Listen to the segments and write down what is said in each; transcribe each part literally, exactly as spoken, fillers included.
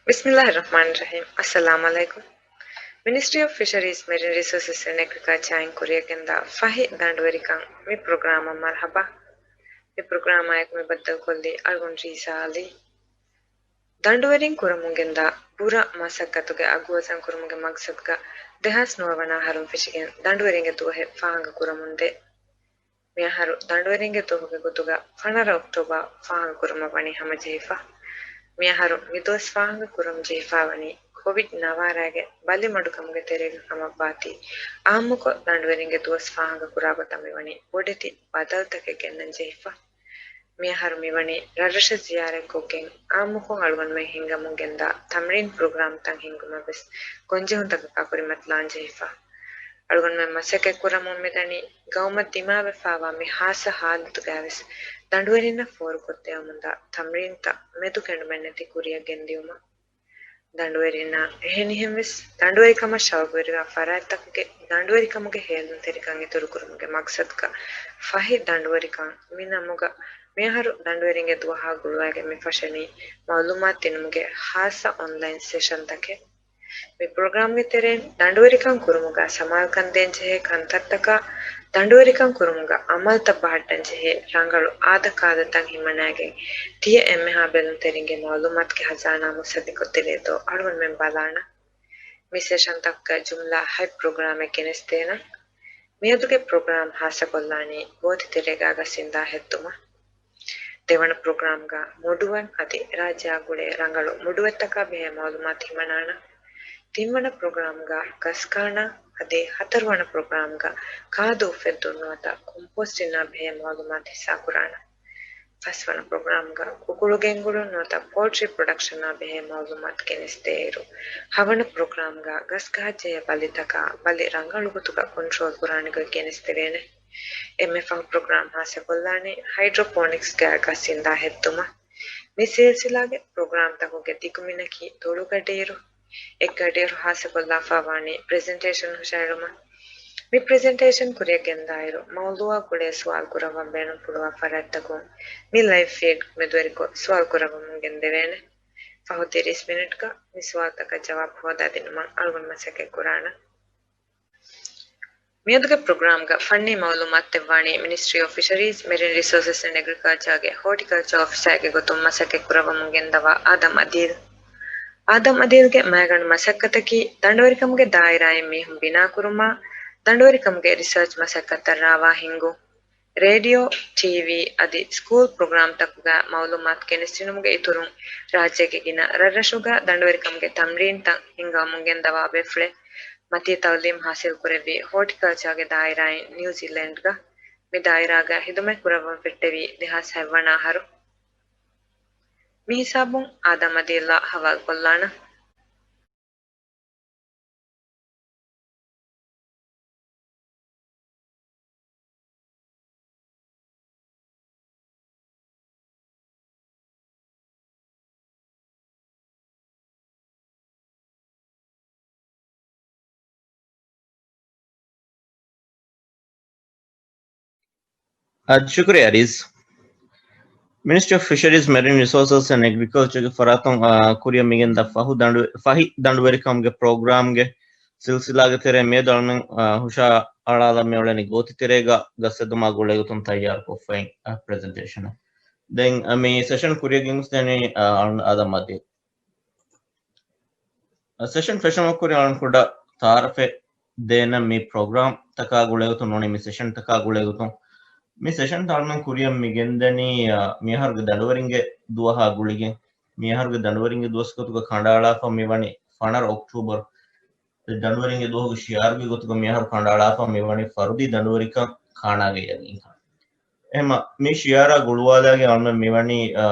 ބިސްމިއްލާހި ރަޙްމާނި ރަޙީމް. އައްސަލާމު ޢަލައިކުމް. މިނިސްޓްރީ އޮފް ފިޝަރީޒް މެރިން ރިސޯސަސް އެންޑް އެގްރިކަލްޗާއިން ކުރިއަށްގެންދާ ފަހި ދަނޑުވެރިކަން މި ޕްރޮގްރާމަށް މަރްޙަބާ. މި ޕްރޮގްރާމާއެކު މި ބައްދަލުކޮށްލީ އަޅުގަނޑު ރީސާ ޢަލީ. ދަނޑުވެރިން ކުރަމުންގެންދާ ބުރަ މަސައްކަތުގެ އަގުވަޒަން ކުރުމުގެ މަގްސަދުގަ ދެހާސް ނުވަ ވަނަ އަހަރުން ފެށިގެން ދަނޑުވެރިންގެ ދުވަހެއް ފާހަގަ ކުރަމުންދޭ. މިއަހަރު ދަނޑުވެރިންގެ ދުވަހުގެ ގޮތުގަ ފަނަރަ އޮކްޓޯބާ ފާހަގަކުރުމަށް ވަނީ ހަމަޖެހިފަ. މިއަހަރު މިދުވަސް ފާހަގަކުރަން ޖެހިފައިވަނީ ކޮވިޑް ނަވާރައިގެ ބަލިމަޑުކަމުގެ ތެރޭގަ ކަމަށްވާތީ، އާއްމުކޮށް ދަނޑުވެރިންގެ ދުވަސް ފާހަގަކުރާ ގޮތަށް މިވަނީ ބޮޑެތި ބަދަލުތަކެއް ގެންނަން ޖެހިފަ. މިއަހަރު މިވަނީ ރަށްރަށަށް ޒިޔާރަތްކޮށްގެން އާއްމުކޮށް އަޅުގަނޑުމެން ހިންގަމުން ގެންދާ ތަމްރީން ޕްރޮގްރާމްތައް ހިންގުމަށްވެސް ގޮންޖެހުންތަކަކާ ކުރިމަތިލާން ޖެހިފަ. އަޅުގަނޑުމެން މަސައްކަތްކުރަމުން މިދަނީ ގައުމަށް ދިމާވެފައިވާ މި ހާއްސަ ހާލަތުގައިވެސް ދަނޑުވެރިންނަށް ފޯރުކޮށްދެވެމުންދާ ތަމްރީންތައް މެދުކެނޑުމެއްނެތި ކުރިއަށްގެންދިއުމަށް. ދަނޑުވެރިންނާ އެހެނިހެންވެސް ދަނޑުވެރިކަމަށް ޝައުގުވެރިވާ ފަރާތްތަކުގެ ދަނޑުވެރިކަމުގެ ހޭލުންތެރިކަން އިތުރުކުރުމުގެ މަގްސަދުގަ ފަހި ދަނޑުވެރިކަން މި ނަމުގަ މިއަހަރު ދަނޑުވެރިންގެ ދުވަހާ ގުޅުވައިގެން މި ފަށަނީ މައުލޫމާތު ދިނުމުގެ ހާއްސަ އޮންލައިން ސެޝަންތަކެއް. މި ޕްރޮގްރާމްގެ ތެރެއިން ދަނޑުވެރިކަން ކުރުމުގަ ސަމާލުކަން ދޭންޖެހޭ ކަންތައްތަކާ، ދަނޑުވެރިކަން ކުރުމުގަ އަމަލުތައް ބަހައްޓަންޖެހޭ ރަނގަޅު އާދަކާދަތައް ހިމަނައިގެން، ތިޔަ އެންމެހާ ބެލުންތެރިންގެ މައުލޫމާތުގެ ހަޒާނާ މުއްސަނދިކޮށްދެވޭތޯ އަޅުގަނޑުމެން ބަލާނަން. މި ސެޝަންތަކުގަ ޖުމްލާ ހަތް ޕްރޮގްރާމެއް ގެނެސްދޭނަން. މިއަދުގެ ޕްރޮގްރާމް ހާއްސަކޮށްލާނީ ގޯތިތެރޭގަ ގަސް އިންދާ ހެއްދުމަށް. ދެވަނަ ޕްރޮގްރާމްގަ މުޑުވަން އަދި ރާއްޖެއާ ގުޅޭ ރަނގަޅު މުޑުވެތްތަކާ ބެހޭ މައުލޫމާތު ހިމަނާނަން. ތިންވަނަ ޕްރޮގްރާމްގަ ގަސް ކާނާ އަދި ހަތަރުވަނަ ޕްރޮގްރާމްގަ ކާދު އުފެއްދުން ނުވަތަ ކޮމްޕޯސްޓިންއާ ބެހޭ މައުލޫމާތު ހިއްސާކުރާނަން. ފަސްވަނަ ޕްރޮގްރާމްގަ ކުކުޅު ގެންގުޅުން ނުވަތަ ޕޯލްޓްރީ ޕްރޮޑަކްޝަނާ ބެހޭ މައުލޫމާތު ގެނެސްދޭއިރު، ހަވަނަ ޕްރޮގްރާމްގަ ގަސް ގަހަށްޖެހޭ ބަލިތަކާ ބަލި ރަނގަޅު ގޮތުގަ ކޮންޓްރޯލް ކުރާނެ ގޮތް ގެނެސްދެވޭނެ. އެންމެ ފަހު ޕްރޮގްރާމް ހާއްސަކޮށްލާނީ ހައިޑްރޯޕޯނިކްސްގަ ގަސް އިންދާ ހެއްދުމަށް. މި ސިލްސިލާގެ ޕްރޮގްރާމްތަކުގެ ދިގުމިނަކީ ދޮޅުގަޑިއިރު، އެއްގަޑިއިރު ހާއްސަކޮށްލާފައިވާނީ ޕްރެޒެންޓޭޝަން ހުށައެޅުމަށް. މި ޕްރެޒެންޓޭޝަން ކުރިއަށް ގެންދާއިރު، މައުޟޫޢާ ގުޅޭ ސުވާލު ކުރައްވަން ބޭނުންފުޅުވާ ފަރާތްތަކުން މި ލައިވް ފީޑް މެދުވެރިކޮށް ސުވާލު ކުރައްވަމުން ގެންދެވޭނެ. ފަހު ތިރީސް މިނެޓްގަ މި ސުވާލުތަކަށް ޖަވާބު ހޯދާދިނުމަށް އަޅުގަނޑު މަސައްކަތް ކުރާނަން. މިއަދުގެ ޕްރޮގްރާމްގަ ފަންނީ މައުލޫމާތު ދެއްވާނީ މިނިސްޓްރީ އޮފް ފިޝަރީޒް، މެރިން ރިސޯސަސް އެންޑް އެގްރިކަލްޗާގެ ހޯޓިކަލްޗާ އޮފިސާގެ ގޮތުން މަސައްކަތް ކުރައްވަމުން ގެންދަވާ އާދަމް އަދީލް. އާދަމް އަދީލްގެ މައިގަނޑު މަސައްކަތަކީ ދަނޑުވެރިކަމުގެ ދާއިރާއިން މީހުން ބިނާކުރުމާ، ދަނޑުވެރިކަމުގެ ރިސާޗް މަސައްކަތަށް ރާވާ ހިންގުން. ރޭޑިއޯ، ޓީވީ އަދި ސްކޫލް ޕްރޮގްރާމްތަކުގަ މައުލޫމާތު ގެނެސްދިނުމުގެ އިތުރުން، ރާއްޖޭގެ ގިނަ ރަށްރަށުގަ ދަނޑުވެރިކަމުގެ ތަމްރީންތައް ހިންގައިމުން ގެންދަވާ ބޭފުޅެއް މަތީ ތައުލީމް ހާސިލްކުރެއްވީ ހޯޓިކަލްޗާގެ ދާއިރާއިން ނިއުޒީލެންޑްގަ. މި ދާއިރާގަ ހިދުމަތް ކުރައްވަން ފެއްޓެވީ ދެހާސް ހަތްވަނަ އަހަރު. މި ހިސާބުން އާދަމް އަދީލްއާ ހަވާލުކޮށްލާނަން. އަ، ޝުކުރިއްޔާ ރީސް. މިނިސްޓްރީ އޮފް ފިޝަރީޒް، މެރިން ރިސޯސަސް އެންޑް އެގްރިކަލްޗަރގެ ފަރާތުން، އާ، ކުރިއަށް މިގެންދާ ފަހު ދަނޑު-، ފަހި ދަނޑުވެރިކަމުގެ ޕްރޮގްރާމްގެ ސިލްސިލާގެ ތެރެއިން މިއަދު އަޅުމެން، އާ، ހުށަހަޅާލަން މިއުޅެނީ ގޯތިތެރޭގަ ގަސް ހެއްދުމާ ގުޅޭގޮތުން ތައްޔާރުކޮށްފައި، އާ، ޕްރެޒެންޓޭޝަނެއް. ދެން، އާ، މި ސެޝަން ކުރިއަށް ގެންގޮސްދޭނީ، އާ، އަޅުން އާދަމް އަދީލް. ސެޝަން ފެށުމަށް ކުރި އަޅުން ކުޑަ ތައާރަފެއް ދޭނަން މި ޕްރޮގްރާމް ތަކާ ގުޅޭގޮތުން ނޫނީ މި ސެޝަން ތަކާ ގުޅޭގޮތުން. މި ސެޝަން ތައް އަޅުމެން ކުރިއަށް މި ގެންދަނީ، އާ، މިއަހަރުގެ ދަނޑުވެރިންގެ ދުވަހާ ގުޅިގެން. މިއަހަރުގެ ދަނޑުވެރިންގެ ދުވަސް ގޮތުގަ ކަނޑައަޅާފަ މިވަނީ ފަނަރަ އޮކްޓޫބަރު. ދަނޑުވެރިންގެ ދުވަހުގެ ޝިއާރުގެ ގޮތުގަ މިއަހަރު ކަނޑައަޅާފަ މިވަނީ ފަރުދީ ދަނޑުވެރިކަން ކާނާގެ ޔަގީންކަން. އެހެންމަ މި ޝިއާރާ ގުޅުވާލާގެ އަޅުމެން މިވަނީ، އާ،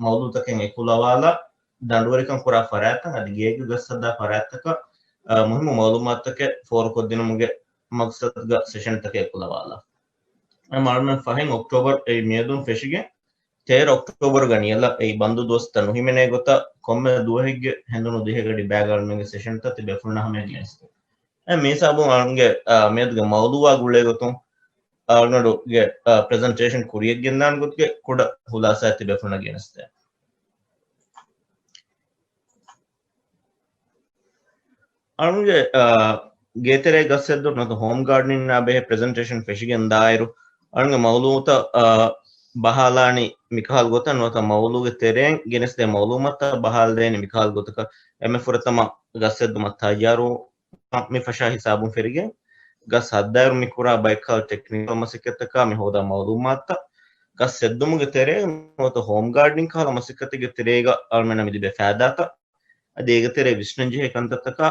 މައުޟޫޢުތަކެއް އެކުލަވާލާ، ދަނޑުވެރިކަން ކުރާ ފަރާތްތައް އަދި ގޭގަ ގަސް ހަދާ ފަރާތްތަކަށް، އާ، މުހިއްމު މައުލޫމާތުތަކެއް ފޯރުކޮށްދިނުމުގެ މަގްސަދުގަ ސެޝަންތަކެއް އެކުލަވާލާ. އެ މައުލޫމާތު ފަހެއް އޮކްޓޫބަރު އެއީ މިއަދުން ފެށިގެން، ތޭރަ އޮކްޓޫބަރުގަ ނިޔަލަށް އެއީ ބަންދު ދުވަސްތައް ނުހިމެނޭ ގޮތަށް ކޮންމެ ދުވަހެއްގެ ހެނދުނު ދިހަ ގަޑި ބައިގަ އަޅުމެންގެ ސެޝަންތައް ތި ބޭފުޅުންނާ ހަމަޔަށް ގެނެސްދޭ. އެ މިހިސާބުން އަޅުންގެ، އާ، މިއަދުގެ މައުޟޫޢާ ގުޅޭގޮތުން އަޅުގަނޑުގެ، އާ، ޕްރެޒެންޓޭޝަން ކުރިއަށްގެންދާނެ ގޮތުގެ ކުޑަ ޚުލާސާއެއް ތި ބޭފުޅުންނަށް ގެނެސްދޭ. އަޅުގެ ގޭތެރޭ ގަސް ހެއްދުން ނުވަތަ ހޯމް ގާޑްނިންއާ ބެހޭ ޕްރެޒެންޓޭޝަން ފެށިގެން ދާއިރު، އަޅުގެ މައުލޫމުތައް ބަހާލާނީ މިކަހަލަ ގޮތަށް. ނުވަތަ މައުލޫގެ ތެރެއިން ގެނެސްދޭ މައުލޫމަތަށް ބަހާލަދޭނީ މިކަހަލަ ގޮތަކަށް. އެންމެ ފުރަތަމަ ގަސް ހެއްދުމަށް ތައްޔާރު މި ފަށާ ހިސާބުން ފެށިގެން، ގަސް ހައްދާއިރު މި ކުރާ ބައެއްކަހަލަ ޓެކްނިކަލް މަސައްކަތްތަކާ މި ހޯދާ މައުލޫމާތުތައް، ގަސް ހެއްދުމުގެ ތެރެއިން ނުވަތަ ހޯމް ގާޑްނިން ކަހަލަ މަސައްކަތެއްގެ ތެރޭގަ އަޅުމެންނަށް މި ލިބޭ ފައިދާތައް، އަދި އޭގެ ތެރޭ ވިސްނަންޖެހޭ ކަންތައްތަކާ،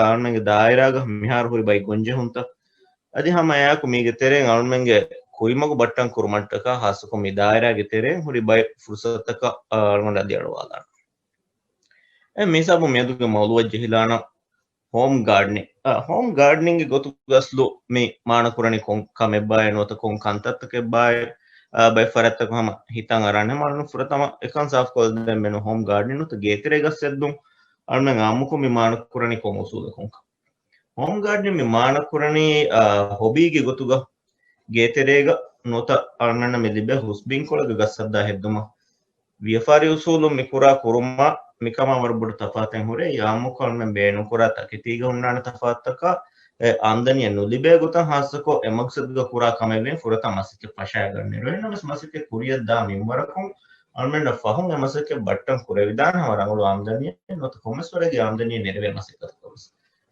އަޅުމެންގެ ދާއިރާގަ މިހާރު ހުރި ބައެއް ގޮންޖެހުންތައް، އަދި ހަމަ އެއާއެކު މީގެ ތެރެއިން އަޅުމެންގެ ކުރިމަގު ބައްޓަން ކުރުމަށްޓަކާ، ހާއްސަކޮށް މި ދާއިރާގެ ތެރެއިން ހުރި ބައެއް ފުރުސަތުތަކަށް އަޅުގަނޑު އަދި އަޑުއަހާލާނަން. އެ މިހިސާބުން މިއަދުގެ މައުޟޫއަށް ޖެހިލާނަން. ހޯމް ގާޑްނިން، އަ، ހޯމް ގާޑްނިންގެ ގޮތުގަ އަސްލު މި މާނަކުރަނީ ކޮން ކަމެއްބާއޭ ނުވަތަ ކޮން ކަންތައްތަކެއްބާއޭ، އަ، ބައެއް ފަރާތްތަކުން ހަމަ ހިތަށް އަރާނެ. ހަމަ އަޅުގަނޑު ފުރަތަމަ އެކަން ސާފުކޮށްލަދޭން ބޭނުން. ހޯމް ގާޑްނިން ނުވަތަ ގޭތެރޭ ގަސް ހެއްދުން އަޅުމެން އާއްމުކޮށް މި މާނަކުރަނީ ކޮން އުސޫލަކުންކަން. ހޯމް ގާޑްނިން މި މާނަކުރަނީ، އަ، ހޮބީގެ ގޮތުގަ ގޭތެރޭގަ ނުވަތަ އަޅުމެންނަށް މި ލިބޭ ހުސް ބިންކޮޅެއްގަ ގަސް ހައްދާ ހެއްދުމަށް. ވިޔަފާރި އުސޫލުން މި ކުރާ ކުރުމާ މިކަމާ ވަރަށް ބޮޑު ތަފާތެއް ހުރޭ. އާއްމުކޮށް އަޅުމެން ބޭނުންކުރާ ތަކެތީގަ ހުންނާނެ ތަފާތުތަކާ، އެ އާމްދަނީއެއް ނުލިބޭ ގޮތަށް ހާއްސަކޮށް އެ މަގްސަދުގަ ކުރާ ކަމެއް ވޭ ފުރަތަމަ މަސައްކަތް ފަށައިގަންނައިރު. އެހެންނަމަވެސް މަސައްކަތް ކުރިއަށް ދާ މިންވަރަކުން އަޅުމެންނަށް ފަހުން އެ މަސައްކަތް ބައްޓަން ކުރެވިދާނެ ހަމަ ރަނގަޅު އާމްދަނީއެއް ނުވަތަ ކޮންމެސް ވަރެއްގެ އާމްދަނީއެއް ނެރެވޭ މަސައްކަތަކަށް ވެސް.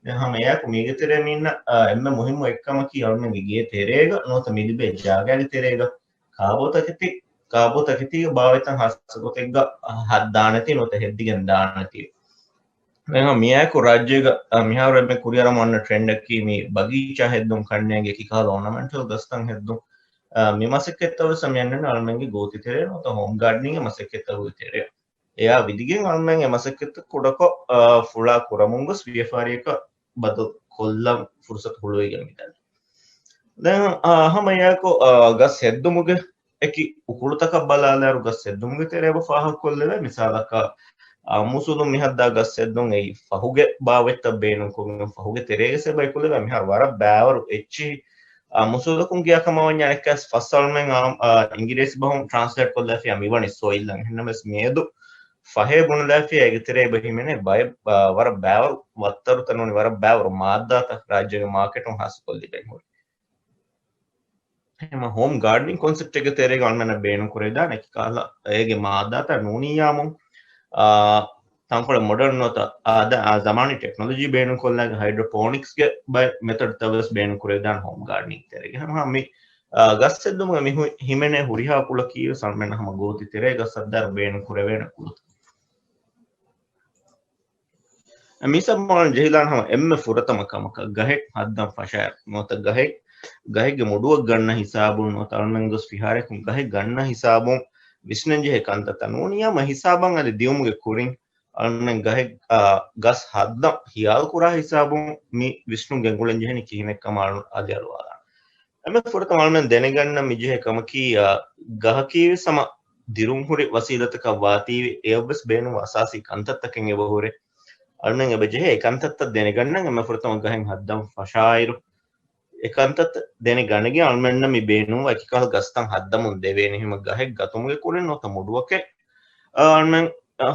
ދެން ހަމަ އެއާއެކު މީގެ ތެރޭ މީންނަ، އާ، އެންމެ މުހިއްމު އެއްކަމަކީ އަޅުމެންގެ ގޭ ތެރޭގަ ނުވަތަ މި ލިބޭ ޖާގައިގެ ތެރޭގަ ކާބޯތަކެތި، ކާބޯތަކެތީގެ ބާވަތްތައް ހާއްސަ ގޮތެއްގަ ހައްދާނެތީ ނުވަތަ ހެއްދިގެން ދާނެތީ. ދެން ހަމަ މިއާއެކު ރާއްޖޭގަ، އާ، މިހާރު އެންމެ ކުރިއަރަމުން އަންނަ ޓްރެންޑަކީ މި ބަގީޗާ ހެއްދުން ކަންނޭނގެ ކިކާލަ އޯނަމެންޓަލް ގަސްތައް ހެއްދުން. އާ، މި މަސައްކަތްތައް ވެސް މި އަންނަނީ އަޅުމެންގެ ގޯތި ތެރޭ ނުވަތަ ހޯމް ގާޑްނިންގެ މަސައްކަތްތަކުގެ ތެރެއަށް. އެއާ ވިދިގެން އަޅުމެން އެ މަސައްކަތްތައް ކުޑަކޮށް، އާ، ފުޅާ ކުރަމުން ގޮސް ވިޔަފާރިއަކަށް ބަދަލު ކޮށްލަން ފުރުސަތު ހުޅުވިގެން މިދަނީ. ދެން، އާ، ހަމަ އެއާއެކު، އާ، ގަސް ހެއްދުމުގެ އެކި އުކުޅުތަކަށް ބަލާލާއިރު، ގަސް ހެއްދުމުގެ ތެރޭ އެބަ ފާހަގަކޮށްލެވޭ. މިސާލަކަށް، އާ، އުސޫލުން މިހައްދާ ގަސް ހެއްދުން އެއީ ފަހުގެ ބާވަތްތައް ބޭނުންކޮށްގެން ފަހުގެ ތެރޭގަސް އެބަ އެކުލެވޭ. މިހާރު ވަރަށް ބައިވަރު އެއްޗިހި، އާ، އުސޫލަކުން ގިޔާ ކަމަށް ވަންޏާ އެއްކަސް ފަސް އަޅުމެން، އާ، އާ، އިނގިރޭސި ބަހުން ޓްރާންސްލޭޓް ކޮށްލާފިޔާ މިވަނީ ސޮއިލް އަށް. އެހެންނަމަވެސް މިއަދު ފަހޭ ބުނެލާފިޔާ އޭގެ ތެރޭ އެބަ ހިމެނޭ ބައެއް، އާ، ވަރަށް ބައިވަރު ވައްތަރުތައް ނޫނީ ވަރަށް ބައިވަރު މާއްދާތައް ރާއްޖޭގެ މާކެޓުން ހާއްސަކޮށް ލިބެން ހުރި. އެހެން ހޯމް ގާޑްނިން ކޮންސެޕްޓެއްގެ ތެރޭގަ އަޅުމެންނަށް ބޭނުން ކުރެވިދާނެ އެކި ކަހަލަ އޭގެ މާއްދާތައް ނޫނިއްޔާމު، އާ، ތަންކޮޅެއް މޮޑަރން ނުވަތަ އާދަ، އާ، ޒަމާނީ ޓެކްނޮލޮޖީ ބޭނުން ކޮށްލާގެ ހައިޑްރޯޕޯނިކްސްގެ ބައެއް މެތަޑްތައް ވެސް ބޭނުން ކުރެވިދާނެ ހޯމް ގާޑްނިން ތެރޭގަ. ހަމަ މި، އާ، ގަސް ހެއްދުމުގެ މި ހު-، ހިމެނޭ ހުރިހާ ކުޅަކީ ވެސް އަޅުމެންނަށް ހަމަ ގޯތި ތެރޭ ގަސް ހައްދާއިރު ބޭނުން ކުރެވޭނެ ކުޅަތައް. މިސައްބަން ޖެހިލާން ހަމަ އެންމެ ފުރަތަމަ ކަމަކަށް ގަހެއް ހައްދަން ފަށާއިރު ނުވަތަ ގަހެއް، ގަހެއްގެ މުޑުއަށް ގަންނަ ހިސާބުން ނުވަތަ އަޅުމެން ގޮސް ފިހާރައަކުން ގަހެއް ގަންނަ ހިސާބުން ވިސްނަންޖެހޭ ކަންތައްތައް ނޫނިއްޔާމު ހިސާބަށް އަދި ދިއުމުގެ ކުރިން އަޅުމެން ގަހެއް، އާ، ގަސް ހައްދަން ހިޔާލު ކުރާ ހިސާބުން މި ވިސްނުން ގެންގުޅެން ޖެހެނީ ކިހިނެއްކަމަށް އަޅު-، އަދި އަޑުއަހާލާނަން. އެންމެ ފުރަތަމަ އަޅުމެން ދެނެގަންނަން މިޖެހޭ ކަމަކީ، އާ، ގަހަކީވެސް ހަމަ ދިރުންހުރި ވަސީލަތަކަށް ވާތީވެ، އެޔަށްވެސް ބޭނުންވާ އަސާސީ ކަންތައްތަކެއް އެބަހުރޭ. އަޅުމެން އެބަ ޖެހޭ އެ ކަންތައްތައް ދެނެގަންނަން އެންމެ ފުރަތަމަ ގަހެއް ހައްދަން ފަށާއިރު، އެ ކަންތައްތައް ދެނެގަނެގެން އަޅުމެންނަށް މި ބޭނުންވާ އެކި ކަހަލަ ގަސްތައް ހައްދަމުން ދެވޭނެ. ހަމަ ގަހެއް ގަތުމުގެ ކުރިން ނުވަތަ މުޑުއަކެއް، އާ، އަޅުމެން، އާ،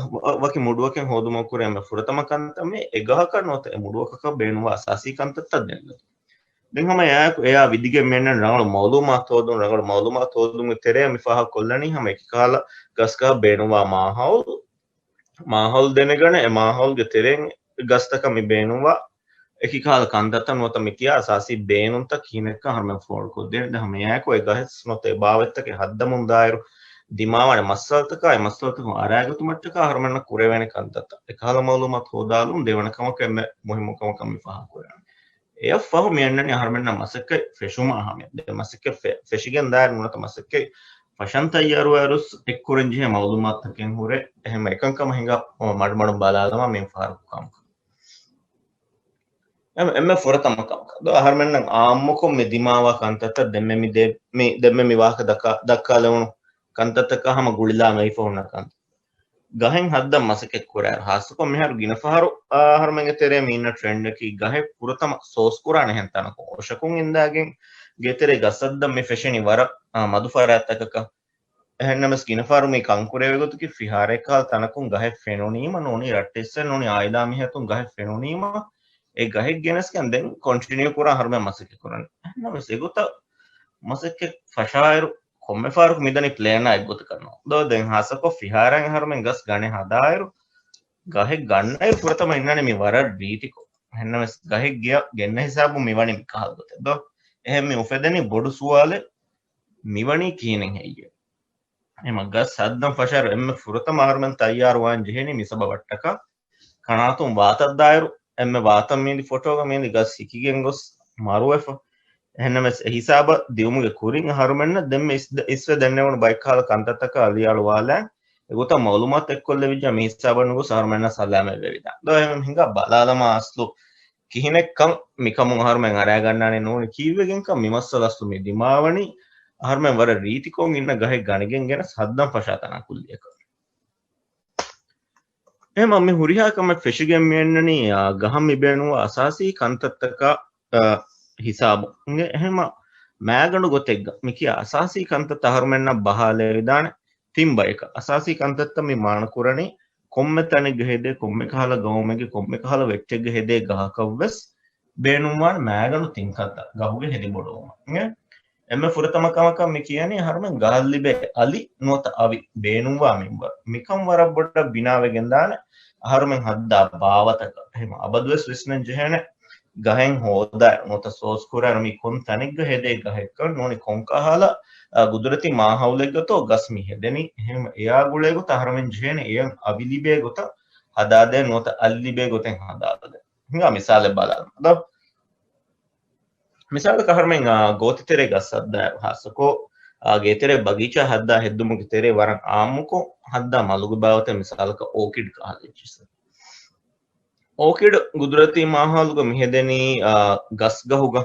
ވަކި މުޑުއަކެއް ހޯދުމަށް ކުރި އެންމެ ފުރަތަމަ ކަންތައް މީ އެ ގަހަކަށް ނުވަތަ އެ މުޑުއަކަކަށް ބޭނުންވާ އަސާސީ ކަންތައްތައް ދެނެގަތުން. ދެން ހަމަ އެއާއެކު އެއާ ވިދިގެން މިއަންނަނީ ރަނގަޅު މައުލޫމާތު ހޯދުން. ރަނގަޅު މައުލޫމާތު ހޯދުމުގެ ތެރެއަށް މި ފާހަގަ ކޮށްލަނީ ހަމަ އެކި ކަހަލަ ގަސްގަހަށް ބޭނުންވާ މާހައުލު، މާހައުލު ދެނެގަނެ، އެ މާހައުލުގެ ތެރެއިން ގަސްތަކަށް މި ބޭނުންވާ އެކި ކަހަލަ ކަންތައްތައް ނުވަތަ މި ކިޔާ އަސާސީ ބޭނުންތައް ކިހިނެއްކަން އަހަރުމެން ފޯރުކޮށްދޭނެ. ދެން ހަމަ އެއާއެކު އެ ގަހެއް ނުވަތަ އެ ބާވަތްތަކެއް ހައްދަމުން ދާއިރު ދިމާވާނެ މައްސަލަތަކާ، އެ މައްސަލަތަކުން އަރާގަތުމަށްޓަކާ އަހަރުމެންނަށް ކުރެވޭނެ ކަންތައްތައް. އެކަހަލަ މައުލޫމާތު ހޯދާލުން ދެވަނަ ކަމަކަށް އެންމެ މުހިއްމު ކަމަކަށް މި ފާހަގަކުރަނީ. އެއަށްފަހު މި އަންނަނީ އަހަރުމެންނަށް މަސައްކަތް ފެށުމާ ހަމަ. ދެން މަސައްކަތް ފެ-، ފެށިގެން ދާއިރު ނުވަތަ މަސައްކަތް ފަށަން ތައްޔާރުވާއިރު އެއްކުރަން ޖެހޭ މައުލޫމާތުތަކެއް ހުރޭ. އެހެން އެކަންކަމަށް ހިނގާ މަޑުމަޑުން ބަލާލަމާ މި ފާހަގަކުރާ ކަމަކަށް. އެންމެ، އެންމެ ފުރަތަމަ ކަމަކަށް ދޯ އަހަރުމެންނަށް އާއްމުކޮށް މި ދިމާވާ ކަންތައްތައް ދެންމެ މި ދެ-، މި ދެންމެ މި ވާހަކަ ދައްކާ، ދައްކާލެވުނު ކަންތައްތަކާ ހަމަ ގުޅިލާ މެހިފަ ހުންނަ ކަންތައް. ގަހެއް ހައްދަން މަސައްކަތް ކުރާއިރު، ހާއްސަކޮށް މިހާރު ގިނަ ފަހަރު، އާ، އަހަރުމެންގެ ތެރޭ މި އިންނަ ޓްރެންޑަކީ ގަހެއް ފުރަތަމަ ސޯސް ކުރާނެ އެހެން ތަނަކުން އޮށަކުން އިންދާގެން ގޭތެރޭ ގަސް ހައްދަން މި ފެށެނީ ވަރަށް، އާ، މަދު ފަރާތްތަކަކަށް. އެހެންނަމަވެސް ގިނަ ފަހަރު މި ކަން ކުރެވޭ ގޮތަކީ ފިހާރައެއްކަހަލަ ތަނަކުން ގަހެއް ފެނުނީމަ ނޫނީ ރައްޓެއްސެއް ނޫނީ އާއިލާ މީހަކުން ގަހެއް ފެނުނީމަ އެ ގަހެއް ގެނެސްގެން ދެން ކޮންޓިނިއު ކުރާ އަހަރުމެން މަސައްކަތް ކުރަނީ. ނަމަވެސް އެގޮތަށް މަސައްކަތް ފަށާއިރު ކޮންމެ ފަހަރަކު މިދަނީ ޕްލޭނާ އެއްގޮތަކަށް ނޫން. ދޯ ދެން ހާއްސަކޮށް ފިހާރައިން އަހަރުމެން ގަސް ގަނެ ހަދާއިރު، ގަހެއް ގަންނައިރު ފުރަތަމަ އިންނަނީ މި ވަރަށް ރީތިކޮށް. އެހެންނަމަވެސް ގަހެއް ގެ-، ގެންނަ ހިސާބުން މި ވަނީ މި ކަހަލަ ގޮތެއް ދޯ. އެހެން މި އުފެދެނީ ބޮޑު ސުވާލެއް، މި ވަނީ ކިހިނެއް ހެއްޔެވެ؟ އެމަ ގަސް ހައްދަން ފަށާއިރު އެންމެ ފުރަތަމަ އަހަރުމެން ތައްޔާރުވާން ޖެހެނީ މި ސަބަބަށްޓަކާ، ކަނާތުން ވާތަށް ދާއިރު، އެންމެ ވާތަށް މިއިންދި ފޮޓޯގަ މިއިންދި ގަސް ހިކިގެން ގޮސް މަރުވެފަ. އެހެންނަމަވެސް އެ ހިސާބަށް ދިއުމުގެ ކުރިން އަހަރުމެންނަށް ދެންމެ އިސް-، އިސްވެ ދެންނެވުނު ބައެއްކަހަލަ ކަންތައްތަކަށް އަލިއަޅުވާލާ، އެގޮތަށް މައުލޫމާތު އެއްކޮށްލެވިއްޖާ މި ހިސާބަށް ނުގޮސް އަހަރުމެންނަށް ސަލާމަތް ވެވިދާނެ. ދޯ އެހެން ހިނގާ ބަލާލަމާ އަސްލު ކިހިނެއްކަން މިކަމުން އަހަރުމެން އަރާގަންނާނީ ނޫނީ ކީއްވެގެންކަން މި މައްސަލަ އަސްލު މި ދިމާވަނީ އަހަރުމެން ވަރަށް ރީތިކޮށް އިންނަ ގަހެއް ގަނެގެން ގެނަސް ހައްދަން ފަށާ ތަނާ ކުއްލިއަކަށް. އެހެމަ މި ހުރިހާ ކަމެއް ފެށިގެން މި އަންނަނީ، އާ، ގަހަށް މި ބޭނުންވާ އަސާސީ ކަންތައްތަކާ، އާ، ހިސާބުން. އެހެމަ މާގަނޑު ގޮތެއްގަ މި ކިޔާ އަސާސީ ކަންތައްތައް އަހަރުމެންނަށް ބަހާލެވިދާނެ ތިން ބަޔަކަށް. އަސާސީ ކަންތައްތައް މި މާނަކުރަނީ ކޮންމެ ތަނެއްގަ ހެދޭ، ކޮންމެ ކަހަލަ ގައުމެއްގެ ކޮންމެ ކަހަލަ ވެއްޓެއްގަ ހެދޭ ގަހަކަށްވެސް ބޭނުންވާނެ މާގަނޑު ތިން ކަންތައް ގަހުގެ ހެދި ބޮޑުވުމަށް. އެ، އެންމެ ފުރަތަމަ ކަމަކަށް މި ކިޔަނީ އަހަރުމެން ގަހަށް ލިބޭ އަލި ނުވަތަ އަވި ބޭނުންވާ މިންވަރު. މިކަން ވަރަށް ބޮޑަށް ބިނާވެގެންދާނެ އަހަރުމެން ހައްދާ ބާވަތަކަށް. އެހެމަ އަބަދުވެސް ވިސްނަން ޖެހޭނެ ގަހެއް ހޯދާ ނުވަތަ ސޯސް ކުރާ މި ކޮން ތަނެއްގަ ހެދޭ ގަހެއްކަން ނޫނީ ކޮން ކަހަލަ، އާ، ގުދުރަތީ މާހައުލެއްގަތޯ ގަސް މި ހެދެނީ. އެހެމަ އެއާ ގުޅޭ ގޮތަށް އަހަރުމެން ޖެހޭނެ އެޔަށް އަވި ލިބޭ ގޮތަށް ހަދާދޭން ނުވަތަ އަލި ލިބޭ ގޮތެއް ހަދާދޭން. ހިނގާ މިސާލެއް ބަލާލަމާ. މިސާލަކަށް އަހަރުމެން، އާ، ގޯތިތެރޭ ގަސް ހައްދާ ހާއްސަކޮށް، އާ، ގޭތެރޭ ބަގީޗާ ހައްދާ ހެއްދުމުގެ ތެރޭ ވަރަށް އާއްމުކޮށް ހައްދާ މަލުގެ ބާވަތެއް މިސާލަކަށް އޯކިޑް ކަހަލަ އެއްޗިއްސަ. އޯކިޑް ގުދުރަތީ މާހައުލުގަ މިހެދެނީ، އާ، ގަސްގަހުގަ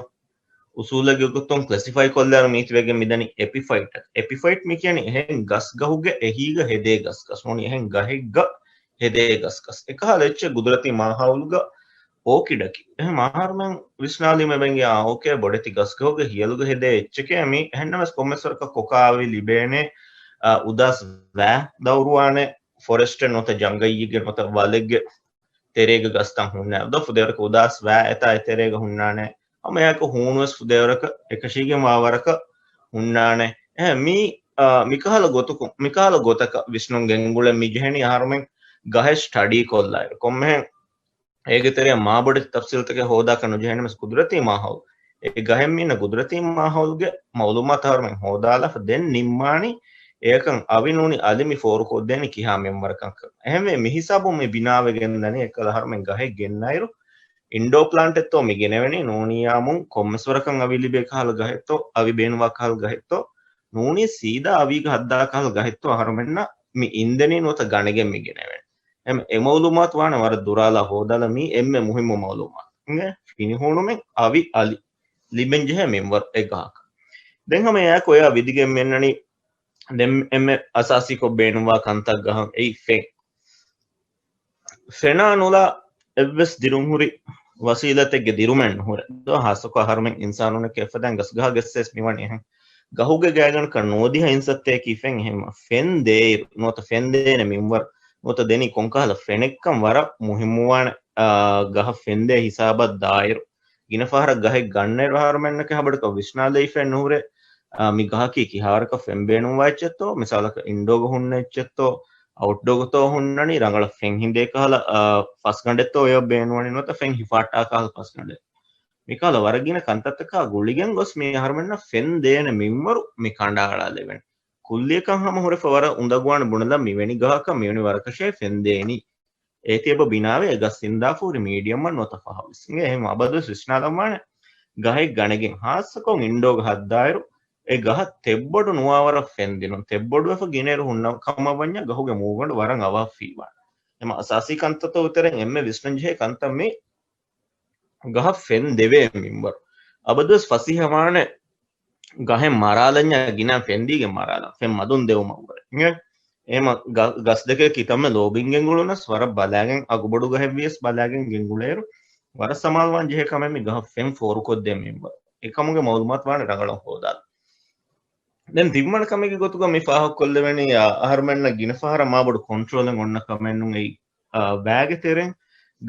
އުސޫލެއްގެ ގޮތުން ކްލެސިފައި ކޮށްލާނު މީތިވެގެން މިދަނީ އެޕިފައިޓް. އެޕިފައިޓް މި ކިޔަނީ އެހެން ގަސްގަހުގެ އެހީގަ ހެދޭ ގަސް ގަސް ނޫނީ އެހެން ގަހެއްގަ ހެދޭ ގަސް ގަސް. އެކަހަލަ އެއްޗެއް ގުދުރަތީ މާހައުލުގަ އޯކިޑަކީ. އެހެން އަހަރުމެން ވިސްނާލީމަ އެބައިނގޭ، އާ، އޯކޭ، ބޮޑެތި ގަސްގަހުގެ ހިޔަލުގަ ހެދޭ އެއްޗެކޭ މީ. އެހެންނަމަވެސް ކޮންމެސް ވަރަކަށް ކޮކާ އަވި ލިބޭނެ، އާ، އުދާސް ވައި ދައުރުވާނެ، ފޮރެސްޓެއް ނުވަތަ ޖަންގައްޔެއްގެ ނުވަތަ ވަލެއްގެ ތެރޭގަ ގަސްތައް ހުންނާ. ދޯ ފުދޭވަރަކަ އުދާސް ވައި އެތާ އެތެރޭގަ ހުންނާނެ. ހަމަ އެއާއެކު ހޫނުވެސް ފުދޭވަރަކަ އެކަށީގެން ވާ ވަރަކަށް ހުންނާނެ. އެހެން މީ، އާ، މިކަހަލަ ގޮތަކު-، މިކަހަލަ ގޮތަކަށް ވިސްނުން ގެންގުޅެން މި ޖެހެނީ އަހަރުމެން ގަހެއް ސްޓަޑީ ކޮށްލާއިރު. ކޮންމެހެން އޭގެ ތެރެއަށް މާބޮޑެތި ތަފްސީލްތަކެއް ހޯދާކަށް ނުޖެހޭނަމަވެސް ގުދުރަތީ މާހައުލު، އެ ގަހެއް މި އިންނަ ގުދުރަތީ މާހައުލުގެ މައުލޫމާތު އަހަރުމެން ހޯދާލާފަ ދެން ނިންމާނީ އެޔަކަށް އަވި ނޫނީ އަލި މި ފޯރުކޮށްދޭނީ ކިހާ މިންވަރަކަށް. އެހެންވެ މި ހިސާބުން މި ބިނާވެގެން ދަނީ އެއްކަލަ އަހަރުމެން ގަހެއް ގެންނައިރު އިންޑޯ ޕްލާންޓެއްތޯ މި ގެނެވެނީ ނޫނީ އާއްމުން ކޮންމެސް ވަރަކަށް އަވި ލިބޭ ކަހަލަ ގަހެއްތޯ އަވި ބޭނުންވާ ކަހަލަ ގަހެއްތޯ ނޫނީ ސީދާ އަވީގަ ހައްދާ ކަހަލަ ގަހެއްތޯ އަހަރުމެންނަށް މި އިންދެނީ ނުވަތަ ގަނެގެން މި ގެނެވެނީ. އެމް-، އެ މައުލޫމާތު ވާނެ ވަރަށް ދުރާލާ ހޯދާލަ މީ އެންމެ މުހިއްމު މައުލޫމާތު. އިނގޭ ފިނިހޫނުމެއް އަވި އަލި ލިބެން ޖެހޭ މިންވަރު އެއް ގަހަކަށް. ދެން ހަމަ އެއާއެކު އެއާ ވިދިގެން މިއަންނަނީ ދެން އެންމެ އަސާސީކޮށް ބޭނުންވާ ކަންތައް ގަހަށް އެއީ ފެން. ފެނާ ނުލާ އެއްވެސް ދިރުންހުރި ވަސީލަތެއްގެ ދިރުމެއް ނުހުރޭ. ދޯ ހާއްސަކޮށް އަހަރުމެން އިންސާނުންނެކޭ އެފަދައިން ގަސްގަހާ ގެއްސޭސް މިވަނީ އެހެން. ގަހުގެ ގާތްގަނޑަކަށް ނުވަދިހަ އިންސައްތައަކީ ފެން އެހެން ފެން ދޭއިރު ނުވަތަ ފެން ދޭނެ މިންވަރު ނުވަތަ ދެނީ ކޮންކަހަލަ ފެނެއްކަން ވަރަށް މުހިއްމުވާނެ، އާ، ގަހަށް ފެންދޭ ހިސާބަށް ދާއިރު. ގިނަ ފަހަރަށް ގަހެއް ގަންނައިރު އަހަރުމެންނަކަށް ހަބަޑަކަށް ވިސްނާލައިފައެއް ނުހުރޭ، އާ، މި ގަހަކީ ކިހާވަރަކަށް ފެން ބޭނުންވާ އެއްޗެއްތޯ، މިސާލަކަށް އިންޑޯގަ ހުންނަ އެއްޗެއްތޯ، އައުޓްޑޯގަތޯ ހުންނަނީ، ރަނގަޅަށް ފެން ހިނދޭ ކަހަލަ، އާ، ފަސްގަނޑެއްތޯ އެޔަށް ބޭނުންވަނީ ނުވަތަ ފެން ހިފާއްޓާ ކަހަލަ ފަސްގަނޑެއް. މިކަހަލަ ވަރަށް ގިނަ ކަންތައްތަކާ ގުޅިގެން ގޮސް މި އަހަރުމެންނަށް ފެން ދޭނެ މިންވަރު މި ކަނޑައަޅާލެވެން. ކުއްލިއަކަށް ހަމަ ހުރެފަ ވަރަށް އުނދަގޫވާނެ ބުނެލަން މިވެނި ގަހަކަށް މިވެނި ވަރަކަށޭ ފެން ދޭނީ. އޭތި އެބަ ބިނާވެ އެ ގަސް އިންދާފަ ހުރި މީޑިއަމްއަށް ނުވަތަ ފަހަ ވިސްންގެ. އެހެން އަބަދުވެސް ވިސްނާލަންވާނެ ގަހެއް ގަނެގެން ހާއްސަކޮށް އިންޑޯގަ ހައްދާއިރު އެ ގަހަށް ތެއްބޮޑު ނުވާވަރަށް ފެން ދިނުން. ތެއްބޮޑުވެފަ ގިނައިރު ހުންނަ ކަމަށް ވަންޏާ ގަހުގެ މޫގަނޑު ވަރަށް އަވަހަށް ފީވާނެ. އެމަ އަސާސީ ކަންތައްތަކުގެ ތެރެއިން އެންމެ ވިސްނަން ޖެހޭ ކަންތައް މީ ގަހަށް ފެން ދެވޭ މިންވަރު. އަބަދުވެސް ފަސޭހަވާނެ ގަހެއް މަރާލަންޏާ ގިނަ ފެން ދީގެން މަރާލަން. ފެން މަދުން ދެވުމަށްވުރެ. އެހެން އެމަ ގަ-، ގަސްދެކެ ކިތަންމެ ލޯބިން ގެންގުޅުނަސް ވަރަށް ބަލާގެން އަގުބޮޑު ގަހެއްވިޔަސް ބަލާގެން ގެންގުޅޭއިރު ވަރަށް ސަމާލުވާން ޖެހޭ ކަމެއް މި ގަހަށް ފެން ފޯރުކޮށްދޭ މިންވަރު. އެކަމުގެ މައުލޫމާތު ވާނެ ރަނގަޅަށް ހޯދާލަ. ދެން ތިންވަނަ ކަމެއްގެ ގޮތުގަ މި ފާހަގަކޮށްލެވެނީ، އަ، އަހަރުމެންނަށް ގިނަ ފަހަރަށް މާބޮޑު ކޮންޓްރޯލެއް އޮންނަ ކަމެއްނޫން އެއީ، އަ، ވައިގެ ތެރެއިން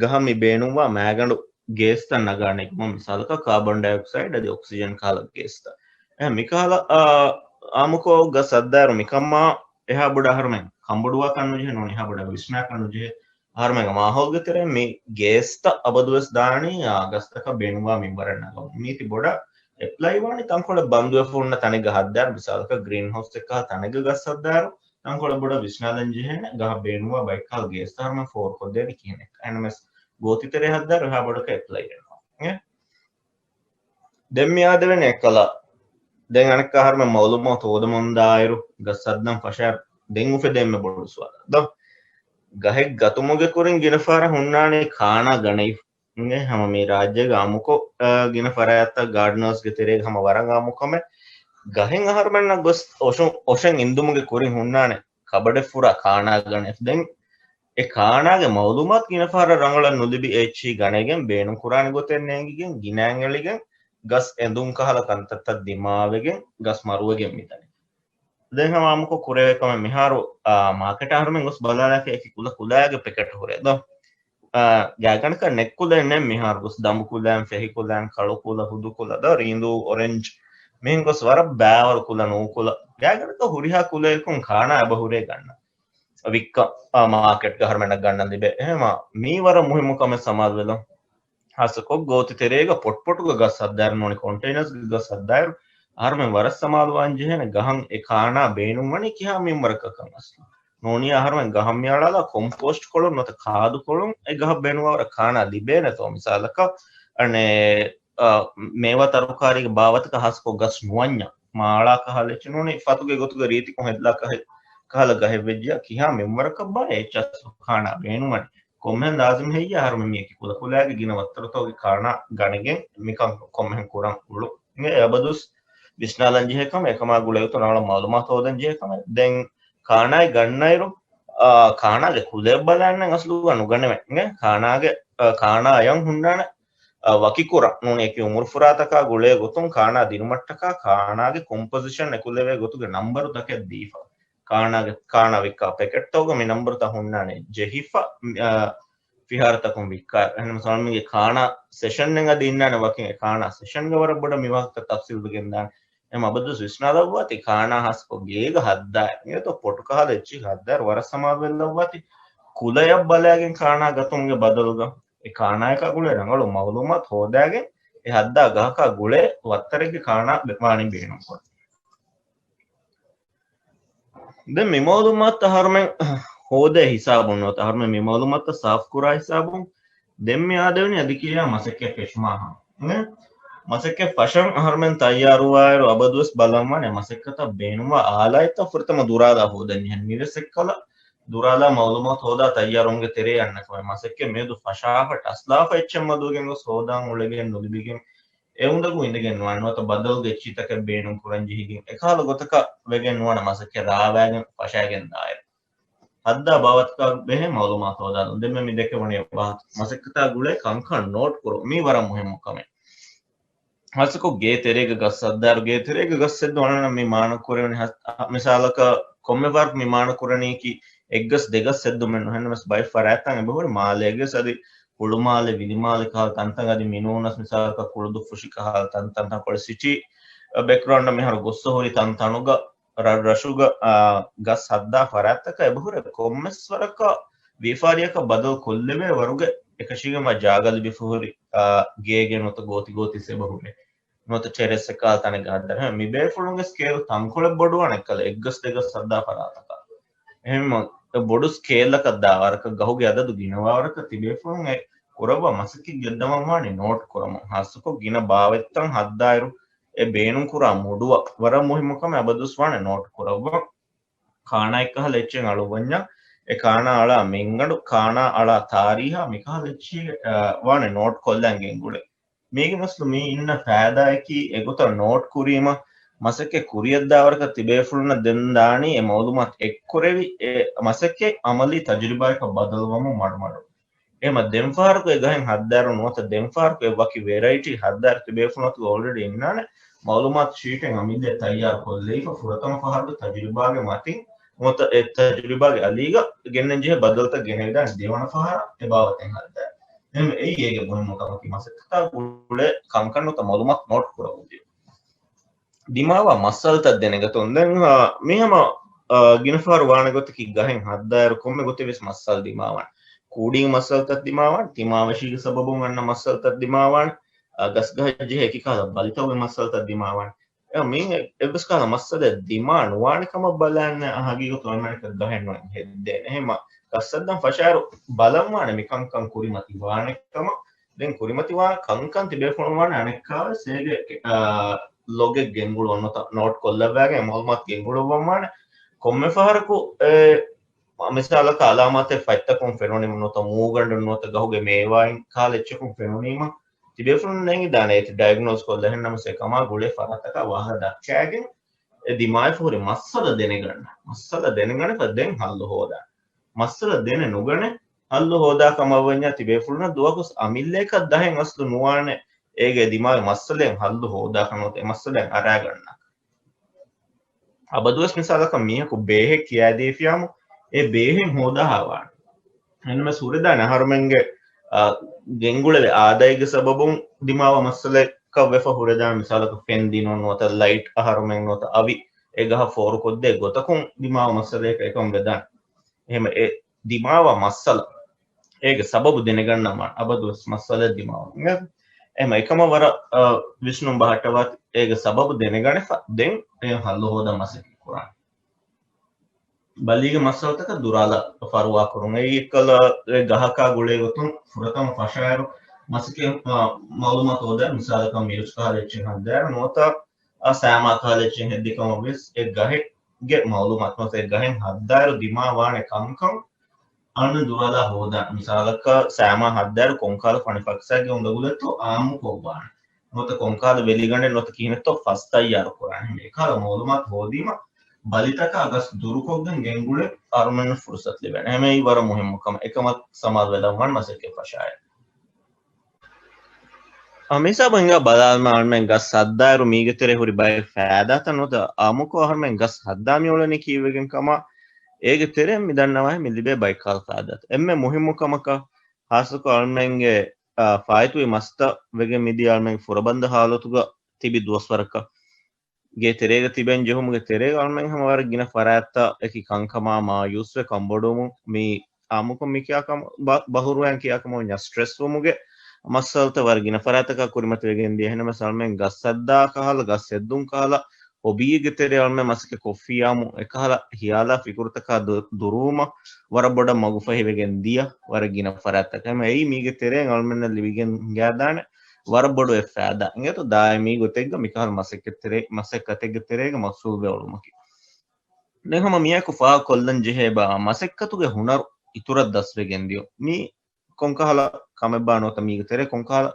ގަހަށް މި ބޭނުންވާ މާގަނޑު ގޭސްތައް ނަގާނެ ކަމަށް، މިސާލަކަށް ކާބޮން ޑައިއޮކްސައިޑް އަދި އޮކްސިޖަން ކަހަލަ ގޭސްތައް. އެ މިކަހަލަ، އާ، އާއްމުކޮށް ގަސް ހައްދާއިރު މިކަމާ އެހާ ބޮޑަށް އަހަރުމެން ކަނބޮޑުވާކަށް ނުޖެހޭ، ނޫނީ އެހާ ބޮޑަށް ވިސްނާކަށް ނުޖެހޭ. އަހަރުމެންގެ މާހައުލުގެ ތެރޭ މި ގޭސްތައް އަބަދުވެސް ދާނީ، އާ، ގަސްތަކަށް ބޭނުންވާ މިންވަރަށް ނަގަމުން. މީތި ބޮޑަށް އެޕްލައި ވާނީ ތަންކޮޅެއް ބަންދުވެފަ ހުންނަ ތަނެއްގަ ހައްދާއިރު، މިސާލަކަށް ގްރީން ހައުސްއެއް ކަހަލަ ތަނެއްގަ ގަސް ހައްދާއިރު، ތަންކޮޅެއް ބޮޑަށް ވިސްނާލަން ޖެހޭނެ ގަހަށް ބޭނުންވާ ބައެއްކަހަލަ ގޭސްތައް އަހަރުމެން ފޯރުކޮށްދޭނީ ކިހިނެއް. އެހެންނަމަވެސް ގޯތިތެރޭ ހައްދާއިރު އެހާ ބޮޑަކަށް އެޕްލައި ވެންނާނެ. ދެން މި އާދެވެނީ އެއްކަލަ. ދެން އަނެއްކާ އަހަރުމެން މައުލޫމާތު ހޯދަމުންދާއިރު، ގަސް ހައްދަން ފަށާ ދެން އުފެދޭ އެންމެ ބޮޑު ސުވާލަށް ދޯ. ގަހެއް ގަތުމުގެ ކުރިން ގިނަ ފަހަރަށް ހުންނާނީ ކާނާ ގަނެ އިނގޭ. ހަމަ މި ރާއްޖޭގަ އާއްމުކޮށް، އާ، ގިނަ ފަރާތްތައް ގާޑްނަރސްގެ ތެރޭގަ ހަމަ ވަރަށް އާއްމުކަމެއް. ގަހެއް އަހަރުމެންނަށް ގޮސް އޮށު-، އޮށެއް އިންދުމުގެ ކުރިން ހުންނާނެ ކަބަޑެއް ފުރާ ކާނާ ގަނެ. ދެން އެ ކާނާގެ މައުލޫމާތު ގިނަ ފަހަރަށް ރަނގަޅަށް ނުލިބި އެއްޗިހި ގަނެގެން ބޭނުން ކުރާނެ ގޮތެއް ނޭނގިގެން ގިނައިން އެޅިގެން ގަސް އެނދުން ކަހަލަ ކަންތައްތައް ދިމާވެގެން ގަސް މަރުވެގެން މިދަނީ. ދެން ހަމަ އާއްމުކޮށް ކުރެވޭ ކަމެއް މިހާރު، އާ، މާކެޓް އަހަރުމެން ގޮސް ބަލާލާފަ އެކި ކުލަ ކުލައިގެ ޕެކެޓް ހުރޭ ދޯ. އާ، ގާތްގަނޑަކަށް ނެތް ކުލައެއް ނެތް މިހާރު ގޮސް ދަނބު ކުލައިން، ފެހި ކުލައިން، ކަޅު ކުލަ، ހުދު ކުލަ ދޯ، ރީނދޫ، އޮރެންޖް މިހެން ގޮސް ވަރަށް ބައިވަރު ކުލަ ނޫކުލަ. ގާތްގަނޑަކަށް ހުރިހާ ކުލައަކުން ކާނާ އެބަ ހުރޭ ގަންނަ. ވިއްކަ، އާ، މާކެޓްގަ އަހަރުމެންނަށް ގަންނަން ލިބޭ. އެހެމަ މީ ވަރަށް މުހިއްމު ކަމެއް ސަމާލުވެލޯ. ހާއްސަކޮށް ގޯތި ތެރޭގަ ޕޮޓްޕޮޓުގަ ގަސް ހައްދާއިރު ނޫނީ ކޮންޓެއިނަރސްގަ ގަސް ހައްދާއިރު އަހަރުމެން ވަރަށް ސަމާލުވާން ޖެހޭނެ ގަހަށް އެ ކާނާ ބޭނުންވަނީ ކިހާ މިންވަރަކަކަށް އަސްލު. ނޫނީ އަހަރުމެން ގަހަށް މިއަޅާލާ ކޮމްޕޯސްޓް ކޮޅުން ނުވަތަ ކާދު ކޮޅުން އެ ގަހަށް ބޭނުންވާވަރަށް ކާނާ ލިބޭނެތޯ. މިސާލަކަށް އަނެއް، އަ، މޭވާ ތަރުކާރީގެ ބާވަތަކަށް ހާއްސަކޮށް ގަސް ނުވަންޏާ މާޅާ ކަހަލަ އެއްޗެއް ނޫނީ ފަތުގެ ގޮތުގަ ރީތިކޮށް ހެދިލާ ކަހެއް، ކަހަލަ ގަހެއް ވެއްޖިޔާ ކިހާ މިންވަރަކަށް ބާ އެއްޗެއް ކާނާ ބޭނުންވަނީ. ކޮންމެހެން ލާޒިމް ހެއްޔާ އަހަރުމެން މި އެކި ކުލަކުލައިގެ ގިނަ ވައްތަރުތަކުގެ ކާނާ ގަނެގެން މިކަން ކޮންމެހެން ކުރަން އުޅުން. އެ އަބަދުސް ވިސްނާލަން ޖެހޭ ކަމެއް، އެކަމާ ގުޅޭގޮތުން ރަނގަޅަށް މައުލޫމާތު ހޯދަން ޖެހޭ ކަމެއް. ދެން ކާނާއެއް ގަންނައިރު، އާ، ކާނާގެ ކުލައެއް ބަލާން އަސްލުގަ ނުގަނެވޭ. އިނގޭ ކާނާގެ، އާ، ކާނާ އަޔަށް ހުންނާނެ، އާ، ވަކިކުރަން ނޫނީ އެކި އުމުރުފުރާތަކާ ގުޅޭ ގޮތުން ކާނާ ދިނުމަށްޓަކާ ކާނާގެ ކޮމްޕޮޒިޝަން އެކުލެވޭ ގޮތުގެ ނަންބަރުތަކެއް ދީފަ. ކާނާގެ، ކާނާ ވިއްކާ ޕެކެޓްތަކުގަ މި ނަންބަރުތައް ހުންނާނެ ޖެހިފަ، އާ، ފިހާރަތަކުން ވިއްކާ. އެހެން ސަލްމީގެ ކާނާ ސެޝަންއެއް އަދި އިންނާނެ ވަކިން އެ ކާނާ ސެޝަންގަ ވަރަށް ބޮޑަށް މި ވާހަކަ ތަފްސީލް ވެގެން ދާނެ. އެ މަބަދުސް ވިސްނާލައްވާތި ކާނާ ހާއްސަކޮށް ގޭގަ ހައްދާ އެއް އެތޯ ޕޮޓު ކަހަލަ އެއްޗި ހައްދާއިރު ވަރަށް ސަމާލުވެލައްވާތި ކުލަޔަށް ބަލާގެން ކާނާ ގަތުމުގެ ބަދަލުގަ އެ ކާނާޔަކާ ގުޅޭ ރަނގަޅު މައުލޫމާތު ހޯދާގެން އެ ހައްދާ ގަހަކާ ގުޅޭ ވައްތަރެއްގެ ކާނާ ވާނީ ބޭނުންކޮށް. ދެން މި މައުލޫމާތު އަހަރުމެން ހޯދޭ ހިސާބުން ނުވަތަ އަހަރުމެން މި މައުލޫމާތު ސާފުކުރާ ހިސާބުން ދެން މި އާދެވެނީ އަދި ކިޔާ މަސައްކަތް ފެށުމާހާ. މަސައްކަތް ފަށަން އަހަރުމެން ތައްޔާރުވާއިރު އަބަދުވެސް ބަލަންވާނެ މަސައްކަތަށް ބޭނުންވާ އާލާތްތައް ފުރަތަމަ ދުރާލާ ހޯދަން ޖެހެން. މިވެސް އެއްކަލަ ދުރާލާ މައުލޫމާތު ހޯދާ ތައްޔާރުވުމުގެ ތެރޭ އަންނަ ކަމެއް. މަސައްކަތް މިއަދު ފަށާފަ ޓަސްލާފަ އެއްޗެއް މަދުވެގެން ގޮސް ހޯދާން އުޅެގެން ނުލިބިގެން އެ އުނދަގޫ އިނދެގެން ނުވާނެ. ނުވަތަ ބަދަލުގެ އެއްޗިތަކެއް ބޭނުން ކުރަން ޖެހިގެން އެކަހަލަ ގޮތަކަށް ވެގެން ނުވާނެ މަސައްކަތް ރާވާގެން ފަށާގެން ދާއިރު. ހައްދާ ބާވަތަކާ ބެހޭ މައުލޫމާތު ހޯދާލުން. ދެންމެ މި ދެކެވުނީ ވާހަކަ މަސައްކަތާ ގުޅޭ ކަންކަން ނޯޓް ކުރުން. މީ ވަރަށް މުހިއްމު ކަމެއް. ހާއްސަކޮށް ގޭ ތެރޭގަ ގަސް ހައްދާއިރު، ގޭ ތެރޭގަ ގަސް ހެއްދުން އަންނަ މި މާނަ ކުރެވެނީ ހަ-، މިސާލަކަށް ކޮންމެ ފަހަރަކު މި މާނަ ކުރަނީކީ އެއްގަސް ދެގަސް ހެއްދުމެއް ނޫން. އެހެންނަމަވެސް ބައެއް ފަރާތްތައް އެބަހުރި މާލޭގަސް އަދި ހުޅުމާލެ، ވިލިމާލެ ކަހަލަ ތަންތަން އަދި މިނޫނަސް މިސާލަކަށް ކުޅުދުއްފުށި ކަހަލަ ތަންތަން ތަންކޮޅެއް ސިޓީ ބެކްގްރައުންޑަށް މިހާރު ގޮއްސަ ހުރި ތަންތަނުގަ ރަށް ރަށުގަ، އާ، ގަސް ހައްދާ ފަރާތްތަކަށް އެބަހުރި ކޮންމެސް ވަރަކަށް ވިޔަފާރިއަކަށް ބަދަލު ކޮށްލެވޭ ވަރުގެ އެކަށީގެންވާ ޖާގަ ލިބިފަހުރި، އާ، ގޭގެ ނުވަތަ ގޯތި ގޯތިސް އެބަހުރި. ނުވަތަ ޓެރެސް އެއްކާ ތަނެއްގަ ހައްދަން. މި ބޭފުޅުންގެ ސްކޭލް ތަންކޮޅެއް ބޮޑުވާނެ އެއްކަލަ އެއްގަސް ދެގަސް ހައްދާ ފަރާތަކަށް. އެހެން ބޮޑު ސްކޭލްއަކަށް ދާ ވަރަކަށް ގަހުގެ އަދަދު ގިނަވާ ވަރަކަށް ތިބޭފުޅުން އެ ކުރައްވާ މަސައްކަތް ގެއްލަވަން ވާނީ ނޯޓް ކުރަމުން. ހާއްސަކޮށް ގިނަ ބާވަތްތައް ހައްދާއިރު އެ ބޭނުންކުރާ މުޑުއަށް ވަރަށް މުހިއްމު ކަމެއް އަބަދުސް ވާނެ ނޯޓް ކުރައްވަން. ކާނާއެއްކަހަލަ އެއްޗެއް އަޅުއްވަންޏާ އެ ކާނާ އަޅާ މިންގަނޑު، ކާނާ އަޅާ ތާރީހާ މިކަހަލަ އެއްޗެއް، އަ، ވާނެ ނޯޓް ކޮށްލަން ގެންގުޅޭ. މީގެ މަސްލު މީ އިންނަ ފައިދާއަކީ އެގޮތަށް ނޯޓް ކުރީމަ މަސައްކަތް ކުރިއަށްދާވަރަކަށް ތިބޭފުޅުންނަށް ދެން ދާނީ އެ މައުލޫމާތު އެއްކުރެވި އެ މަސައްކަތް އަމަލީ ތަޖުރިބާއަކަށް ބަދަލުވަމުން މަޑުމަޑު. އެހެމަ ދެންފަހަރަކު އެ ގަހެއް ހައްދާއިރު ނުވަތަ ދެންފަހަރަކު އެ ވަކި ވެރައިޓީ ހައްދާއިރު ތިބޭފުޅުން އަތުގަ އޯލްރެޑީ އިންނާނެ މައުލޫމާތު ޝީޓެއް އަމިއްލަ ތައްޔާރު ކޮށްލައިފަ ފުރަތަމަ ފަހަރުގެ ތަޖުރިބާގެ މަތިން ނުވަތަ އެ ތަޖުރިބާގެ އަލީގަ ގެންނަން ޖެހޭ ބަދަލުތައް ގެނެވިދާނެ ދެވަނަ ފަހަރަށް އެ ބާވަތެއް ހައްދާ. އެހެން އެއީ އޭގެ މުހިންމު ކަމަކީ، މަސައްކަތާ ގުޅޭ ކަންކަން ނުވަތަ މައުލޫމާތު ނޯޓް ކުރަމުންދިޔަ. ދިމާވާ މައްސަލަތައް ދެނެގަތުން ދެން، އާ، މި ހަމަ، އާ، ގިނަފަހަރު ވާނެ ގޮތަކީ ގަހެއް ހައްދާއިރު ކޮންމެ ގޮތެއް ވެސް މައްސަލަ ދިމާވާނެ. ކޫޑިން މައްސަލަތައް ދިމާވާނެ، ތިމާވެށީގެ ސަބަބުން އަންނަ މައްސަލަތައް ދިމާވާނެ، އާ، ގަސްގަހަށް ޖެހޭ އެކި ކަހަލަ ބަލިތަކުގެ މައްސަލަތައް ދިމާވާނެ. އެ މި އެއްވެސް ކަހަލަ މައްސަލައެއް ދިމާ ނުވާނެ ކަމަށް ބަލާން ހަގީގަތު އަޅުމެންނަކަށް ގަހެއް ނުވެ ހެއްދޭނެ. އެހެން ގަސް ހައްދަން ފަށާއިރު ބަލަން ވާނެ މި ކަންކަން ކުރިމަތި ވާނެ ކަމަށް. ދެން ކުރިމަތިވާ ކަންކަން ތިބޭފުޅުން ވާނެ އަނެއްކާވެސް އޭގެ، އާ، ލޮގެއް ގެންގުޅު ނުވަތަ ނޯޓް ކޮށްލައްވާގެން މައުލޫމާތު ގެންގުޅުއްވަން ވާނެ. ކޮންމެ ފަހަރަކު އެ މިސާލަކަށް އަލާމާތެއް ފަތްތަކުން ފެނުނީމަ ނުވަތަ މޫގަނޑުން ނުވަތަ ގަހުގެ މޭވާއިން ކަހަލަ އެއްޗަކުން ފެނުނީމަ ތިބޭފުޅުން ނޭނގިދާނެ އޭތި ޑަޔަގްނޯސް ކޮށްލަ. އެހެންނަމަވެސް އެކަމާ ގުޅޭ ފަރާތަކާ ވާހަކަ ދައްކާގެން އެ ދިމާވެފަ ހުރި މައްސަލަ ދެނެގަންނަ. މައްސަލަ ދެނެގަނެފަ ދެން ހައްލު ހޯދާ. މައްސަލަ ދެނެ ނުގަނެ ހައްލު ހޯދާ ކަމަށް ވަންޏާ ތިބޭފުޅުންނަށް ދުވަހަކުސް އަމިއްލައަކަށް ދަހެއް އަސްލު ނުވާނެ އޭގެ ދިމާވި މައްސަލައިން ހައްލު ހޯދާކަށް ނުވަތަ އެ މައްސަލައިން އަރާގަންނަ. އަބަދުވެސް މިސާލަކަށް މީހަކު ބޭހެއް ކިޔާދީފިޔާމު އެ ބޭހެއް ހޯދާހާވާނެ. އެންމެސް ހުރެދާނެ އަހަރުމެންގެ، އާ، ގެންގުޅެވޭ އާދައިގެ ސަބަބުން ދިމާވާ މައްސަލައަކަށް ވެފަ ހުރެދާނެ. މިސާލަކަށް ފެން ދިނުން ނުވަތަ ލައިޓް އަހަރުމެން ނުވަތަ އަވި އެ ގަހަށް ފޯރުކޮށްދޭ ގޮތަކުން ދިމާވާ މައްސަލައަކަށް އެކަމަށް ވެދާނެ. އެހެން އެ ދިމާވާ މައްސަލަ އޭގެ ސަބަބު ދެނެގަންނަމާ އަބަދުވެސް މައްސަލަ ދިމާވަން. އެހެން އެކަމަށް ވަރަށް، އާ، ވިސްނުން ބަހައްޓަވާތި އޭގެ ސަބަބު ދެނެގަނެފަ ދެން އެ ހައްލު ހޯދަން މަސައްކަތް ކުރާނެ. ބަލީގެ މައްސަލަތަކަށް ދުރާލާ ފަރުވާކުރުން. އެއީ އެއްކަލަ ގަހަކާ ގުޅޭގޮތުން ފުރަތަމަ ފަށާއިރު މަސައްކަތް، އާ، މައުލޫމާތު ހޯދާ، މިސާލަކަށް މިރުސް ކަހަލަ އެއްޗެއް ހައްދާއިރު ނުވަތަ، އާ، ސާމާ ކަހަލަ އެއްޗެއް ހެއްދި ކަމަށް ވެސް އެ ގަހެއްގެ މައުލޫމާތު ނުވަތަ އެ ގަހެއް ހައްދާއިރު ދިމާވާނެ ކަންކަން އަންނަ ދުރާލާ ހޯދާ. މިސާލަކަށް ސާމާ ހައްދާއިރު ކޮންކަހަލަ ފަނިފައްސާގެ އުނދަގުލެއްތޯ އާއްމުކޮށްވާނެ. ނުވަތަ ކޮންކަހަލަ ވެލިގަނޑެއް ނުވަތަ ކިހިނެއްތޯ ފަސް ތައްޔާރު ކުރާނެ. އެކަހަލަ މައުލޫމާތު ހޯދީމަ ބަލިތަކާ ގަސް ދުރުކޮށްގެން ގެންގުޅެ އަހަރުމެންނަށް ފުރުސަތު ލިބޭނެ. އެހެން އެއީ ވަރަށް މުހިއްމު ކަމެއް. އެކަމަށް ސަމާލުވެލަން ވާން މަސައްކަތް ފަށާއިރު. އަ، މިހިސާބުން ހިނގާ ބަލާލަމާ އަޅުމެން ގަސް ހައްދާއިރު މީގެ ތެރޭ ހުރި ބައެއް ފައިދާތައް ނުވަތަ އާއްމުކޮށް އަހަރުމެން ގަސް ހައްދާ މިއުޅެނީ ކީއްވެގެން ކަމަށް އޭގެ ތެރެއިން މި ދަންނަވާހެން މި ލިބޭ ބައެއް ކަހަލަ ފައިދާތައް. އެންމެ މުހިއްމު ކަމަކަށް ހާއްސަކޮށް އަޅުމެންގެ، އާ، ފާއިތުވި މަސްތައް ވެގެން މިދިޔަ އަޅުމެން ފުރަބަނދު ހާލަތުގަ ތިބި ދުވަސްވަރަކަށް ގޭ ތެރޭގަ ތިބެން ޖެހުމުގެ ތެރޭގަ އަޅުމެން ހަމަ ވަރަށް ގިނަ ފަރާތްތައް އެކި ކަންކަމާ މާޔޫސްވެ ކަންބޮޑުވުމުން މި އާއްމުކޮށް މި ކިޔާ ކަމަށް ބަ-، ބަހުރުވައިން ކިޔާ ކަމަށް ވަންޏާ ސްޓްރެސް ވުމުގެ މައްސަލަތައް ވަރަށް ގިނަ ފަރާތަކަށް ކުރިމަތިވެގެން ދިޔަ. އެހެންނަމަވެސް އަޅުމެން ގަސް ހައްދާ ކަހަލަ، ގަސް ހެއްދުން ކަހަލަ، ހޮބީއެއްގެ ތެރޭ އަޅުމެން މަސައްކަތް ކޮށްފިއްޔާމު އެކަހަލަ ހިޔާލާ ފިކުރުތަކާ ދު-، ދުރުވުމަށް ވަރަށް ބޮޑަށް މަގުފަހިވެގެން ދިޔަ ވަރަށް ގިނަ ފަރާތްތަކަށް. އެހެން އެއީ މީގެ ތެރެއިން އަޅުމެންނަށް ލިބިގެން ހިނގާދާނެ ވަރަށް ބޮޑު އެއް ފައިދާ. އިނގޭތޯ ދާއިމީ ގޮތެއްގަ މިކަހަލަ މަސައްކަތްތެރޭ-، މަސައްކަތެއްގެ ތެރޭގަ މަޝްޣޫލްވެ އުޅުމަކީ. ދެން ހަމަ މިއާއެކު ފާހަގަކޮށްލަން ޖެހޭ ބާ މަސައްކަތުގެ ހުނަރު އިތުރަށް ދަސްވެގެން ދިޔުން. މީ ކޮންކަހަލަ ކަމެއްބާ ނުވަތަ މީގެ ތެރޭ ކޮންކަހަލަ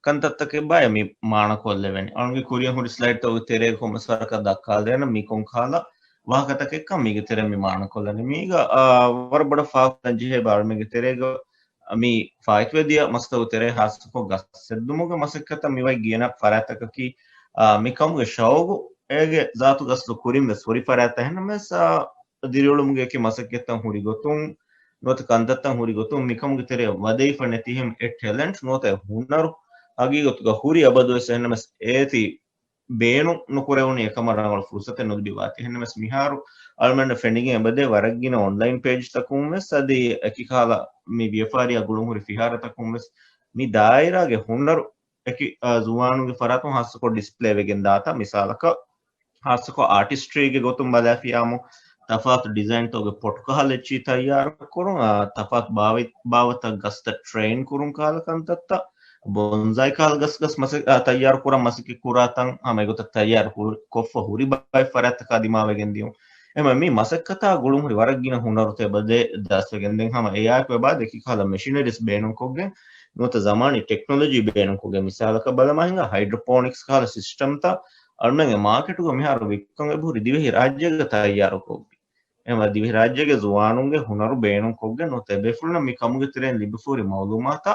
ކަންތައްތަކެއްބާ މި މާނަކޮށްލެވެނީ. އަޅުގެ ކުރިއަށް ހުރި ސްލައިޑްތަކުގެ ތެރޭގަ ކޮންމެސް ވަރަކަށް ދައްކާލަދޭނަން މީ ކޮންކަހަލަ ވާހަކަތަކެއްކަން މީގެ ތެރޭ މި މާނަކޮށްލަނީ. މީގަ، އާ، ވަރަށް ބޮޑަށް ފާހަގަކޮށްލަން ޖެހޭ ބާ އަޅުމެންގެ ތެރޭގަ މި ފާއިތުވެދިޔަ މަސައްކަތުގެ ތެރޭ ހާއްސަކޮށް ގަސް ހެއްދުމުގެ މަސައްކަތަށް މިވައި ގިނަ ފަރާތްތަކަކީ، އާ، މި ކަމުގެ ޝައުގު އޭގެ ޒާތުގެ އަސްލު ކުރިން ވެސް ހުރި ފަރާތްތައް. އެހެންނަމަވެސް، އާ، ދިރިއުޅުމުގެ އެކި މަސައްކަތްތައް ހުރި ގޮތުން ނުވަތަ ކަންތައްތައް ހުރި ގޮތުން މިކަމުގެ ތެރެއަށް ވަދެވިފަ ނެތި އެހެން އެ ޓެލެންޓް ނުވަތަ އެ ހުނަރު ހަގީގަތުގަ ހުރި އަބަދުވެސް އެހެންނަމަވެސް އޭތި ބޭނުން ނުކުރެވުނީ އެކަމަށް ރަނގަޅު ފުރުސަތެއް ނުލިބިވާތީ. އެހެންނަމަވެސް މިހާރު އަޅުމެންނަށް ފެނިގެން އެބަދޭ ވަރަށް ގިނަ އޮންލައިން ޕޭޖްތަކުން ވެސް އަދި އެކި ކަހަލަ މި ވިޔަފާރިއާ ގުޅުން ހުރި ފިހާރަތަކުން ވެސް މި ދާއިރާގެ ހުނަރު އެކި، އާ، ޒުވާނުންގެ ފަރާތުން ހާއްސަކޮށް ޑިސްޕްލޭ ވެގެން ދާތާ. މިސާލަކަށް ހާއްސަކޮށް އާޓިސްޓްރީގެ ގޮތުން ބަލާފިޔާމު ތަފާތު ޑިޒައިންތަކުގެ ޕޮޓު ކަހަލަ އެއްޗިހި ތައްޔާރު ކުރުން، އާ، ތަފާތު ބާވަތް-، ބާވަތްތައް ގަސްތައް ޓްރެއިން ކުރުން ކަހަލަ ކަންތައްތައް، ބޮންޒާއި ކަހަލަ ގަސް ގަސް މަސަ-، އާ، ތައްޔާރު ކުރަން މަސައްކަތް ކުރާތަން ހަމަ އެގޮތަށް ތައްޔާރު ކުރ-، ކޮށްފަ ހުރި ބައެއް ފަރާތްތަކާ ދިމާވެގެން ދިޔުން. އެމަ މި މަސައްކަތާ ގުޅުން ހުރި ވަރަށް ގިނަ ހުނަރުތައް އެބަދޭ ދަސްވެގެން ދެން ހަމަ އެއާއެކު އެބަ އަދި އެކި ކަހަލަ މެޝިނަރީސް ބޭނުންކޮށްގެން ނުވަތަ ޒަމާނީ ޓެކްނޮލޮޖީ ބޭނުންކޮށްގެން މިސާލަކަށް ބަލަމާ ހިނގާ ހައިޑްރޮޕޯނިކްސް ކަހަލަ ސިސްޓަމްތައް އަޅުމެންގެ މާކެޓުގަ މިހާރު ވިއްކަން އެބަހުރި ދިވެހި ރާއްޖޭގަ ތައްޔާރުކޮށްފި. އެމަ ދިވެހިރާއްޖޭގެ ޒުވާނުންގެ ހުނަރު ބޭނުންކޮށްގެން ނުވަތަ އެބޭފުޅުންނަށް މި ކަމުގެ ތެރެއިން ލިބިފަ ހުރި މައުލޫމާތާ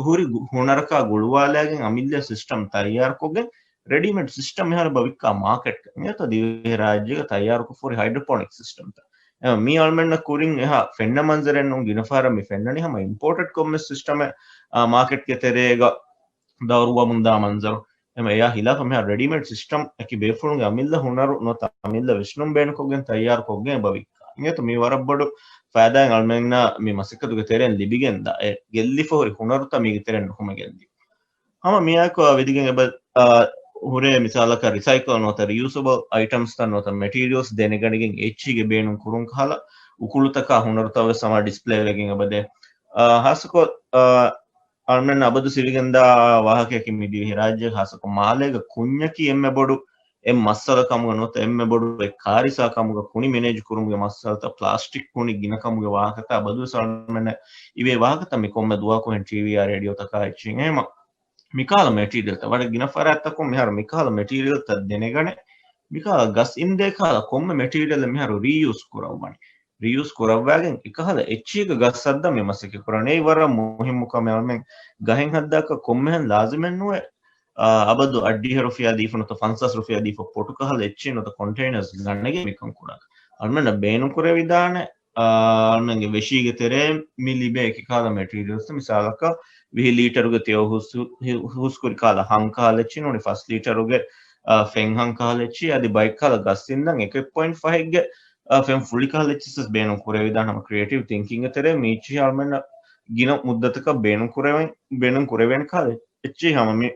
ހުރި ގު-، ހުނަރަކާ ގުޅުވާލައިގެން އަމިއްލަ ސިސްޓަމް ތައްޔާރުކޮށްގެން ރެޑީމޭޑް ސިސްޓަމް މިހާރު އެބަ ވިއްކާ މާކެޓްގަ. އެއީތޯ ދިވެހިރާއްޖޭގަ ތައްޔާރުކޮށްފަ ހުރި ހައިޑްރޮޕޯނިކް ސިސްޓަމްތައް. މީ އަޅުމެންނަށް ކުރިން އެހާ ފެންނަ މަންޒަރެއް ނޫން. ގިނަ ފަހަރަށް މި ފެންނަނީ ހަމަ އިމްޕޯޓެޑް ކޮންމެސް ސިސްޓަމެއް މާކެޓްގެ ތެރޭގަ ދައުރުވަމުންދާ މަންޒަރު. އެމަ އެޔާ ހިލާފަށް މިހާރު ރެޑީމޭޑް ސިސްޓަމް އެކި ބޭފުޅުންގެ އަމިއްލަ ހުނަރު ނުވަތަ އަމިއްލަ ވިސްނުން ބޭނުންކޮށްގެން ތައްޔާރުކޮށްގެން އެބަ ވިއްކާ. އިނގޭތޯ މީ ވަރަށް ބޮޑު ފައިދާއެއް އަޅުމެންނަށް މި މަސައްކަތުގެ ތެރެއިން ލިބިގެންދާ. އެ ގެއްލިފަ ހުރި ހުނަރުތައް މީގެ ތެރެއިން ނުކުމެގެން ދިޔުން. ހަމަ މިއާއެކު ވިދިގެން އެބަ، އާ، ހުރޭ މިސާލަކަށް ރިސައިކަލް ނުވަތަ ރިޔޫސަބަލް އައިޓަމްސްތައް ނުވަތަ މެޓީރިއަލްސް ދެނެގަނެގެން އެއްޗީގެ ބޭނުން ކުރުން ކަހަލަ އުކުޅުތަކާ ހުނަރުތައް ވެސް ހަމަ ޑިސްޕްލޭ ވެގެން އެބަދޭ. އާ، ހާއްސަކޮށް، އާ، އަޅުމެން އަބަދު ސިވިގެންދާ ވާހަކަޔަކީ މި ދިވެހިރާއްޖޭގެ ހާއްސަކޮށް މާލޭގެ ކުންޏަކީ އެންމެ ބޮޑު އެއް މައްސަލަ ކަމުގަ ނުވަތަ އެންމެ ބޮޑު އެއް ކާރިސާ ކަމުގަ ކުނި މެނޭޖް ކުރުމުގެ މައްސަލަތައް، ޕްލާސްޓިކް ކުނި ގިނަ ކަމުގެ ވާހަކަތައް އަބަދުވެސް އަޅުމެންނަށް އިވޭ ވާހަކަތައް މި ކޮންމެ ދުވަހަކު ހެން ޓީވީއާ ރޭޑިއޯތަކާ އެއްޗެއް އެހެމަ މިކާލަ މެޓީރިއަލްތައް ވަރަށް ގިނަ ފަރާތްތަކުން މިހާރު މިކާލަ މެޓީރިއަލްތައް ދެނެގަނެ، މިކާލަ ގަސް އިންދޭ ކާލަ ކޮންމެ މެޓީރިއަލެއް މިހާރު ރީޔޫސް ކުރައްވަނީ. ރީޔޫސް ކުރައްވާގެން އެކަހަލަ އެއްޗީގަ ގަސް ހައްދަން މި މަސައްކަތް ކުރަނީ. އެއީ ވަރަށް މުހިއްމު ކަމެއް. އަޅުމެން ގަހެއް ހައްދާކަށް ކޮންމެހެން ލާޒިމެއް ނުވޭ، އާ، އަބަދު އައްޑިހަ ރުފިޔާ ދީފަ ނުވަތަ ފަންސާސް ރުފިޔާ ދީފަ ޕޮޓު ކަހަލަ އެއްޗެއް ނުވަތަ ކޮންޓެއިނަރސް ގަނެގެން މިކަން ކުރާ. އަޅުމެންނަށް ބޭނުން ކުރެވިދާނެ، އާ، އަޅުމެންގެ ވެށީގެ ތެރޭ މި ލިބޭ އެކި ކަހަލަ މެޓީރިއަލްސް. މިސާލަކަށް ވިހި ލީޓަރުގެ ތެޔޮ ހުސް-، ހި-، ހުސްކުރި ކަހަލަ ހަން ކަހަލަ އެއްޗެއް ނޫނީ ފަސް ލީޓަރުގެ، އާ، ފެން ހަން ކަހަލަ އެއްޗެއް އަދި ބައެއް ކަހަލަ ގަސް އިންދަން އެކެއް ޕޮއިންޓް ފަހެއްގެ، އާ، ފެން ފުޅި ކަހަލަ އެއްޗެއްސް ބޭނުން ކުރެވިދާނެ ހަމަ ކްރިއޭޓިވް ތިންކިންގެ ތެރޭ މީ އެއްޗެއް އަޅުމެންނަށް ގިނަ މުއްދަތަކަށް ބޭނުން ކުރެވެން، ބޭނުން ކުރެވޭނެ ކަހަލަ އެއްޗެއް ހަމަ މި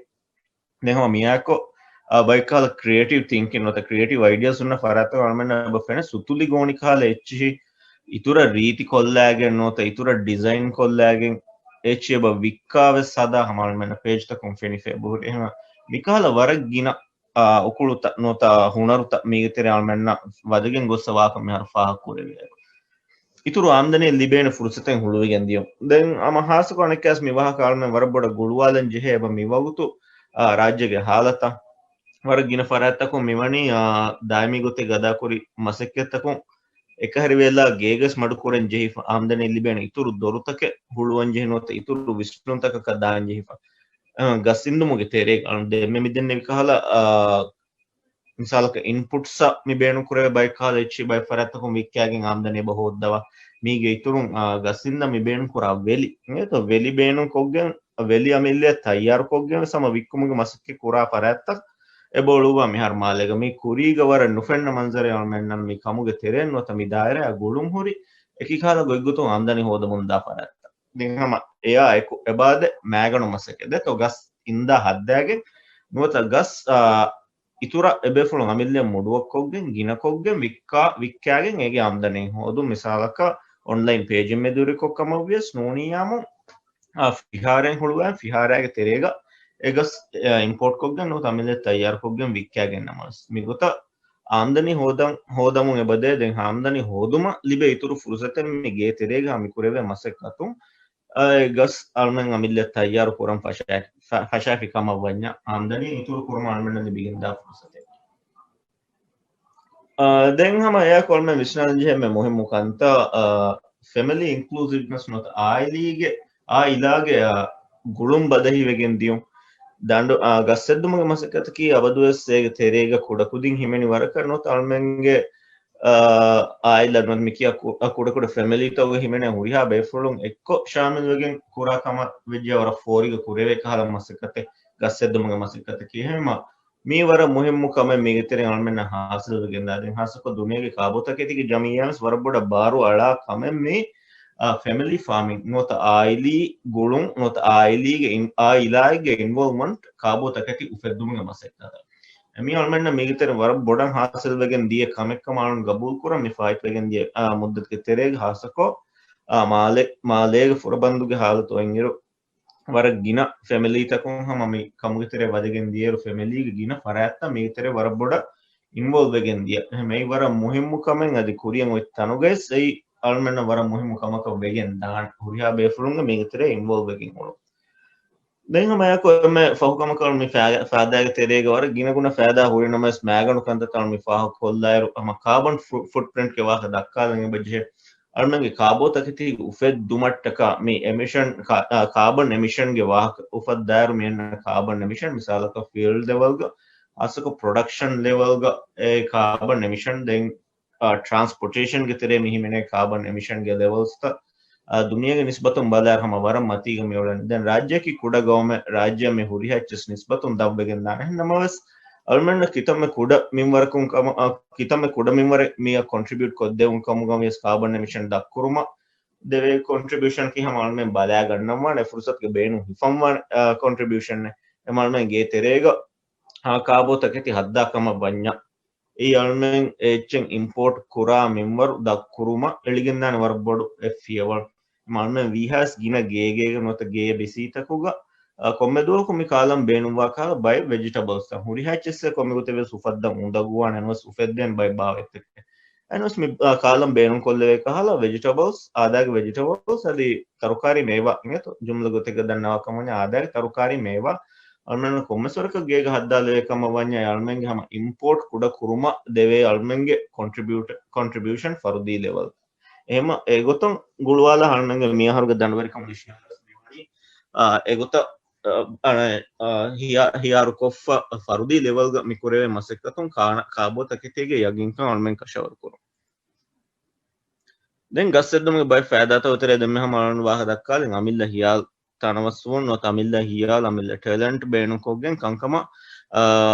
ދެން ހަމަ މިއާއެކު، އާ، ބައެއް ކަހަލަ ކްރިއޭޓިވް ތިންކިން ނުވަތަ ކްރިއޭޓިވް އައިޑިއާސް ހުންނަ ފަރާތްތަކުން އަޅުމެންނަށް އެބަ ފެނޭ ސުތުލި ގޯނި ކަހަލަ އެއްޗިހި އިތުރަށް ރީތި ކޮށްލާގެން ނުވަތަ އިތުރަށް ޑިޒައިން ކޮށްލާގެން އެއްޗެއް އެބަ ވިއްކާ ވެސް ހަދާ ހަމަ އަޅުމެންނަށް ޕޭޖްތަކުން ފެނިފަ އެބަހުރި. އެހެން މިކަހަލަ ވަރަށް ގިނަ، އާ، އުކުޅުތައް ނުވަތަ ހުނަރުތައް މީގެ ތެރޭ އަޅުމެންނަށް ވަދެގެން ގޮއްސަ ވާކަން މިހާރު ފާހަގަ ކުރެވޭ. އިތުރު އާމްދަނީ ލިބޭނެ ފުރުސަތެއް ހުޅުވިގެން ދިޔުން. ދެން ހަމަ ހާއްސަކޮށް އަނެއްކާސް މި ވާހަކަ އަޅުމެން ވަރަށް ބޮޑަށް ގުޅުވާލަން ޖެހޭ އެބަ މި ވަގުތު، އާ، ރާއްޖޭގެ ހާލަތަށް ވަރަށް ގިނަ ފަރާތްތަކުން މިވަނީ، އާ، ދާއިމީ ގޮތެއް ގަދާކުރި މަސައްކަތްތަކުން އެކަހެރިވެލާ ގޭގަސް މަޑުކުރަން ޖެހިފަ، އާމްދަނީ ލިބޭނެ އިތުރު ދޮރުތަކެއް ހުޅުވަން ޖެހި ނުވަތަ އިތުރު ވިސްނުންތަކަކަށް ދާން ޖެހިފަ. އާ، ގަސް އިންދުމުގެ ތެރޭގަ އަޅު ދެންމެ މި ދެންނެވި ކަހަލަ، އާ، މިސާލަކަށް އިންޕުޓްސްއަށް މި ބޭނުން ކުރެވޭ ބައެއް ކަހަލަ އެއްޗި ބައެއް ފަރާތްތަކުން ވިއްކާގެން އާމްދަނީ އެބަ ހޯއްދަވާ. މީގެ އިތުރުން، އާ، ގަސް އިންދަން މި ބޭނުން ކުރާ ވެލި. އެތޯ ވެލި ބޭނުން ކޮށްގެން، ވެލި އަމިއްލަ ތައްޔާރު ކޮށްގެން ވެސް ހަމަ ވިއްކުމުގެ މަސައްކަތް ކުރާ ފަރާތްތައް އެބަ އުޅުއްވާ މިހާރު މާލޭގަ. މީ ކުރީގަ ވަރަށް ނުފެންނަ މަންޒަރެއް އަޅުމެންނަށް މި ކަމުގެ ތެރެއިން ނުވަތަ މި ދާއިރާއާ ގުޅުން ހުރި އެކި ކަހަލަ ގޮތްގޮތުން އާމްދަނީ ހޯދަމުންދާ ފަރާތްތައް. ދެން ހަމަ އެއާ އެކު އެބައާދެ މައިގަނޑު މަސައްކަތް. ދެތޯ ގަސް އިންދާ ހައްދާގެން ނުވަތަ ގަސް، އާ، އިތުރަށް އެބޭފުޅުން އަމިއްލައަށް މުޑުވަށްކޮށްގެން، ގިނަކޮށްގެން ވިއްކާ، ވިއްކާގެން އޭގެ އާމްދަނީ ހޯދުން. މިސާލަކަށް އޮންލައިން ޕޭޖެއް މެދުވެރިކޮށް ކަމަށްވިޔަސް ނޫނިއްޔާމު، އާ، ފިހާރައިން ހުޅުވާ، ފިހާރައިގެ ތެރޭގަ އެ ގަސް، އާ، އިމްޕޯޓްކޮށްގެން ނުވަތަ އަމިއްލަ ތައްޔާރުކޮށްގެން ވިއްކާގެން ނަމަވެސް. މިގޮތަށް އާމްދަނީ ހޯދަން، ހޯދަމުން އެބަދޭ. ދެން އާމްދަނީ ހޯދުމަށް ލިބޭ އިތުރު ފުރުސަތެއް މި ގޭ ތެރޭގަ މި ކުރެވޭ މަސައްކަތުން. އާ، އެ ގަސް އަޅުމެން އަމިއްލަ ތައްޔާރު ކުރަން ފަށާ-، ފަ-، ފަށާފި ކަމަށް ވަންޏާ، އާމްދަނީ އިތުރު ކުރުމަށް އަޅުމެންނަށް ލިބިގެންދާ ފުރުސަތެއް. އާ، ދެން ހަމަ އެއާ ކޮޅުމެން ވިސްނާލަން ޖެހޭ މުހިއްމު ކަންތައް، އާ، ފެމިލީ އިންކްލޫސިވްނަސް ނުވަތަ އާއިލީގެ، އާއިލާގެ، އާ، ގުޅުން ބަދަހިވެގެން ދިޔުން. ދަނޑު، އާ، ގަސް ހެއްދުމުގެ މަސައްކަތަކީ އަބަދުވެސް އޭގެ ތެރޭގަ ކުޑަކުދިން ހިމެނި ވަރަކަށް ނުވަތަ އަޅުމެންގެ، އާ، އާއިލާ ނުވަތަ މިކިޔާ ކު-، އާ، ކުޑަކުޑަ ފެމިލީތަކުގެ ހިމެނޭ ހުރިހާ ބޭފުޅުން އެއްކޮށް ޝާމިލްވެގެން ކުރާ ކަމަށް ވެއްޖެ ވަރަށް ފޯރިގަ ކުރެވޭ ކަހަލަ މަސައްކަތެއް ގަސް ހެއްދުމުގެ މަސައްކަތަކީ. އެހެންމަ މީ ވަރަށް މުހިއްމު ކަމެއް މީގެ ތެރެއިން އަޅުމެންނަށް ހާސިލްވެގެންދާ. ދެން ހާއްސަކޮށް ދުނިޔޭގެ ކާބޯތަކެތީގެ ޖަމިއްޔާ ވެސް ވަރަށް ބޮޑަށް ބާރު އަޅާ ކަމެއް މީ، އާ، ފެމިލީ ފާމިން ނުވަތަ އާއިލީ ގުޅުން ނުވަތަ އާއިލީގެ އިން-، އާއިލާއެއްގެ އިންވޮލްވްމަންޓް ކާބޯތަކެތި އުފެއްދުމުގެ މަސައްކަތަށް. އެ މީ އަޅުމެންނަށް މީގެ ތެރެއިން ވަރަށް ބޮޑަށް ހާސިލްވެގެން ދިޔަ ކަމެއް ކަމަށް އަޅުން ގަބޫލު ކުރަން މި ފާއިތުވެގެން ދިޔަ، އާ، މުއްދަތުގެ ތެރޭގަ ހާއްސަކޮށް، އާ، މާލެ-، މާލޭގެ ފުރަބަންދުގެ ހާލަތު އޮތްއިރު، ވަރަށް ގިނަ ފެމިލީތަކުން ހަމަ މި ކަމުގެ ތެރޭ ވަދެގެން ދިޔައިރު، ފެމިލީގެ ގިނަ ފަރާތްތައް މީގެ ތެރޭ ވަރަށް ބޮޑަށް އިންވޮލްވް ވެގެން ދިޔަ. އެހެން މިއީ ވަރަށް މުހިއްމު ކަމެއް. އަދި ކުރިއަށް އޮތް ތަނުގައިސް އެއީ އަޅުމެންނަށް ވަރަށް މުހިއްމު ކަމަކަށް ވެގެން ދާނެ. ހުރިހާ ބޭފުޅުންގެ މީގެ ތެރޭ އިންވޮލްވް ވެގެން އުޅުން. ދެން ހަމަ އެއާއެކު އެންމެ ފަހު ކަމަކަށް މި ފާ-، ފާދައިގެ ތެރޭގަ ވަރަށް ގިނަ ގުނަ ފައިދާ ހުރި ނަމަވެސް މައިގަނޑު ކަންތައްތައް މި ފާހަގަ ކޮށްލާއިރު، ހަމަ ކާބަން ފު-، ފުޓްޕްރިންޓްގެ ވާހަކަ ދައްކާލަން އެބަޖެހޭ. އަޅުމެންގެ ކާބޯތަކެތީގެ އުފެއްދުމަށްޓަކާ މި އެމިޝަން ކާ-، އާ، ކާބަން އެމިޝަންގެ ވާހަކަ އުފައްދާއިރު މި އަންނަ ކާބަން އެމިޝަން މިސާލަކަށް ފީލްޑް ލެވެލްގަ، ހާއްސަކޮށް ޕްރޮޑަކްޝަން ލެވެލްގަ އެ ކާބަން އެމިޝަން ދެން ޓްރާންސްޕޯޓޭޝަންގެ ތެރޭ މި ހިމެނޭ ކާބަން އެމިޝަންގެ ލެވެލްސްތައް އާ، ދުނިޔޭގެ ނިސްބަތުން ބަލާއިރު ހަމަ ވަރަށް މަތީގަ މިއުޅެނީ. ދެން ރާއްޖެއަކީ ކުޑަ ގައުމެއް، ރާއްޖެއަށް މި ހުރިހާ އެއްޗެސް ނިސްބަތުން ދަށްވެގެން ދާނެ. އެހެން ނަމަވެސް، އަޅުމެންނަށް ކިތަންމެ ކުޑަ މިންވަރަކުން ކަމަށް، އާ، ކިތަންމެ ކުޑަ މިންވަރެއް މިއަށް ކޮންޓްރިބިއުޓް ކޮށްދެވުން ކަމުގަ ވިޔަސް ކާބަން އެމިޝަން ދަށްކުރުމަށް ދެވޭ ކޮންޓްރިބިއުޝަނަކީ ހަމަ އަޅުމެން ބަލާ ގަންނަންވާނެ ފުރުސަތުގެ ބޭނުން ހިފަންވާނެ، އާ، ކޮންޓްރިބިއުޝަނެއް. އެމަ އަޅުމެން ގޭ ތެރޭގަ، އާ، ކާބޯތަކެތި ހައްދާ ކަމަށް ވަންޏާ. އެއީ އަޅުމެން އެއްޗެއް އިމްޕޯޓް ކުރާ މިންވަރު ދަށްކުރުމަށް އެޅިގެންދާނެ ވަރަށް ބޮޑު އެއް ފިޔަވަޅު. އަޅުމެން ވީހާސް ގިނަ ގޭގޭގަ ނުވަތަ ގޭ ބިސީތަކުގަ، އަ، ކޮންމެ ދުވަހަކު މި ކާލަން ބޭނުންވާ ކަހަލަ ބައެއް ވެޖިޓަބަލްސްތައް ހުރިހާ އެއްޗެއްސެއް ކޮންމެ ގޮތެއް ވެސް އުފައްދަން އުނދަގޫވާނެ ނުވެސް އުފެއްދޭނެ ބައެއް ބާވަތްތަކެއް. އެންވެސް މި، އަ، ކާލަން ބޭނުންކޮށްލެވޭ ކަހަލަ ވެޖިޓަބަލްސް، އާދައިގެ ވެޖިޓަބަލްސް އަދި ތަރުކާރީ މޭވާ އިނގޭތޯ. ޖުމްލަ ގޮތެއްގަ ދަންނަވާ ކަމަށް ވަންޏާ އާދައިގެ ތަރުކާރީ މޭވާ އަޅުމެންނަށް ކޮންމެސް ވަރަކަށް ގޭގަ ހައްދާލެވޭ ކަމަށް ވަންޏާ އަޅުމެންގެ ހަމަ އިމްޕޯޓް ކުޑަ ކުރުމަށް ދެވޭ އަޅުމެންގެ ކޮންޓްރިބިއުޓް، ކޮންޓްރިބިއުޝަން ފަރުދީ ލެވަލް. އެހެމަ އެގޮތަށް ގުޅުވާލާ އަޅުމެންގެ މިއަހަރުގެ ދަނޑުވެރިކަމުގެ ޝިއާރު މިވަނީ، އާ، އެގޮތަށް، އާ، އަނެ، އާ، ހިޔާ-، ހިޔާރުކޮށްފަ ފަރުދީ ލެވަލްގަ މި ކުރެވޭ މަސައްކަތުން ކާ-، ކާބޯތަކެތީގެ ޔަގީންކަން އަޅުމެން ކަށަވަރު ކުރުން. ދެން ގަސް އެއްދުމުގެ ބައެއް ފައިދާތައް އޮތެރޭ ދެންމެ ހަމަ އަޅުން ވާހަކަ ދައްކާލިން އަމިއްލަ ހިޔާލު ތަނަވަސްވުން ނުވަތަ އަމިއްލަ ހިޔާލު އަމިއްލަ ޓެލެންޓް ބޭނުންކޮށްގެން ކަންކަމަށް، އާ،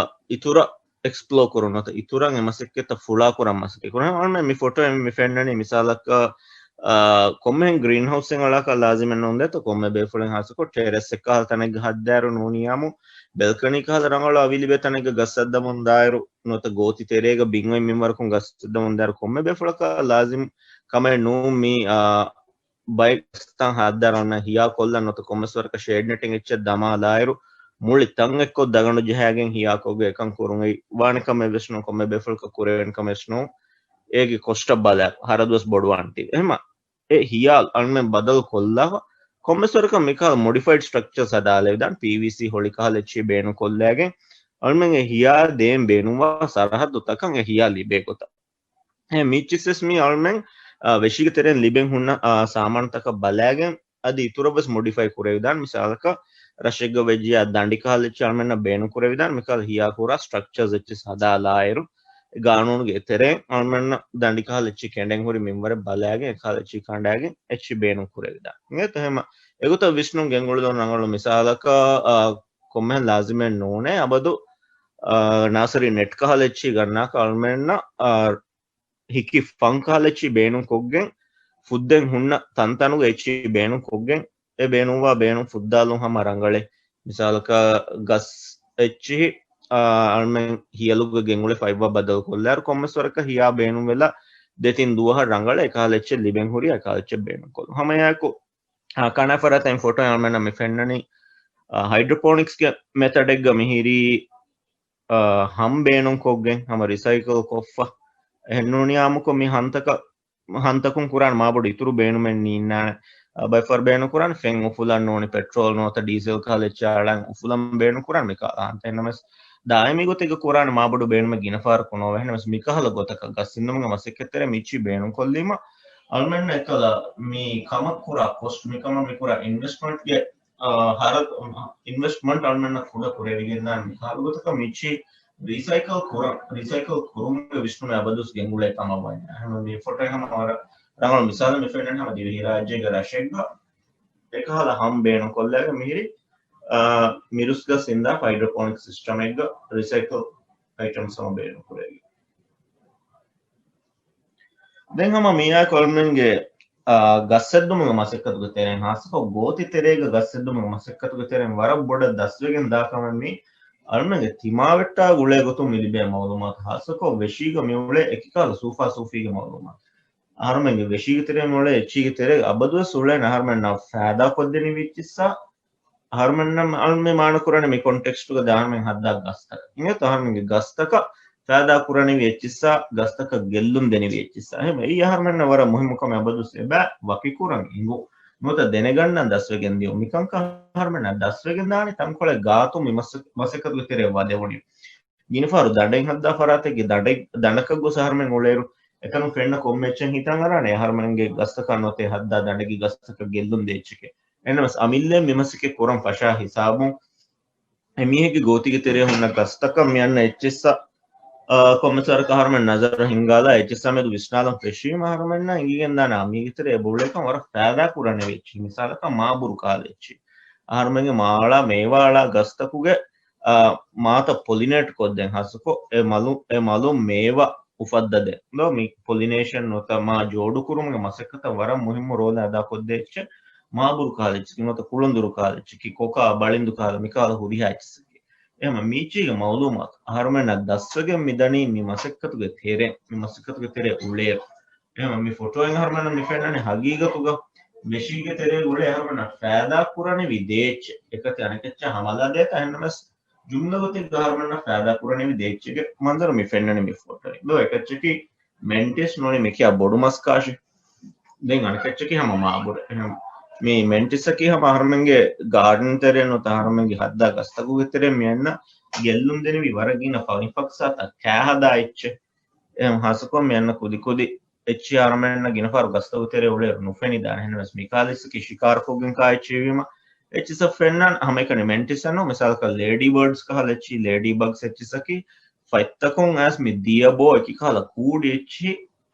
އިތުރަށް އެކްސްޕްލޯ ކުރުން ނުވަތަ އިތުރަށް އެ މަސައްކަތްތައް ފުޅާ ކުރަން މަސައްކަތް ކުރަން. އަޅުމެން މި ފޮޓޯއެއް މި ފެންނަނީ މިސާލަކަށް، އާ، ކޮންމެހެން ގްރީން ހައުސްއެއް އަޅާކަށް ލާޒިމެއް ނޫން ދޭތޯ ކޮންމެ ބޭފުޅެއް ހާއްސަކޮށް ޓެރެސް އެއް ކަހަލަ ތަނެއްގަ ހައްދާއިރު ނޫނިއްޔާމު ބެލްކަނީ ކަހަލަ ރަނގަޅު އަވިލިބޭ ތަނެއްގަ ގަސް ހައްދަމުން ދާއިރު ނުވަތަ ގޯތި ތެރޭގަ ބިން އޮތް މިންވަރަކުން ގަސް ހައްދަމުން ދާއިރު ކޮންމެ ބޭފުޅަކަށް ލާޒިމް ކަމެއް ނޫން މި، އާ، ބައެއް ގަސްތައް ހައްދާއިރު ހިޔާ ކޮށްލަން ނުވަތަ ކޮންމެސް ވަރަކަށް ޝޭޑް ނެޓިން އެއްޗެއް ދަމާލާއިރު މުޅި ތަން އެއްކޮށް ދަގަނޑު ޖަހާގެން ހިޔާ ކޮށްގެން އެކަން ކުރުން އެއީ ވާނެ ކަމެއް ވެސް ނޫން، ކޮންމެ ބޭފުޅަކަށް ކުރެވޭނެ ކަމެއް ވެސް ނޫން. އޭގެ ކޮސްޓަށް ބަލާ ހަރަދުވެސް ބޮޑުވާނެތީ. އެހެމަ އެ ހިޔާލް އަޅުމެން ބަދަލު ކޮށްލާފަ ކޮންމެސް ވަރަކަށް މިކަހަލަ މޮޑިފައިޑް ސްޓްރަކްޗާ ހަދާލެވިދާން ޕީވީސީ ހޮޅި ކަހަލަ އެއްޗިހި ބޭނުން ކޮށްލައިގެން އަޅުމެން އެ ހިޔާ ދޭން ބޭނުންވާ ސަރަހައްދު ތަކަށް އެ ހިޔާ ލިބޭ ގޮތަށް. އެ މިއްޗިސް ވެސް މީ އަޅުމެން، އާ، ވެށީގެ ތެރެއިން ލިބެން ހުންނަ، އާ، ސާމާނުތަކަށް ބަލާގެން އަދި އިތުރަށް ވެސް މޮޑިފައި ކުރެވިދާން. މިސާލަކަށް ރަށެއްގަ ވެއްޖިޔާ ދަނޑި ކަހަލަ އެއްޗިހި އަޅުމެންނަށް ބޭނުން ކުރެވިދާން. މިކަހަލަ ހިޔާ ކުރާ ސްޓްރަކްޗާސް އެއްޗިސް ހަދާލާއިރު ގާނޫނުގެ ތެރެއިން އަޅުމެންނަށް ދަނޑި ކަހަލަ އެއްޗިހި ކެނޑެން ހުރި މިންވަރެއް ބަލާގެން އެ ކަހަލަ އެއްޗިހި ކަނޑާގެން އެއްޗިހި ބޭނުން ކުރެވިދާން. އިނގޭތޯ އެހެމަ އެގޮތަށް ވިސްނުން ގެންގުޅުދުން ރަނގަޅު މިސާލަކަށް، އާ، ކޮންމެހެން ލާޒިމެއް ނޫނޭ އަބަދު، އާ، ނާސަރީ ނެޓް ކަހަލަ އެއްޗިހި ގަންނާކަށް އަޅުމެންނަށް، އާ، ހިކި ފަން ކަހަލަ އެއްޗިހި ބޭނުން ކޮށްގެން ފުއްދެން ހުންނަ ތަންތަނުގެ އެއްޗިހި ބޭނުން ކޮށްގެން އެ ބޭނުންވާ ބޭނުން ފުއްދާލުން ހަމަ ރަނގަޅޭ. މިސާލަކަށް ގަސް އެއްޗިހި، އާ، އަޅުމެން ހިޔަލުގަ ގެންގުޅޭ ފަތްވާ ބަދަލު ކޮށްލާއިރު ކޮންމެސް ވަރަކަށް ހިޔާ ބޭނުން ވެލާ ދެތިން ދުވަހަށް ރަނގަޅޭ އެކަހަލަ އެއްޗެއް ލިބެން ހުރި އެކަހަލަ އެއްޗެއް ބޭނުން ކޮށްލުން. ހަމައެއާއެކު އާ، ކަނާ ފަރާތް ފޮޓޯ އަޅުމެންނަށް މި ފެންނަނީ، އާ، ހައިޑްރޮޕޯނިކްސްގެ މެތަޑެއްގަ މިހިރީ، އާ، ހަން ބޭނުން ކޮށްގެން ހަމަ ރިސައިކަލް ކޮށްފަ. އެހެންނޫނިއްޔާމުކޮށް މި ހަންތަކަށް، ހަންތަކުން ކުރާނެ މާބޮޑު އިތުރު ބޭނުމެއް ނީންނާނެ. އާ، ބައެއްފަހަރު ބޭނުން ކުރާނެ ފެން އުފުލަން ނޫނީ ޕެޓްރޯލް ނުވަތަ ޑީސެލް ކަހަލަ އެއްޗެއް އަޅަން އުފުލަން ބޭނުން ކުރާނެ މި ކަހަލަ ހަންތައް. އެހެންނަމަވެސް ދާއިމީ ގޮތެއްގަ ކުރާނެ މާބޮޑު ބޭނުމެއް ގިނަ ފަހަރަކު ނޯވޭ. އެހެންނަމަވެސް މި ކަހަލަ ގޮތަކަށް ގަސް އިންނަމުގެ މަސައްކަތްތެރޭ މިއްޗި ބޭނުން ކޮށްލީމަ އަޅުމެންނަށް އެކަލަ މި ކަމަށް ކުރާ ކޮސްޓް، މި ކަމަށް މި ކުރާ އިންވެސްޓްމަންޓްގެ، އާ، ހަރަދު، އިންވެސްޓްމަންޓް އަޅުމެންނަށް ކުޑަ ކުރެވިގެންދާނެ މި ކަހަލަ ގޮތަކަށް މިއްޗި ރީސައިކަލް ކުރަން، ރީސައިކަލް ކުރުމުގެ ވިސްނުމެއް އަބަދުވެސް ގެންގުޅޭ ކަމަށް ވަންޏާ. އެހެންވެ މި ފޮޓޯ ހަމަ ވަރަށް ރަނގަޅު މިސާލެއް މި ފެންނަނީ ހަމަ ދިވެހިރާއްޖޭގެ ރަށެއްގަ އެކަހަލަ ހަން ބޭނުން ކޮށްލާގެ މިހިރީ، އާ، މިރުސްގަސް އިންދާ ހައިޑްރޮޕޯނިކް ސިސްޓަމެއްގަ ރީސައިކަލް އައިޓަމްސް ހަމަ ބޭނުން ކުރެވި. ދެން ހަމަ މީނާ އަޅުމެންގެ، އާ، ގަސް ހެއްދުމުގެ މަސައްކަތުގެ ތެރެއިން ހާއްސަކޮށް ގޯތި ތެރޭގަ ގަސް ހެއްދުމުގެ މަސައްކަތުގެ ތެރެއިން ވަރަށް ބޮޑަށް ދަސްވެގެން ދާ ކަމެއް މީ އަޅުމެންގެ ތިމާވެއްޓާ ގުޅޭ ގޮތުން މި ލިބޭ މައުލޫމާތު ހާއްސަކޮށް ވެށީގަ މި އުޅޭ އެކިކަހަލަ ސޫފާ ސޫފީގެ މައުލޫމާތު. އަހަރުމެންގެ ވެށީގެ ތެރޭ މި އުޅޭ އެއްޗީގެ ތެރޭ އަބަދުވެސް އުޅޭނެ އަހަރުމެންނަށް ފައިދާ ކޮށްދެނިވި އެއްޗިއްސާ އަހަރުމެންނަށް އަޅުމެން މާނަ ކުރަނީ މި ކޮންޓެކްސްޓުގަ ދާނަމެން ހައްދާ ގަސްތަކަށް. އިނގޭތޯ އަހަރުމެންގެ ގަސްތަކަށް ފައިދާ ކުރަނިވި އެއްޗިއްސާ ގަސްތަކަށް ގެއްލުން ދެނިވި އެއްޗިއްސާ. އެހެންވެ އެއީ އަހަރުމެންނަށް ވަރަށް މުހިއްމު ކަމެއް އަބަދުސް އެބަ ވަކިކުރަން އިނގު. ނުވަތަ ދެނެގަންނަން ދަސްވެގެން ދިޔުން. މިކަންކަން އަހަރުމެންނަށް ދަސްވެގެން ދާނީ ތަންކޮޅެއް ގާތު މި މަސަ-، މަސައްކަތުގެ ތެރެއަށް ވަދެވުނީ. ގިނަ ފަހަރު ދަނޑެއް ހައްދާ ފަރާތެއްގެ ދަނޑެއް، ދަނޑަކަށް ގޮސް އަހަރުމެން އުޅޭއިރު، އެތަނުން ފެންނަ ކޮންމެ އެއްޗެއް ހިތަށް އަރާނެ އަހަރުމެންގެ ގަސްތަކާ ނުވަތަ ހައްދާ ދަނޑެއްގެ ގަސްތަކަށް ގެއްލުން ދޭ އެއްޗެކޭ. އެހެންނަމަވެސް އަމިއްލައަށް މި މަސައްކަތް ކުރަން ފަށާ ހިސާބުން، އެ މީހެއްގެ ގޯތިގެ ތެރެއަށް ހުންނަ ގަސްތަކަށް މި އަންނަ އެއްޗިއްސަށް ކޮންމެސް ވަރަކަށް އަހަރުމެން ނަޒަރު ހިންގާލާ އެއްޗިސް ސަމެދު ވިސްނާލަން ފެށީމަ އަހަރުމެންނަށް އިނގިގެންދާނެ މީގެ ތެރޭ އެބައުޅޭކަން ވަރަށް ފައިދާ ކުރަނިވި އެއްޗި. މިސާލަކަށް މާބުރު ކަހަލަ އެއްޗި. އަހަރުމެންގެ މާޅާ މޭވާއަޅާ ގަސްތަކުގެ އާ، މާތައް ޕޮލިނޭޓް ކޮށްދޭން ހާއްސަކޮށް އެ މަލު، އެ މަލުން މޭވާ އުފައްދަދޭ. ދޯ މި ޕޮލިނޭޝަން ނުވަތަ މާ ޖޯޑުކުރުމުގެ މަސައްކަތަށް ވަރަށް މުހިއްމު ރޯލެއް އަދާކޮށްދޭ އެއްޗެއް މާބުރު ކަހަލަ އެއްޗަކީ ނުވަތަ ކުޅުނދުރު ކަހަލަ އެއްޗަކީ ކޮކާ، ބަޅިނދު ކަހަލަ މިކަހަލަ ހުރިހާ އެއްޗިއްސަކީ. އެހެން މީޗީގެ މައުލޫމާތު އަހަރުމެންނަށް ދަސްވެގެން މިދަނީ މި މަސައްކަތުގެ ތެރެ، މި މަސައްކަތުގެ ތެރެ އުޅޭ. އެހެން މި ފޮޓޯއިން އަހަރުމެންނަށް މި ފެންނަނީ ހަގީގަތުގަ ވެށީގެ ތެރޭގަ އުޅޭ އަހަރުމެންނަށް ފައިދާ ކުރަނިވި ދޭ އެއްޗެއް. އެކަތި އަނެކެއްޗާ ހަމަލާ ދޭތަ އެހެންނަމަސް ޖުމްލަ ގޮތެއްގަ އަހަރުމެންނަށް ފައިދާ ކުރަނިވި ދޭ އެއްޗެއްގެ މަންޒަރު މި ފެންނަނީ މި ފޮޓޯއިން. ދޯ އެކައްޗަކީ މެންޓިސް ނޫނީ މިކިޔާ ބޮޑު މަސް ކާށި. ދެން އަނެކައްޗަކީ ހަމަ މާބުރެއް. އެހެން މި މެންޓިސްއަކީ ހަމަ އަހަރުމެންގެ ގާޑަން ތެރޭ ނުވަތަ އަހަރުމެންގެ ހައްދާ ގަސްތަކުގެ ތެރޭ މި އަންނަ ގެއްލުން ދެނިވި ވަރަށް ގިނަ ފަންފަކްސާތައް ކާހަދާ އެއްޗެއް. އެހެން ހާއްސަކޮށް މި އަންނަ ކުދިކުދި އެއްޗި އަހަރުމެންނަށް ގިނަ ފަހަރު ގަސްތަކު ތެރޭ އުޅޭ ނުފެނިދާނެ. އެހެންނަމަސް މިކާލިސްއަކީ ޝިކާރުކޮށްގެން ކާ އެއްޗެއް ވީމަ އެއްޗިސްއަށް ފެންނަން ހަމައެކަނި މެންޓިސްއެއް ނޫން. މިސާލަކަށް ލޭޑީ ބާޑްސް ކަހަލަ އެއްޗި، ލޭޑީ ބަގްސް އެއްޗިސްއަކީ ފަތްތަކުން އައިސް މި ދިޔަ ބޯ އެކި ކަހަލަ ކޫޑި އެއްޗި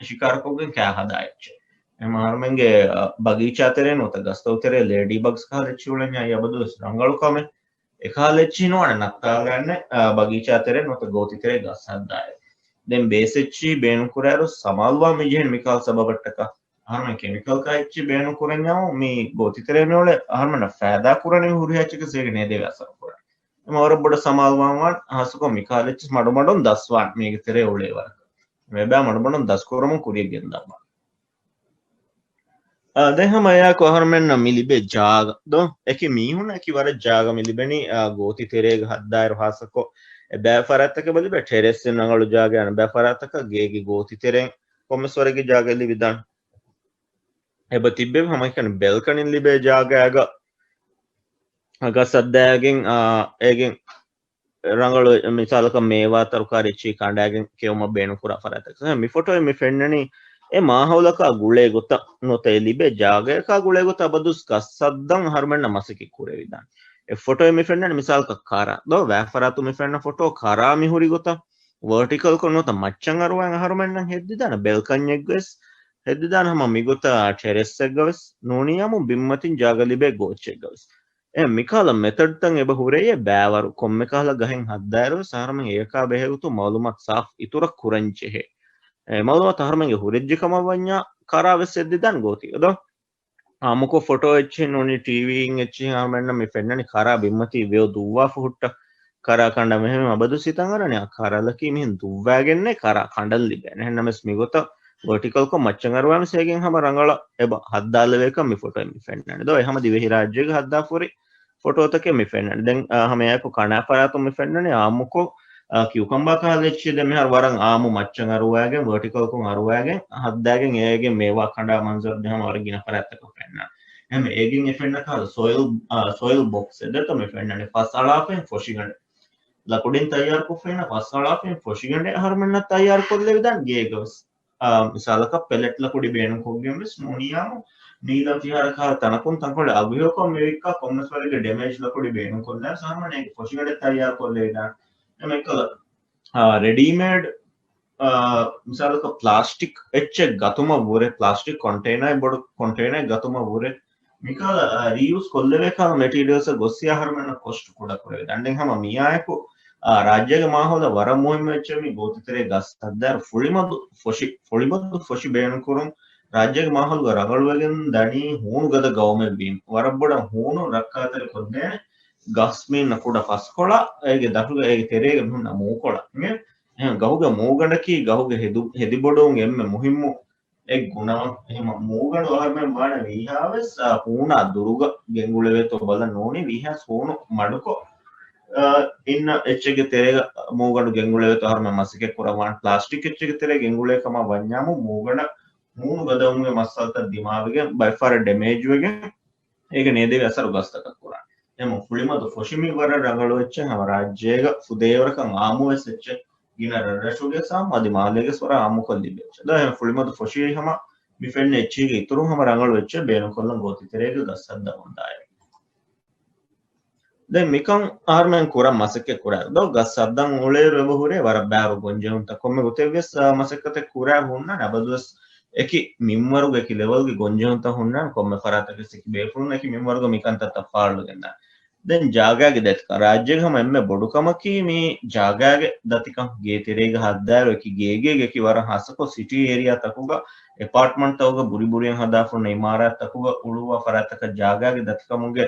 ޝިކާރުކޮށްގެން ކާ ހަދާ އެއްޗެއް. އެހެން އަހަރުމެންގެ، އަ، ބަގީޗާ ތެރޭ ނުވަތަ ގަސްތަކު ތެރޭ ލޭޑީ ބަގްސް ކަހަލަ އެއްޗި އުޅެންޏާ އެ އަބަދުވެސް ރަނގަޅު ކަމެއް. އެކަހަލަ އެއްޗިހި ނުވާނެ ނައްތާލާނެ، އާ، ބަގީޗާ ތެރޭ ނުވަތަ ގޯތި ތެރޭ ގަސް ހައްދާއިރު. ދެން ބޭސް އެއްޗިހި ބޭނުން ކުރާއިރު ސަމާލުވާ މި ޖެހެން މިކަހަލަ ސަބަބަށްޓަކާ. އަހަރުމެން ކެމިކަލް ކާ އެއްޗިހި ބޭނުން ކުރަންޏާމު މި ގޯތި ތެރޭ މިއުޅޭ އަހަރުމެންނަށް ފައިދާ ކުރަނިވި ހުރިހާ އެއްޗަކަށް ސޭގެ ނޭދެވި އަސަރު ކުރާނެ. އެމަ ވަރަށް ބޮޑަށް ސަމާލުވާން ވާން ހާއްސަކޮށް މިކަހަލަ އެއްޗިސް މަޑުމަޑުން ދަސްވާން މީގެ ތެރޭ އުޅޭ ވަރަކަށް. އެބައި މަޑުމަޑުން ދަސްކުރަމުން ކުރިޔަށް ގެންދަންވާން. އާ، ދެން ހަމަ އެއާއެކު އަހަރުމެންނަށް މި ލިބޭ ޖާގަ. ދޯ، އެކި މީހުން އެކި ވަރަށް ޖާގަ މި ލިބެނީ، އާ، ގޯތި ތެރޭގަ ހައްދާއިރު ހާއްސަކޮށް އެބައި ފަރާތްތަކެއް ބަލިބެ ޓެރެސްއިން ރަނގަޅު ޖާގަ އަނެބައި ފަރާތަކަށް ގޭގެ ގޯތި ތެރެއިން ކޮންމެސް ވަރެއްގެ ޖާގަ ލިބިދާނެ. އެބަ ތިއްބެވި ހަމައެކަނި ބެލްކަނިން ލިބޭ ޖާގައިގަ ގަސް ހައްދާގެން، އާ، އޭގެން ރަނގަޅު މިސާލަކަށް މޭވާ ތަރުކާރި އެއްޗިހި ކަނޑާގެން ކެއުމަށް ބޭނުންކުރާ ފަރާތަކަށް. މި ފޮޓޯއިން މި ފެންނަނީ އެ މާހައުލަކާ ގުޅޭ ގޮތަށް ނުވަތަ އެ ލިބޭ ޖާގަޔަކާ ގުޅޭ ގޮތަށް އަބަދުސް ގަސް ހައްދަން އަހަރުމެންނަށް މަސައްކަތް ކުރެވިދާނެ. އެ ފޮޓޯއިން މި ފެންނަނީ މިސާލަކަށް ކަރާ. ދޯ ވައިފަރާތުން މި ފެންނަ ފޮޓޯ ކަރާ މި ހުރި ގޮތަށް ވަރޓިކަލްކޮށް ނުވަތަ މައްޗަށް އަރުވާން އަހަރުމެންނަށް ހެއްދިދާނެ ބެލްކަންޏެއްގަވެސް ހެއްދިދާނެ ހަމަ މިގޮތަށް ޓެރެސްއެއްގަވެސް ނޫނިއްޔާމު ބިންމަތިން ޖާގަ ލިބޭ ގޯއްޗެއްގަވެސް. އެ މިކަހަލަ މެތަޑްތައް އެބަ ހުރެއޭ ބައިވަރު ކޮންމެ ކަހަލަ ގަހެއް ހައްދާއިރުވެސް އަހަރުމެން އެޔަކާ ބެހޭގޮތުން މައުލޫމާތު ސާފު އިތުރަށް ކުރަން ޖެހޭ. އެ މައުލޫމާތު އަހަރުމެންގެ ހުރެއްޖެ ކަމަށް ވަންޏާ ކަރާވެސް ހެއްދިދާނެ ގޯތި. އެދޯ އާއްމުކޮށް ފޮޓޯ އެއްޗެއް ނޫނީ ޓީވީއިން އެއްޗެއް އަހަރުމެންނަށް މި ފެންނަނީ ކަރާ ބިންމަތީ ވެޔޮ ދުއްވާފަ ހުއްޓަ ކަރާ ކަނޑަ މެހެމެ އަބަދު ސިތަން އަރަނި އާ ކަރަލަކީ މިހެން ދުއްވާގެންނޭ ކަރާ ކަނޑަން ލިބޭނެ. އެހެންނަމަސް މިގޮތަށް ވަރޓިކަލްކޮށް މައްޗަށް އަރުވާމެސް އޭގެން ހަމަ ރަނގަޅަށް އެބަ ހައްދާލެވޭކަން މި ފޮޓޯއިން މި ފެންނަނީ. ދޯ އެ ހަމަ ދިވެހިރާއްޖޭގަ ހައްދާފަ ހުރި ފޮޓޯތަކެއް މި ފެންނަނީ. ދެން، އާ، ހަމަ އެއާއެކު ކަނާ ފަރާތުން މި ފެންނަނީ އާއްމުކޮށް، އާ، ކިއުކަމްބާ ކަހަލަ އެއްޗެއް ދެން މިހާރު ވަރަށް އާއްމު މައްޗަށް އަރުވާގެން ވަރޓިކަލްކޮށް އަރުވާގެން ހައްދާގެން އޭގެ މޭވާ ކަނޑާ މަންޒަރު ދެން ހަމަ ވަރަށް ގިނަ ފަރާތްތަކަށް ފެންނަނީ. އެހެން އޭގެން އެ ފެންނަ ކަހަލަ ސޮއިލް، އާ، ސޮއިލް ބޮކްސް އެއް ދެތޯ މި ފެންނަނީ ފަސް އަޅާފައިން ފޮށިގަނޑެއް. ލަކުޑިން ތައްޔާރުކޮށްފައިން ފަސް އަޅާފައިން ފޮށިގަނޑެއް އަހަރުމެންނަށް ތައްޔާރުކޮށްލެވިދާނެ ގޭގަވެސް. އާ، މިސާލަކަށް ޕެލެޓް ލަކުޑި ބޭނުންކޮށްގެން ވެސް ނޫނިއްޔާމު ނީލަން ފިހާރަ ކަހަލަ ތަނަކުން ތަންކޮޅެއް އަގުހެޔޮކޮށް މި ވިއްކާ ކޮންމެސް ވަރެއްގެ ޑެމޭޖް ލަކުޑި ބޭނުންކޮށްލާ އަހަރުމެން އޭގެ ފޮށިގަނޑެއް ތައްޔާރުކޮށްލެވިދާނެ. އެމެކަލަ، އާ، ރެޑީމޭޑް، އާ، މިސާލަކަށް ޕްލާސްޓިކް އެއްޗެއް ގަތުމަށް ވުރެ، ޕްލާސްޓިކް ކޮންޓޭނާއެއް ބޮޑު ކޮންޓޭނާއެއް ގަތުމަށް ވުރެ، މިކަހަލަ، އާ، ރީޔޫސް ކޮށްލެވޭ ކަހަލަ މެޓީރިއަލްސްއެއް ގޮއްސި އަހަރުމެންނަށް ކޮސްޓް ކުޑަކުރެވި. ދެން ހަމަ މިއާއެކު، އާ، ރާއްޖޭގެ މާހައުލަށް ވަރަށް މުހިއްމު އެއްޗެއް މި ގޯތިތެރޭ ގަސް ހައްދާއިރު ފުޅިމަދު ފޮށި، ފުޅިމަދު ފޮށި ބޭނުންކުރުން ރާއްޖޭގެ މާހައުލުގަ ރަނގަޅުވެގެން ދަނީ ހޫނު ގަދަ ގައުމެއްވީމަ. ވަރަށް ބޮޑަށް ހޫނު ރައްކާތެރި ކޮށްދޭނެ ގަސް މީންނަ ކުޑަ ފަސްކޮޅަށް އޭގެ ދަށުގަ އޭގެ ތެރޭގަ ހުންނަ މޫކޮޅަށް. އެ، އެ، ގަހުގެ މޫގަނޑަކީ ގަހުގެ ހެދި، ހެދިބޮޑުވުން އެންމެ މުހިއްމު އެއް ގުނަވަން. އެހެން މޫގަނޑު އަހަރުމެން ވާނެ ވީހާވެސް، އާ، ހޫނާ ދުރުގަ ގެންގުޅެވޭތޯ ބަލަން ނޫނީ ވީހާވެސް ހޫނު މަޑުކޮށް، އާ، އިންނަ އެއްޗެއްގެ ތެރޭގަ މޫގަނޑު ގެންގުޅެވޭތޯ އަހަރުމެން މަސައްކަތް ކުރައްވާނެ. ޕްލާސްޓިކް އެއްޗެއްގެ ތެރޭ ގެންގުޅޭ ކަމަށް ވަންޏާމު މޫގަނޑަށް ހޫނު ގަދަވުމުގެ މައްސަލަތައް ދިމާވެގެން ބައެއްފަހަރަށް ޑެމޭޖްވެގެން އޭގެ ނޭދެވި އަސަރު ގަސްތަކަށް ކުރާނެ. އެމަ ފުޅިމަދު ފޮށި މި ވަރަށް ރަނގަޅު އެއްޗެއް ހަމަ ރާއްޖޭގަ ފުދޭވަރަކަށް އާއްމުވެސް އެއްޗެއް ގިނަ ރަށްރަށުގެ ސާމް އަދި މާލޭގެސް ވަރަށް އާއްމުކޮށް ލިބޭ އެއްޗެއް. ދޯ އެހެން ފުޅިމަދު ފޮށި ހަމަ މި ފެންނަ އެއްޗީގެ އިތުރުން ހަމަ ރަނގަޅު އެއްޗެއް ބޭނުންކޮށްލަން ގޯތިތެރޭގަ ގަސް ހައްދަމުން ދާއިރު. ދެން މިކަން އަހަރުމެން ކުރަން މަސައްކަތް ކުރާ. ދޯ ގަސް ހައްދަން އުޅޭއިރު އެބަ ހުރޭ ވަރަށް ބާރު ގޮންޖެހުންތައް. ކޮންމެ ގޮތެއްވިޔަސް، އާ، މަސައްކަތެއް ކުރާ ހުންނާނެ. އަބަދުވެސް އެކި މިންވަރުގެ އެކި ލެވެލްގެ ގޮންޖެހުންތައް ހުންނާނެ. ކޮންމެ ފަރާތަކަސް އެކި ބޭފުޅުން އެކި މިންވަރުގަ މިކަންތައްތައް ފާޅުވެގެންދާނެ. ދެން ޖާގާގެ ދަތިކަން. ރާއްޖޭގެ ހަމަ އެންމެ ބޮޑު ކަމަކީ މި ޖާގާގެ ދަތިކަން. ގޭ ތެރޭގަ ހައްދާއިރު އެކި ގޭގޭގެ އެކި ވަރަށް ހާއްސަކޮށް ސިޓީ އޭރިއާތަކުގަ އެޕާޓްމަންޓްތަކުގަ ބުރި ބުރިއެއް ހަދާފަ ހުންނަ އިމާރާތްތަކުގަ އުޅުއްވާ ފަރާތްތަކަށް ޖާގާގެ ދަތިކަމުގެ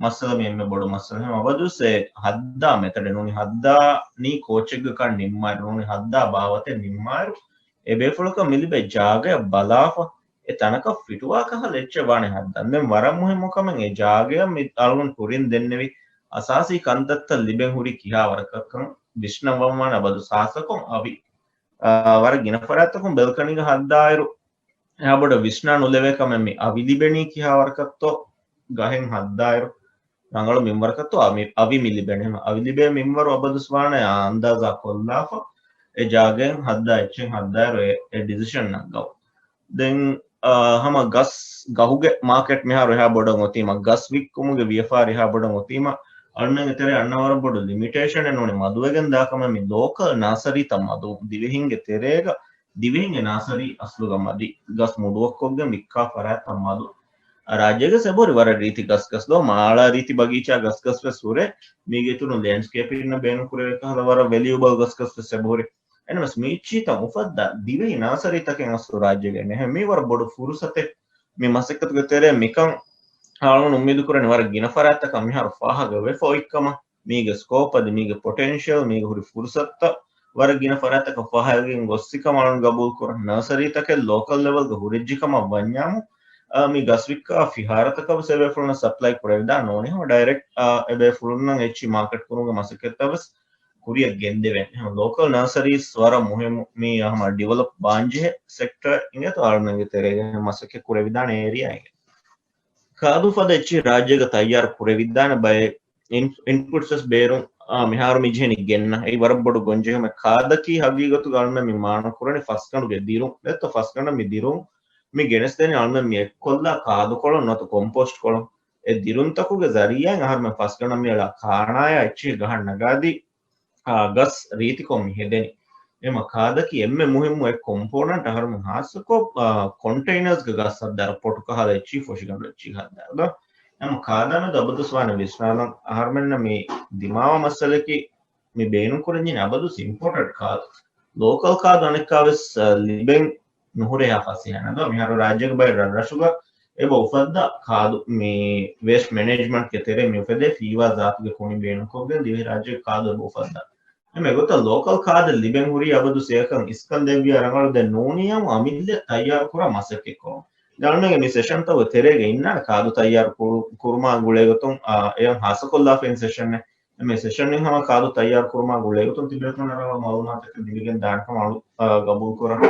މައްސަލަ މި އެންމެ ބޮޑު މައްސަލަ. އެހެން އަބަދުސް އެ ހައްދާ މެތަޑެއް ނޫނީ ހައްދާ ނީ ކޯޗެއްގަކަށް ނިންމާއިރު ނޫނީ ހައްދާ ބާވަތެއް ނިންމާއިރު އެ ބޭފުޅަކަށް މި ލިބޭ ޖާގަޔަށް ބަލާފަ އެ ތަނަކަށް ފިޓުވާ ކަހަލަ އެއްޗެއް ވާނެ ހައްދަން. ދެން ވަރަށް މުހިއްމު ކަމެއް އެ ޖާގަޔަށް މި އަޅުގަނޑު ކުރިން ދެންނެވި އަސާސީ ކަންތައްތައް ލިބެން ހުރީ ކިހާ ވަރަކަށްކަން ވިސްނަން ވަންވާނެ. އަބަދު ހާއްސަކޮށް އަވި، އާ، ވަރަށް ގިނަ ފަރާތްތަކުން ބެލްކަނީގަ ހައްދާއިރު އެހާ ބޮޑަށް ވިސްނާ ނުލެވޭ ކަމެއް މި އަވި ލިބެނީ ކިހާ ވަރަކަށްތޯ ގަހެއް ހައްދާއިރު ރަނގަޅު މިންވަރަކަށްތޯ އަވި، އަވި މި ލިބެނީ. އަވި ލިބޭ މިންވަރު އަބަދުސް ވާނެ އާ އަންދާޒާ ކޮށްލާފަ އެ ޖާގައިން ހައްދާ އެއްޗެއް ހައްދާއިރު އެ، އެ ޑިސިޝަން ނަގައު. ދެން، އާ، ހަމަ ގަސް ގަހުގެ މާކެޓް މިހާރު އެހާ ބޮޑަށް އޮތީމަ، ގަސް ވިއްކުމުގެ ވިޔަފާރި އެހާ ބޮޑަށް އޮތީމަ، އަޅުމެންގެ ތެރޭ އަންނަ ވަރަށް ބޮޑު ލިމިޓޭޝަނެއް ނޫނީ މަދުވެގެން ދާ ކަމެއް މި ލޯކަލް ނާސަރީތައް މަދު. ދިވެހިންގެ ތެރޭގަ ދިވެހިންގެ ނާސަރީ އަސްލުގަ މަދި ގަސް މުޑުއޮއްކޮށްގެން ވިއްކާ ފަރާތްތައް މަދު. ރާއްޖޭގަ އެބަހުރި ވަރަށް ރީތި ގަސްގަސް ދޯ، މާޅާ ރީތި ބަގީޗާ ގަސްގަސް ވެސް ހުރޭ. މީގެ އިތުރުން ލޭންޑްސްކޭޕިންނަށް ބޭނުން ކުރެވޭ ކަހަލަ ވަރަށް ވެލިއުބަލް ގަސްގަސް ވެސް އެބަހުރި. އެނަމަސް މި އެއްޗިހިތައް އުފައްދާ ދިވެހި ނާސަރީތަކެއް އަސްލު ރާއްޖޭގަ ނެހެ. މީ ވަރަށް ބޮޑު ފުރުސަތެއް. މި މަސައްކަތުގެ ތެރޭ މިކަން އަޅުގަނޑު އުއްމީދު ކުރަނީ ވަރަށް ގިނަ ފަރާތްތަކަށް މިހާރު ފާހަގަ ވެފަ އޮތްކަމަށް. މީގެ ސްކޯޕް އަދި މީގެ ޕޮޓެންޝިއަލް، މީގެ ހުރި ފުރުސަތުތައް ވަރަށް ގިނަ ފަރާތްތަކަށް ފަހައިގެން ގޮއްސިކަމަށް އަޅުން ގަބޫލު ކުރަން. ނާސަރީތަކެއް ލޯކަލް ލެވެލްގަ ހުރެއްޖެ ކަމަށް ވަންޏާމު، އާ، މި ގަސް ވިއްކާ ފިހާރަތަކަށް ވެސް އެބޭފުޅުންނަށް ސަޕްލައި ކުރެވިދާނެ. ނޫނީ ހަމަ ޑައިރެކްޓް، އާ، އެބޭފުޅުންނަށް އެއްޗިހި މާކެޓް ކުރުމުގެ މަސައްކަތްތައް ވެސް ކުރިއަށް ގެންދެވޭނެ. ހަމަ ލޯކަލް ނާސަރީސް ވަރަށް މުހިއްމު. މީ ހަމަ ޑިވެލޮޕް ވާންޖެހޭ ސެކްޓަރ އިނގޭތޯ އަޅުމެންގެ ތެރޭގަ މަސައްކަތް ކުރެވިދާނެ އޭރިއާއެއް. ކާދު ފަދަ އެއްޗިހި ރާއްޖޭގަ ތައްޔާރު ކުރެވިދާނެ ބައެއް އިން-، އިންޕުޓްސް ވެސް ބޭރުން، އާ، މިހާރު މި ޖެހެނީ ގެންނަ. އެއީ ވަރަށް ބޮޑު ގޮންޖެހުމެއް. ކާދަކީ ހަގީގަތުގަ އަޅުމެން މި މާނަ ކުރަނީ ފަސްގަނޑުގެ ދިރުން. ދެއްތޯ ފަސްގަނޑަށް މި ދިރުން މި ގެނެސްދެނީ އަޅުމެން މި އެއްކޮށްލާ ކާދުކޮޅުން ނުވަތަ ކޮމްޕޯސްޓް ކޮޅުން. އެ ދިރުންތަކުގެ ޒަރީއާއިން އަހަރުމެން ފަސްގަނޑަށް މި އަޅާ ކާނާޔާ އެއްޗިހި ގަހަށް ނަގާދީ، އާ، ގަސް ރީތިކޮށް މި ހެދެނީ. އެމަ ކާދަކީ އެންމެ މުހިއްމު އެއް ކޮމްޕޯނަންޓް އަހަރުމެން ހާއްސަކޮށް، އާ، ކޮންޓެއިނަރސްގެ ގަސް ހައްދާއިރު ޕޮޓު ކަހަލަ އެއްޗިހި ފޮށިގަނޑު އެއްޗިހި ހައްދާއިރު. އެމަ ކާދާ މެދު އަބަދުސް ވާނެ ވިސްނާލަން އަހަރުމެންނަށް މި ދިމާވާ މައްސަލައަކީ މި ބޭނުން ކުރަންޖެހޭ އަބަދުސް އިމްޕޯޓެޑް ކާދު. ލޯކަލް ކާދު އަނެއްކާވެސް، އާ، ލިބެން ނުހުރޭހާ ފަސޭހަ ނަދާ. މިހާރު ރާއްޖޭގެ ބައެއް ރަށްރަށުގަ އެބަ އުފައްދާ ކާދު މި ވޭސްޓް މެނޭޖްމަންޓްގެ ތެރޭ މި އުފެދޭ ފީވާ ޒާތުގެ ކުނި ބޭނުންކޮށްގެން ދިވެހިރާއްޖޭގެ ކާދު އެބަ އުފައްދާ. އެމެ ގޮތަށް ލޯކަލް ކާދެއް ލިބެން ހުރީ އަބަދު ސޭކަން އިސްކަން ދެއްވިޔާ ރަނގަޅު ދެން ނޫނީ އަމު އަމިއްލަ ތައްޔާރު ކުރާ މަސައްކަތް ކޮށް. ދެން އަޅުމެންގެ މި ސެޝަންތަކުގެ ތެރޭގަ އިންނާނެ ކާދު ތައްޔާރު ކުރު-، ކުރުމާ ގުޅޭގޮތުން، އާ، އެޔަށް ހާއްސަކޮށްލާފައި ސެޝަންއެއް. މި ސެޝަންއިން ހަމަ ކާދު ތައްޔާރު ކުރުމާ ގުޅޭގޮތުން ތިބޭފުޅުންނަށް ރަނގަޅު މައުލޫމާތަކެއް ލިބިގެން ދާނެ ކަމަށް އަޅު-، އާ، ގަބޫލު ކުރަން.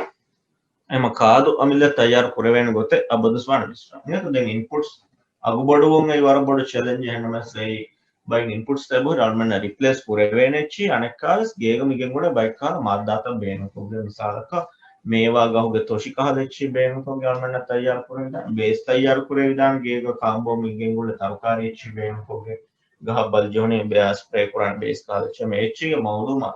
އެމަ ކާދު އަމިއްލަ ތައްޔާރު ކުރެވޭނެ ގޮތެއް އަބަދުސް ވާނެ ވިސްނާ. އިނގޭތޯ ދެން އިންޕުޓްސް އަގުބޮޑުވުން އެއީ ވަރަށް ބޮޑު ޗެލެންޖެއް. އެހެންނަމަވެސް އެއީ ބައެއް އިންޕުޓްސް އެބަހުރި އަޅުމެންނަށް ރިޕްލޭސް ކުރެވޭނެ އެއްޗިހި. އަނެއްކާވެސް ގޭގަ މިގެންގުޅޭ ބައެއް ކަހަލަ މާއްދާތައް ބޭނުންކޮށްގެން މިސާލަކަށް މޭވާ ގަހުގެ ތޮށި ކަހަލަ އެއްޗިހި ބޭނުންކޮށްގެން އަޅުމެންނަށް ތައްޔާރު ކުރެވިދާނެ. ބޭސް ތައްޔާރު ކުރެވިދާނެ ގޭގަ ކާނބޯ މިގެންގުޅޭ ތަރުކާރީ އެއްޗިހި ބޭނުންކޮށްގެން ގަހަށް ބަލިޖެހުނީ ބޭ-، ސްޕްރޭ ކުރާނެ ބޭސް ކަހަލަ އެއްޗިހި. މި އެއްޗިހިގެ މައުލޫމާ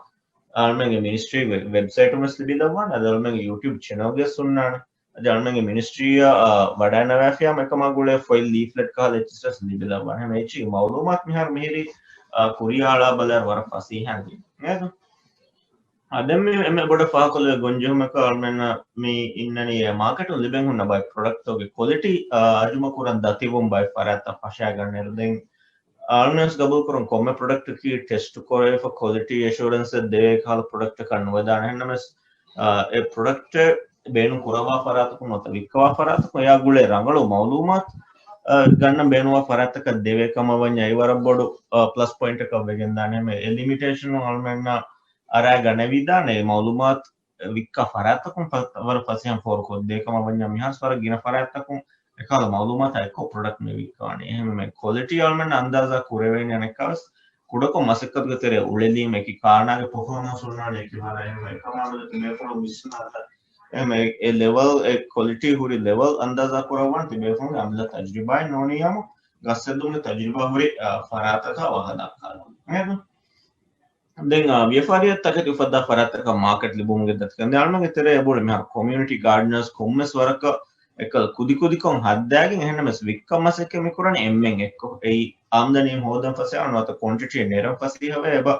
އަޅުމެންގެ މިނިސްޓްރީގެ ވެބްސައިޓުން ވެސް ލިބިލައްވާނެ. އަދި އަޅުމެންގެ ޔޫޓިއުބް ޗެނަލްގެ ވެސް ހުންނާނެ. އަދި އަޅުމެންގެ މިނިސްޓްރީއަށް، އާ، ވަޑައިނަވާފިޔާ އެކަމާ ގުޅޭ ފޮތް ލީފްލެޓް ކަހަލަ އެއްޗިހި ވެސް ލިބިލައްވާނެ. ހަމަ އެއްޗިހި މައުލޫމާތު މިހާރު މިހިރީ، އާ، ކުރިއަށް އަޅާ ބަލާއިރު ވަރަށް ފަސޭހައިން ދިން. އާ، ދެން މި އެންމެ ބޮޑަށް ފާހަގަކޮށްލެވޭ ގޮންޖެހުމަކަށް އަޅުމެންނަށް މި އިންނަނީ އެ މާކެޓުން ލިބެން ހުންނަ ބައެއް ޕްރޮޑަކްޓްތަކުގެ ކޮލިޓީ، އާ، އަރުމަކުރަން ދަތިވުން ބައެއް ފަރާތްތައް ފަށާގަންނައިރު ދެން އަޅުނެސް ގަބޫލުކުރުން ކޮންމެ ޕްރޮޑަކްޓަކީ ޓެސްޓް ކުރެވިފަ ކޮލިޓީ އެޝުއަރެންސް ދެވޭ ކަހަލަ ޕްރޮޑަކްޓަކަށް ނުވެދާނެ. އެހެންނަމަވެސް، އާ، އެ ޕްރޮޑަކްޓެއް ބޭނުން ކުރައްވާ ފަރާތަކުން ނުވަތަ ވިއްކަވާ ފަރާތަކުން އެއާ ގުޅޭ ރަނގަޅު މައުލޫމާތު، އާ، ގަންނަން ބޭނުންވާ ފަރާތަކަށް ދެވޭ ކަމަށް ވަންޏާ އެއީ ވަރަށް ބޮޑު، އާ، ޕްލަސް ޕޮއިންޓަކަށް ވެގެންދާނެ. އެހެން އެ ލިމިޓޭޝަނު އަޅުމެންނަށް އަރާ ގަނެވިދާނެ މައުލޫމާތު ވިއްކާ ފަރާތްތަކުން ފަ-، ވަރަށް ފަސޭހަ ފޯރުކޮށްދޭ ކަމަށް ވަންޏާ މިހާރު ވަރަށް ގިނަ ފަރާތްތަކުން އެކަހަލަ މައުލޫމާތާ އެއްކޮށް ޕްރޮޑަކްޓް މި ވިއްކާނެ. އެހެންވެ ކޮލިޓީ އަޅުމެން އަންދާޒާ ކުރެވޭނެ އަނެއްކާވެސް ކުޑަކޮށް މަސައްކަތުގެ ތެރޭ އުޅެލީމަ އެކި ކާނާގެ ޕަފޯމަންސް ހުންނާނެ އެކި ހާލަށް. އެހެންވެ އެކަމާ މެދު ތިބޭފުޅުން ވިސްނާތާ އެހެންވެ އެ ލެވެލް އެ ކޮލިޓީ ހުރި ލެވެލް އަންދާޒާ ކުރައްވާން ތިބޭފުޅުންގެ އަމިއްލަ ތަޖްރިބާއެއް ނޫނީ އަމު ގަސް ހެއްދުމުގެ ތަޖުރިބާ ހުރި، އާ، ފަރާތަކާ ވާހަކަ ދައްކާލަން. އެހެން. ދެން، އާ، ވިޔަފާރިއަށް ތަކެތި އުފައްދާ ފަރާތްތަކަށް މާކެޓް ލިބުމުގެ ދަތިކަން. ދެން އަޅުމެންގެ ތެރޭ އެބައުޅޭ މިހާރު ކޮމިއުނިޓީ ގާޑަނާސް ކޮންމެސް ވަރަކަށް އެކަލަ ކުދިކުދިކޮށް ހައްދާގެން އެހެންނަމެސް ވިއްކަން މަސައްކަތް މިކުރަނީ އެންމެން އެއްކޮށް. އެއީ އާމްދަނީ ހޯދަން ފަސޭހަ ނުވަތަ ކޮންޓިޓީ ނެރެން ފަސޭހަވެ އެބަ،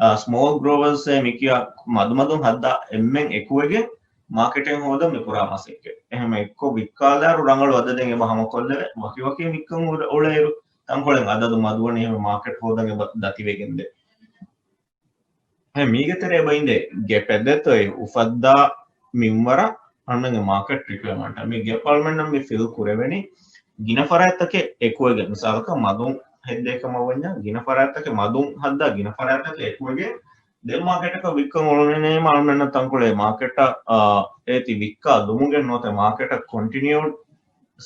އާ، ސްމޯލް ގްރޯވަރސް އޭ މިކިޔާ މަދުމަދުން ހައްދާ އެންމެން އެކުވެގެން މާކެޓެއް ހޯދަން މިކުރާ މަސައްކަތް. އެހެން އެއްކޮށް ވިއްކާލާއިރު ރަނގަޅު އަދަދެއް އެބަ ހަމަކޮށްލެވޭ. ވަކިވަކި ވިއްކަން އުޅޭއިރު ތަންކޮޅެއް އަދަދު މަދުވަނީ އެހެން މާކެޓް ހޯދަން އެބަ ދަތިވެގެންދޭ. އެ މީގެ ތެރޭ އެބަ އިނދޭ ގެޕެއް ދޭތޯ އެ އުފައްދާ މިންވަރަށް އަންނަންގެ މާކެޓް ރިކުއަރމަންޓް. މި ގެޕް އަޅުމެންނަށް މި ފިލް ކުރެވެނީ ގިނަ ފަރާތްތަކެއް އެކުވެގެން. މިސާލަކަށް މަދުން ހެއްދޭ ކަމަށް ވަންޏާ ގިނަ ފަރާތްތަކެއް މަދުން ހައްދާ ގިނަ ފަރާތްތަކެއް އެކުވެގެން ދެން މާކެޓަކަށް ވިއްކަން އުޅުނީމަ އަޅުމެންނަށް ތަންކޮޅެއް މާކެޓަށް، އާ، އޭތި ވިއްކާ ދުމުގެން ނުވަތަ މާކެޓަށް ކޮންޓިނިއުޑް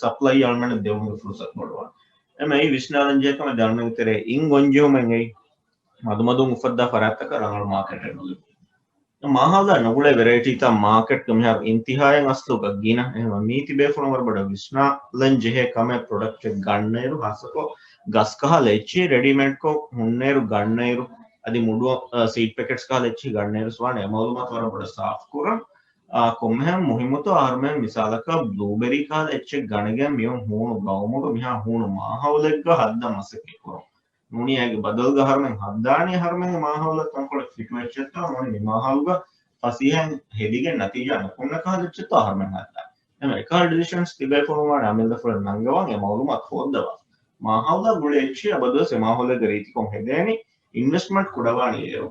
ސަޕްލައި އަޅުމެންނަށް ދެވުމުގެ ފުރުސަތު ބޮޑުވާނެ. އެމެ އެއީ ވިސްނާލަން ޖެހޭ ކަމެއް. ދެން އަޅުމެންގެ ތެރޭ އިން ގޮންޖެހުމެއް އެއީ މަދުމަދުން އުފައްދާ ފަރާތްތަކަށް ރަނގަޅު މާކެޓެއް ނުލިބުން. މާހައުލާ ނުގުޅޭ ވެރައިޓީތައް މާކެޓްގަ މިހާރު އިންތިހާއަށް އަސްލުގަ ގިނަ. އެހެންވެ މީތި ބޭފުޅުން ވަރަށް ބޮޑަށް ވިސްނާލަން ޖެހޭ ކަމެއް ޕްރޮޑަކްޓެއް ގަންނައިރު، ހާއްސަކޮށް ގަސް ކަހަލަ އެއްޗިހި ރެޑީމޭޑްކޮށް ހުންނައިރު ގަންނައިރު، އަދި މުޑު، އަ، ސީޑް ޕެކެޓްސް ކަހަލަ އެއްޗިހި ގަންނައިރު ވާނެ އެ މައުލޫމާތު ވަރަށް ބޮޑަށް ސާފު ކުރަން. އާ، ކޮންމެހެން މުހިއްމުތޯ އަހަރުމެން މިސާލަކަށް ބްލޫބެރީ ކަހަލަ އެއްޗެއް ގަނެގެން މިއޮން ހޫނު ގައުމުގަ މިހާ ހޫނު މާހައުލެއްގަ ހައްދަން މަސައްކަތް ކުރަން. ނޫނީ އޭގެ ބަދަލުގަ އަހަރުމެން ހައްދާނީ އަހަރުމެންގެ މާހައުލަށް ތަންކޮޅެއް ފިޓު އެއްޗެއްތޯ، ނޫނީ މި މާހައުލުގަ ފަސޭހައިން ހެދިގެން ނަތީޖާ ނުކުންނަ ކަހަލަ އެއްޗެއްތޯ އަހަރުމެން ހައްދާނީ. އެމެ އެކަހަލަ ޑިސިޝަންސް ތިބޭފުޅުން ވާނެ އަމިއްލަފުޅެއް ނަންގަވާން އެ މައުލޫމާތު ހޯއްދަވާ. މާހައުލާ ގުޅޭ އެއްޗެއް އަބަދުވެސް އެ މާހައުލެއްގަ ރީތިކޮށް ހެދޭނީ އިންވެސްޓްމަންޓް ކުޑަވާނީ އޭރު.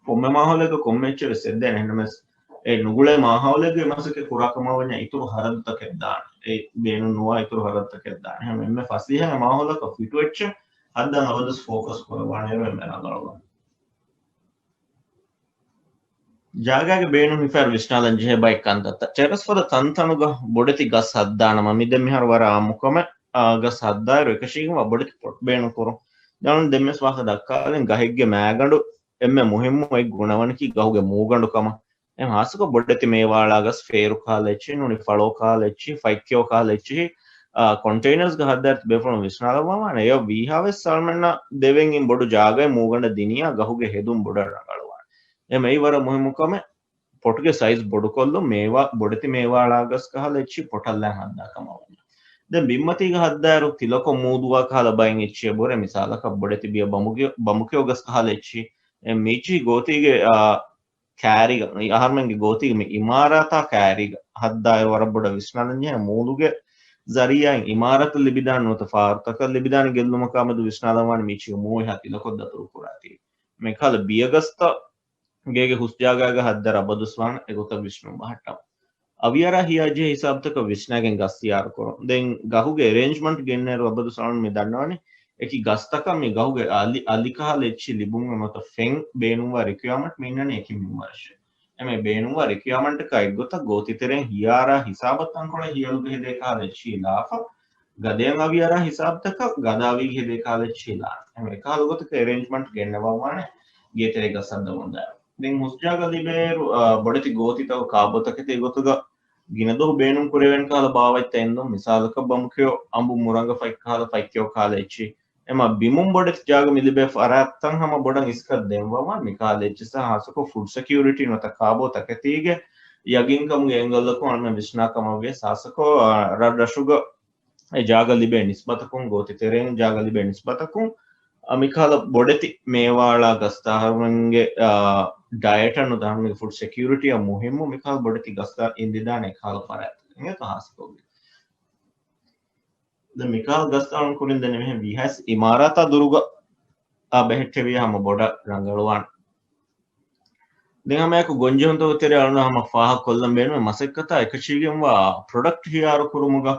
ކޮންމެ މާހައުލެއްގަ ކޮންމެ އެއްޗެއް ވެސް ހެއްދޭނެ. އެހެންނަމަވެސް އެ ނުގުޅޭ މާހައުލެއްގަ މަސައްކަތް ކުރާ ކަމަށް ވަންޏާ އިތުރު ހަރަދުތަކެއް ދާނެ. އެ ބޭނުން ނުވާ އިތުރު ހަރަދުތަކެއް ދާނެ. އެހެން އެންމެ ފަސޭހަ މާހައުލަކަށް ފިޓު އެއްޗެއް ހައްދަން އަބަދުވެސް ފޯކަސް ކުރައްވާނެ އޭރު އެންމެ ރަނގަޅު. ޖާގާގެ ބޭނުން ހިފާއިރު ވިސްނާލަން ޖެހޭ ބައެއް ކަންތައްތައް. ޓެރަސް ފަދަ ތަންތަނުގަ ބޮޑެތި ގަސް ހައްދާނަމަ މި ދެން މިހާރު ވަރަށް އާއްމު ކަމެއް، އާ، ގަސް ހައްދާއިރު އެކަށީގެންވާ ބޮޑެތި ޕޮޓް ބޭނުން ކުރުން. ދެން ދެންވެސް ވާހަކަ ދައްކާލަން ގަހެއްގެ މައިގަނޑު އެންމެ މުހިއްމު އެއް ގުނަވަނަކީ ގަހުގެ މޫގަނޑު ކަމަށް. އެހެން ހާއްސަކޮށް ބޮޑެތި މޭވާއަޅާ ގަސް، ފޭރު ކަހަލަ އެއްޗިހި، ނޫނީ ފަޅޯ ކަހަލަ އެއްޗިހި، ފަތްކެޔޮ ކަހަލަ އެއްޗިހި، އާ، ކޮންޓެއިނަރސްގަ ހައްދާއިރު ބޭފުޅުން ވިސްނާލައްވާވާނެ. އެޔަށް ވީހާވެސް އަޅުމެންނަށް ދެވެން އިން ބޮޑު ޖާގައެއް މޫގަނޑަށް ދިނިޔާ ގަހުގެ ހެދުން ބޮޑަށް ރަނގަޅުވާނެ. އެމެ އެއީ ވަރަށް މުހިއްމު ކަމެއް. ޕޮޓުގެ ސައިޒް ބޮޑުކޮށްލުން، މޭވާ، ބޮޑެތި މޭވާއަޅާ ގަސް ކަހަލަ އެއްޗިހި ޕޮޓަށްލާން ހައްދާ ކަމަށް ވަންޏާ. ދެން ބިންމަތީގަ ހައްދާއިރު ތިލަކޮށް މޫދުވާ ކަހަލަ ބައެއް އެއްޗިހިއަށްވުރެ މިސާލަކަށް ބޮޑެތި ބިޔަ ބަމުގެ-، ބަމުކެޔޮ ގަސް ކަހަލަ އެއްޗިހި. އެ މީޗިހި ގޯތީގެ، އާ، ކާރީގަ، އަހަރުމެންގެ ގޯތީގެ މި އިމާރާތާ ކާރީގަ ހައްދާއިރު ވަރަށް ބޮޑަށް ވިސްނާލަން ޖެހޭ މޫލުގެ ޒަރީއާއިން އިމާރާތަށް ލިބިދާނެ ނުވަތަ ފާރުތަކަށް ލިބިދާނެ ގެއްލުމަކާމެދު ވިސްނާލަން ވާނެ މީޗިހި މޫ އެހާ ތިލަކޮށް ދަތުރު ކުރާތީ. މި ކަހަލަ ބިޔަ ގަސްތައް ގޭގެ ހުސް ޖާގާގަ ހައްދާއިރު އަބަދުވެސް ވާނެ އެގޮތަށް ވިސްނުން ބަހައްޓަމުން. އަވިޔަރާ ހިޔާޖެހޭ ހިސާބުތަކަށް ވިސްނާގެން ގަސް ތިޔާރު ކުރުން. ދެން ގަހުގެ އެރޭންޖްމަންޓް ގެންނައިރު އަބަދުވެސް އަޅުން މި ދަންނަވަނީ އެކި ގަސްތަކަށް މި ގަހުގެ އަލި-، އަލި ކަހަލަ އެއްޗިހި ލިބުމުގެ ނުވަތަ ފެން ބޭނުންވާ ރިކުއަރމަންޓް މި އިންނަނީ އެކި މިންވަރަށޭ. އެމެ ބޭނުންވާ ރިކުއަރމަންޓަކާ އެއްގޮތަށް ގޯތިތެރެއިން ހިޔާރާ ހިސާބަށް ތަންކޮޅެއް ހިޔަލުގަ ހެދޭ ކަހަލަ އެއްޗިހި ލާފަ، ގަދައަށް އަވިޔަރާ ހިސާބުތަކަށް ގަދަ އަވީގަ ހެދޭ ކަހަލަ އެއްޗިހި ލާން. އެމެ އެކަހަލަ ގޮތަކަށް އެރޭންޖްމަންޓް ގެންނަވާނެ ގޭތެރޭ ގަސް ހައްދަމުންދާއިރު. ދެން ހުސް ޖާގަ ލިބޭއިރު، އާ، ބޮޑެތި ގޯތިތަކުގަ ކާބޯތަކެތި ގޮތުގަ ގިނަ ދުވަހު ބޭނުން ކުރެވޭނެ ކަހަލަ ބާވަތްތައް އެންދުން، މިސާލަކަށް ބަމުކެޔޮ އަނބު މުރަނގަ ފަތް ކަހަލަ ފަތްކެޔޮ ކަހަލަ އެއްޗިހި. އެމަ ބިމުން ބޮޑެތި ޖާގަ މި ލިބޭ ފަރާތްތައް ހަމަ ބޮޑަށް އިސްކަށް ދެންވަވާން މި ކަހަލަ އެއްޗިހި ހާއްސަކޮށް ފުޑް ސެކިއުރިޓީ ނުވަތަ ކާބޯ ތަކެތީގެ ޔަގީންކަމުގެ އެންގަލަކުން އަޅުމެން ވިސްނާ ކަމަށްވިޔަސް ހާއްސަކޮށް، އާ، ރަށް ރަށުގަ އެ ޖާގަ ލިބޭ ނިސްބަތަކުން ގޯތި ތެރެއިން ޖާގަ ލިބޭ ނިސްބަތަކުން، އަ، މިކަހަލަ ބޮޑެތި މޭވާއަޅާ ގަސްތައް އަހަރުމެންގެ، އާ، ޑަޔެޓަށް ނުވަތަ އަހަރުމެންގެ ފުޑް ސެކިއުރިޓީއަށް މުހިއްމު މިކަހަލަ ބޮޑެތި ގަސްތައް އިންދިދާނެ އެކަހަލަ ފަރާތްތަކެއް އިނގޭތޯ ހާއްސަކޮށްގެން. ދެން މިކަހަލަ ގަސްތައް އަޅުން ކުރިން ދެންނެވިހެން ވީހާވެސް އިމާރާތާ ދުރުގަ އާ ބެހެއްޓެވިޔާ ހަމަ ބޮޑަށް ރަނގަޅުވާނެ. ދެން ހަމައެކު ގޮންޖެހުންތަކުގެ ތެރެއަށް އަޅުން ހަމަ ފާހަގަކޮށްލަން ބޭނުމޭ މަސައްކަތާ އެކަށީގެންވާ ޕްރޮޑަކްޓް ހިޔާރު ކުރުމުގަ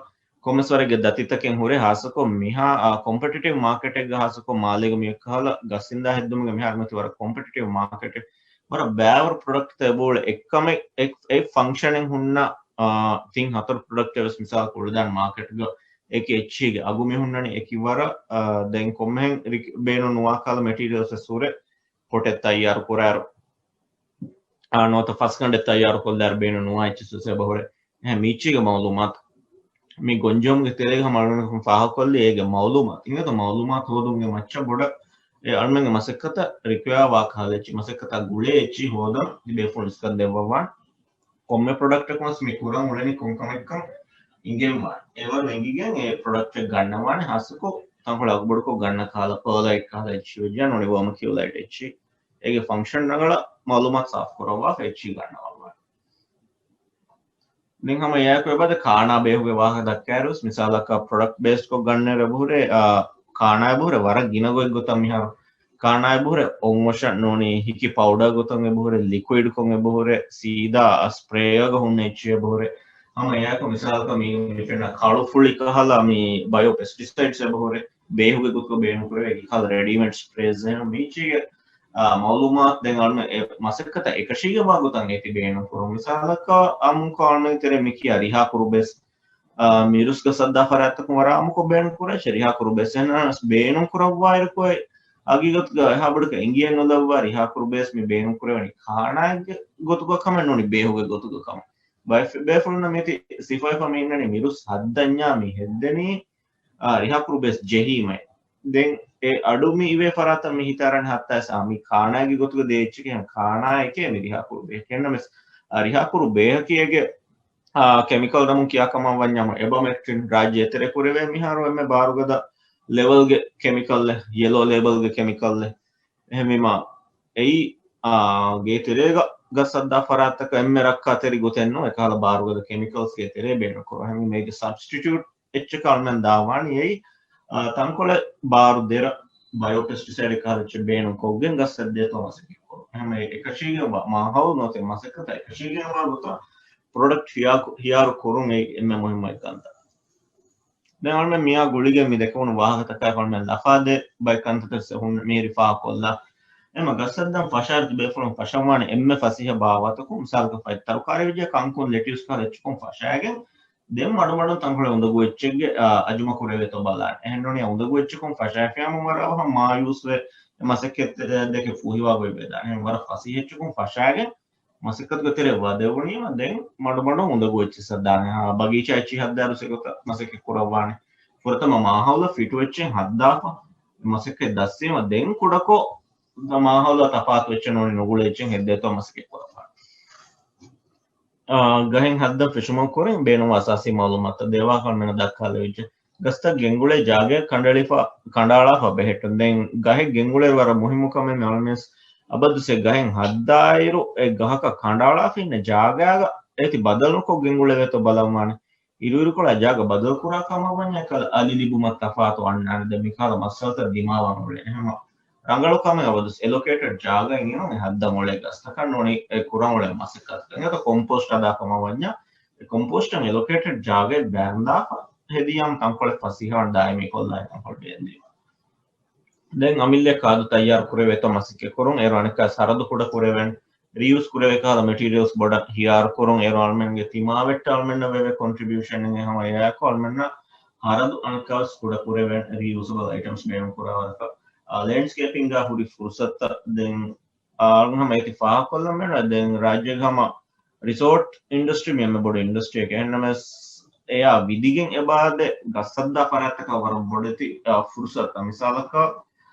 ކޮންމެސް ވަރެއްގެ ދަތިތަކެއް ހުރޭ، ހާއްސަކޮށް މިހާ، އާ، ކޮމްޕެޓިޓިވް މާކެޓެއްގަ ހާއްސަކޮށް މާލޭގަ މިއޮތް ކަހަލަ ގަސް އިންދާ ހެއްދުމުގެ މިހާރު މިއޮތީ ވަރަށް ކޮމްޕެޓިޓިވް މާކެޓެއް. ވަރަށް ބައިވަރު ޕްރޮޑަކްޓްތައް އެބައުޅޭ އެއްކަމެއް އެއް، އެއް ފަންކްޝަނެއް ހުންނަ، އާ، ތިން ހަތަރު ޕްރޮޑަކްޓެއް ވެސް މިސާލަކަށް އުޅެދާނެ މާކެޓްގަ އެކި އެއްޗިހިގެ އަގު މި ހުންނަނީ އެކި ވަރަށް، އާ، ދެން ކޮންމެހެން ރިކް-، ބޭނުން ނުވާ ކަހަލަ މެޓީރިއަލްސް ވެސް ހުރޭ ޕޮޓެއް ތައްޔާރު ކުރާއިރު، އާ، ނުވަތަ ފަސްގަނޑެއް ތައްޔާރު ކޮށްލާއިރު ބޭނުން ނުވާ އެއްޗިހިސް ވެސް އެބަ ހުރޭ. އެހެން މީޗީގެ މައުލޫމާތު މި ގޮންޖެހުމުގެ ތެރޭގަ ހަމަ އަޅުގަނޑު ފާހަގަކޮށްލީ އޭގެ މައުލޫމާތު. އިނގޭތޯ މައުލޫމާތު ހޯދުމުގެ މައްޗަށް ބޮޑަށް އެ އަޅުމެންގެ މަސައްކަތަށް ރިކްވަޔާ ވާ ކަހަލަ އެއްޗި، މަސައްކަތާ ގުޅޭ އެއްޗި ހޯދަން ތިބޭފުޅުން އިސްކަން ދެއްވަވާން. ކޮންމެ ޕްރޮޑަކްޓަކުން ވެސް މި ކުރަން އުޅެނީ ކޮން ކަމެއްކަން އިނގެންވާނެ. އެވަރު އެނގިގެން އެ ޕްރޮޑަކްޓެއް ގަންނަވާނެ، ހާއްސަކޮށް ތަންކޮޅެއް އަގުބޮޑުކޮށް ގަންނަ ކަހަލަ، ޕާލައިޓް ކަހަލަ އެއްޗި ވެއްޖާ ނޫނީ ވަމަކިއުލައިޓް އެއްޗި. އޭގެ ފަންކްޝަން ރަނގަޅަށް މައުލޫމާތު ސާފު ކުރައްވާފަ އެއްޗި ގަންނަވާނެ. ދެން ހަމަ އެއާއެކު އެބަދެ ކާނާ ބޭހުގެ ވާހަކަ ދައްކާއިރުވެސް، މިސާލަކަށް ޕްރޮޑަކްޓް ބޭސްކޮށް ގަންނައިރު އެބަހުރޭ، އާ، ކާނާ އެބަހުރޭ ވަރަށް ގިނަ ގޮތްގޮތަށް މިހާރު ކާނާ އެބަހުރޭ އޮން އޮށަށް ނޫނީ ހިކި ޕައުޑާ ގޮތުން އެބަހުރޭ، ލިކުއިޑްކޮށް އެބަހުރޭ، ސީދާ ސްޕްރޭއަކަށް ހުންނަ އެއްޗެއް އެބަހުރޭ. ހަމަ އެއާއެކު މިސާލަކަށް މީ މި ފެންނަ ކަޅުފުޅި ކަހަލަ މި ބަޔޯ ޕެސްޓިސައިޑްސް އެބަހުރޭ، ބޭހުގެ ގޮތުގަ ބޭނުންކުރެވޭ ކަހަލަ ރެޑީމޭޑް ސްޕްރޭސް އެހެން މީޗީގެ އާ، މައުލޫމާތު ދެން އަޅުމެން އެ މަސައްކަތަށް އެކަށީގެންވާ ގޮތަށް އޭތި ބޭނުން ކުރުން. މިސާލަކަށް އާ، އަމުކޮށް އަޅުމެން ތެރޭ މިކިޔާ ރިހާ ކުރުބޭސް، އާ، މިރުސް ގަސް ހައްދާ ފަރާތްތަކުން ވަރަށް އާއްމުކޮށް ބޭނުން ކުރޭ. ރިހާ ކުރުބޭސް އެހެންނަމަވެސް ބޭނުން ކުރައްވާއިރު ކޮއެއް ހަގީގަތުގަ އެހާ ބޮޑަކަށް އެނގިއެއް ނުލައްވާ ރިހާ ކުރުބޭސް މި ބޭނުން ކުރެވެނީ ކާނާއެއްގެ ގޮތުގަ ކަމެއް ނޫނީ ބޭހުގެ ގޮތުގަ ކަމެއް. ބައެއް ބޭފުޅުންނަށް މީތި ސިފައިފަ މި އިންނަނީ މިރުސް ހައްދަންޏާ މި ހެއްދެނީ އާ، ރިހާ ކުރުބޭސް ޖެހީމައެއް. ދެން އެ އަޑު މި އިވޭ ފަރާތަށް މި ހިތާރަން ހައްތާ ވެސް އާ، މި ކާނާއެއްގެ ގޮތުގަ ދޭ އެއްޗެކޭ ކާނާއެކޭ މި ރިހާ ކުރުބޭހަކީ. އެހެންނަމަވެސް އާ، ރިހާ ކުރުބޭހަކީ އޭގެ، އާ، ކެމިކަލް ނަމުން ކިޔާ ކަމަށް ވަންޏާ އެބަމެކްޓިން ރާއްޖެ އެތެރެ ކުރެވޭ މިހާރު އެންމެ ބާރުގަދަ ލެވަލްގެ ކެމިކަލްއެއް، ޔެލޯ ލޭބަލްގެ ކެމިކަލްއެއް. އެހެންވީމަ އެއީ، އާ، ގޭ ތެރޭގަ ގަސް ހައްދާ ފަރާތްތަކަށް އެންމެ ރައްކާތެރި ގޮތެއް ނޫން އެކަހަލަ ބާރުގަދަ ކެމިކަލްސް ގޭ ތެރޭ ބޭނުން ކުރުން. އެހެންވީމަ އޭގެ ސަބްސްޓިޓިއުޓް އެއްޗަކަށް އަޅުމެން ދާވާނީ އެއީ، އާ، ތަންކޮޅެއް ބާރު ދެރަ ބަޔޯ ޕެސްޓިސައިޑް ކަހަލަ އެއްޗެއް ބޭނުން ކޮށްގެން ގަސް ހައްދޭތޯ މަސައްކަތް ކުރުން. އެހެންވެ އެކަށީގެންވާ މާހައުލު ނުވަތަ މަސައްކަތަށް އެކަށީގެންވާ ގޮތަށް ޕްރޮޑަކްޓް ހިޔާ-، ހިޔާރު ކުރުން އެއީ އެންމެ މުހިއްމު ކަންތައް. ދެން އަޅުމެން މިއާ ގުޅިގެން މި ދެކެވުނު ވާހަކަތަކާއި އަޅުމެން ލަފާ ދޭ ބައެއް ކަންތައްތައް ހުންނަ މިހިރި ފާހަގަކޮށްލާ. އެމަ ގަސް ހައްދަން ފަށާއިރު ތިބޭފުޅުން ފަށަންވާނެ އެންމެ ފަސޭހަ ބާވާތަކުން. މިސާލަކަށް ފަތް ތަރުކާރީ ވެއްޖެ ކަންކުން ލެޓިއުސް ކަހަލަ އެއްޗަކުން ފަށާގެން ދެން މަޑުމަޑުން ތަންކޮޅެއް އުނދަގޫ އެއްޗެއްގެ، އާ، އަޒުމަ ކުރެވޭތޯ ބަލާނެ. އެހެންނޫނީ އުނދަގޫ އެއްޗަކުން ފަށާފިޔާމަ ވަރަށް މާޔޫސްވެ މަސައްކަތް ދެކެ ފޫހިވާ ގޮތް ވެދާނެ. އެހެން ވަރަށް ފަސޭހަ އެއްޗަކުން ފަށާގެން މަސައްކަތުގެ ތެރެ ވަދެވުނީމަ ދެން މަޑުމަޑުން އުނދަގޫ އެއްޗެއް ހައްދާނެ. ހާ، ބަގީޗާ އެއްޗި ހައްދާއިރު އެގޮތަށް މަސައްކަތް ކުރައްވާނެ. ފުރަތަމަ މާހައުލަށް ފިޓު އެއްޗެއް ހައްދާފަ މަސައްކަތް ދައްސީމަ ދެން ކުޑަކޮށް މާހައުލާ ތަފާތު އެއްޗެއް ނޫނީ ނުގުޅޭ އެއްޗެއް ހެއްދޭތޯ މަސައްކަތް ކުރައްވާނެ. އާ، ގަހެއް ހައްދަން ފެށުމުން ކުރިން ބޭނުންވާ އަސާސީ މައުލޫމާތުތައް ދެވާ ކަމެއް ދައްކާލެވިއްޖެ. ގަސްތައް ގެންގުޅޭ ޖާގައަށް ކަނޑައެޅިފަ، ކަނޑައަޅާފަ ބެހެއްޓުން. ދެން ގަހެއް ގެންގުޅޭ ވަރަށް މުހިއްމު ކަމެއް މި އަޅުމެން އަބަދުސް އެ ގަހެއް ހައްދާއިރު އެ ގަހަކަށް ކަނޑައަޅާފަ އިންނަ ޖާގާގަ އޭތި ބަދަލުކޮށް ގެންގުޅެވޭތޯ ބަލަންވާނެ. އިރުއިރުކޮޅާ ޖާގަ ބަދަލުކުރާ ކަމަށް ވަންޏާ އެކަލަ އަލި ލިބުމަށް ތަފާތު އަންނާނެ. ދެން މިކަހަލަ މައްސަލަތައް ދިމާވާން އުޅޭ. އެހެންމަ ރަނގަޅު ކަމެއް އަބަދުސް އެލޮކޭޓެޑް ޖާގައެއް އިނުން އެ ހައްދަން އުޅޭ ގަސްތަކަށް ނޫނީ އެ ކުރަން އުޅޭ މަސައްކަތަކަށް. އެނގޭތޯ ކޮމްޕޯސްޓް ހަދާ ކަމަށް ވަންޏާ އެ ކޮމްޕޯސްޓަށް އެލޮކޭޓެޑް ޖާގައެއް ބައިންދާފަ ހެދިޔާމަ ތަންކޮޅެއް ފަސޭހަވާން ދާއިމީ ކޮށްލާނެ ތަންކޮޅެއް ބޭންދީމަ. ދެން އަމިއްލަ ކާދު ތައްޔާރު ކުރެވޭތޯ މަސައްކަތް ކުރުން އޭރު އަނެއްކާ ހަރަދު ކުޑަ ކުރެވެން، ރީޔޫސް ކުރެވޭ ކަހަލަ މެޓީރިއަލްސް ބޮޑަށް ހިޔާރު ކުރުން އޭރު އަޅުމެންގެ ތިމާވެއްޓަށް އަޅުމެންނަށް ވެވޭ ކޮންޓްރިބިއުޝަން އެއް ހަމަ އެއާއެކު އަޅުމެންނަށް ހަރަދު އަނެއްކާވެސް ކުޑަ ކުރެވެން ރީޔޫސަބަލް އައިޓަމްސް ބޭނުން ކުރާ ވަރަކަށް. އާ، ލޭންޑްސްކޭޕިންގާ ހުރި ފުރުސަތުތައް ދެން އާ، އަޅުގަނޑު ހަމަ އޭތި ފާހަގަކޮށްލަން ބޭނުން. ދެން ރާއްޖޭގެ ހަމަ ރިސޯޓް އިންޑަސްޓްރީ މި އެންމެ ބޮޑު އިންޑަސްޓްރީއެކޭ. އެހެންނަމަވެސް އެއާ ވިދިގެން އެބައާދޭ ގަސް ހައްދާ ފަރާތްތަކަށް ވަރަށް ބޮޑެތި، އާ، ފުރުސަތު. މިސާލަކަށް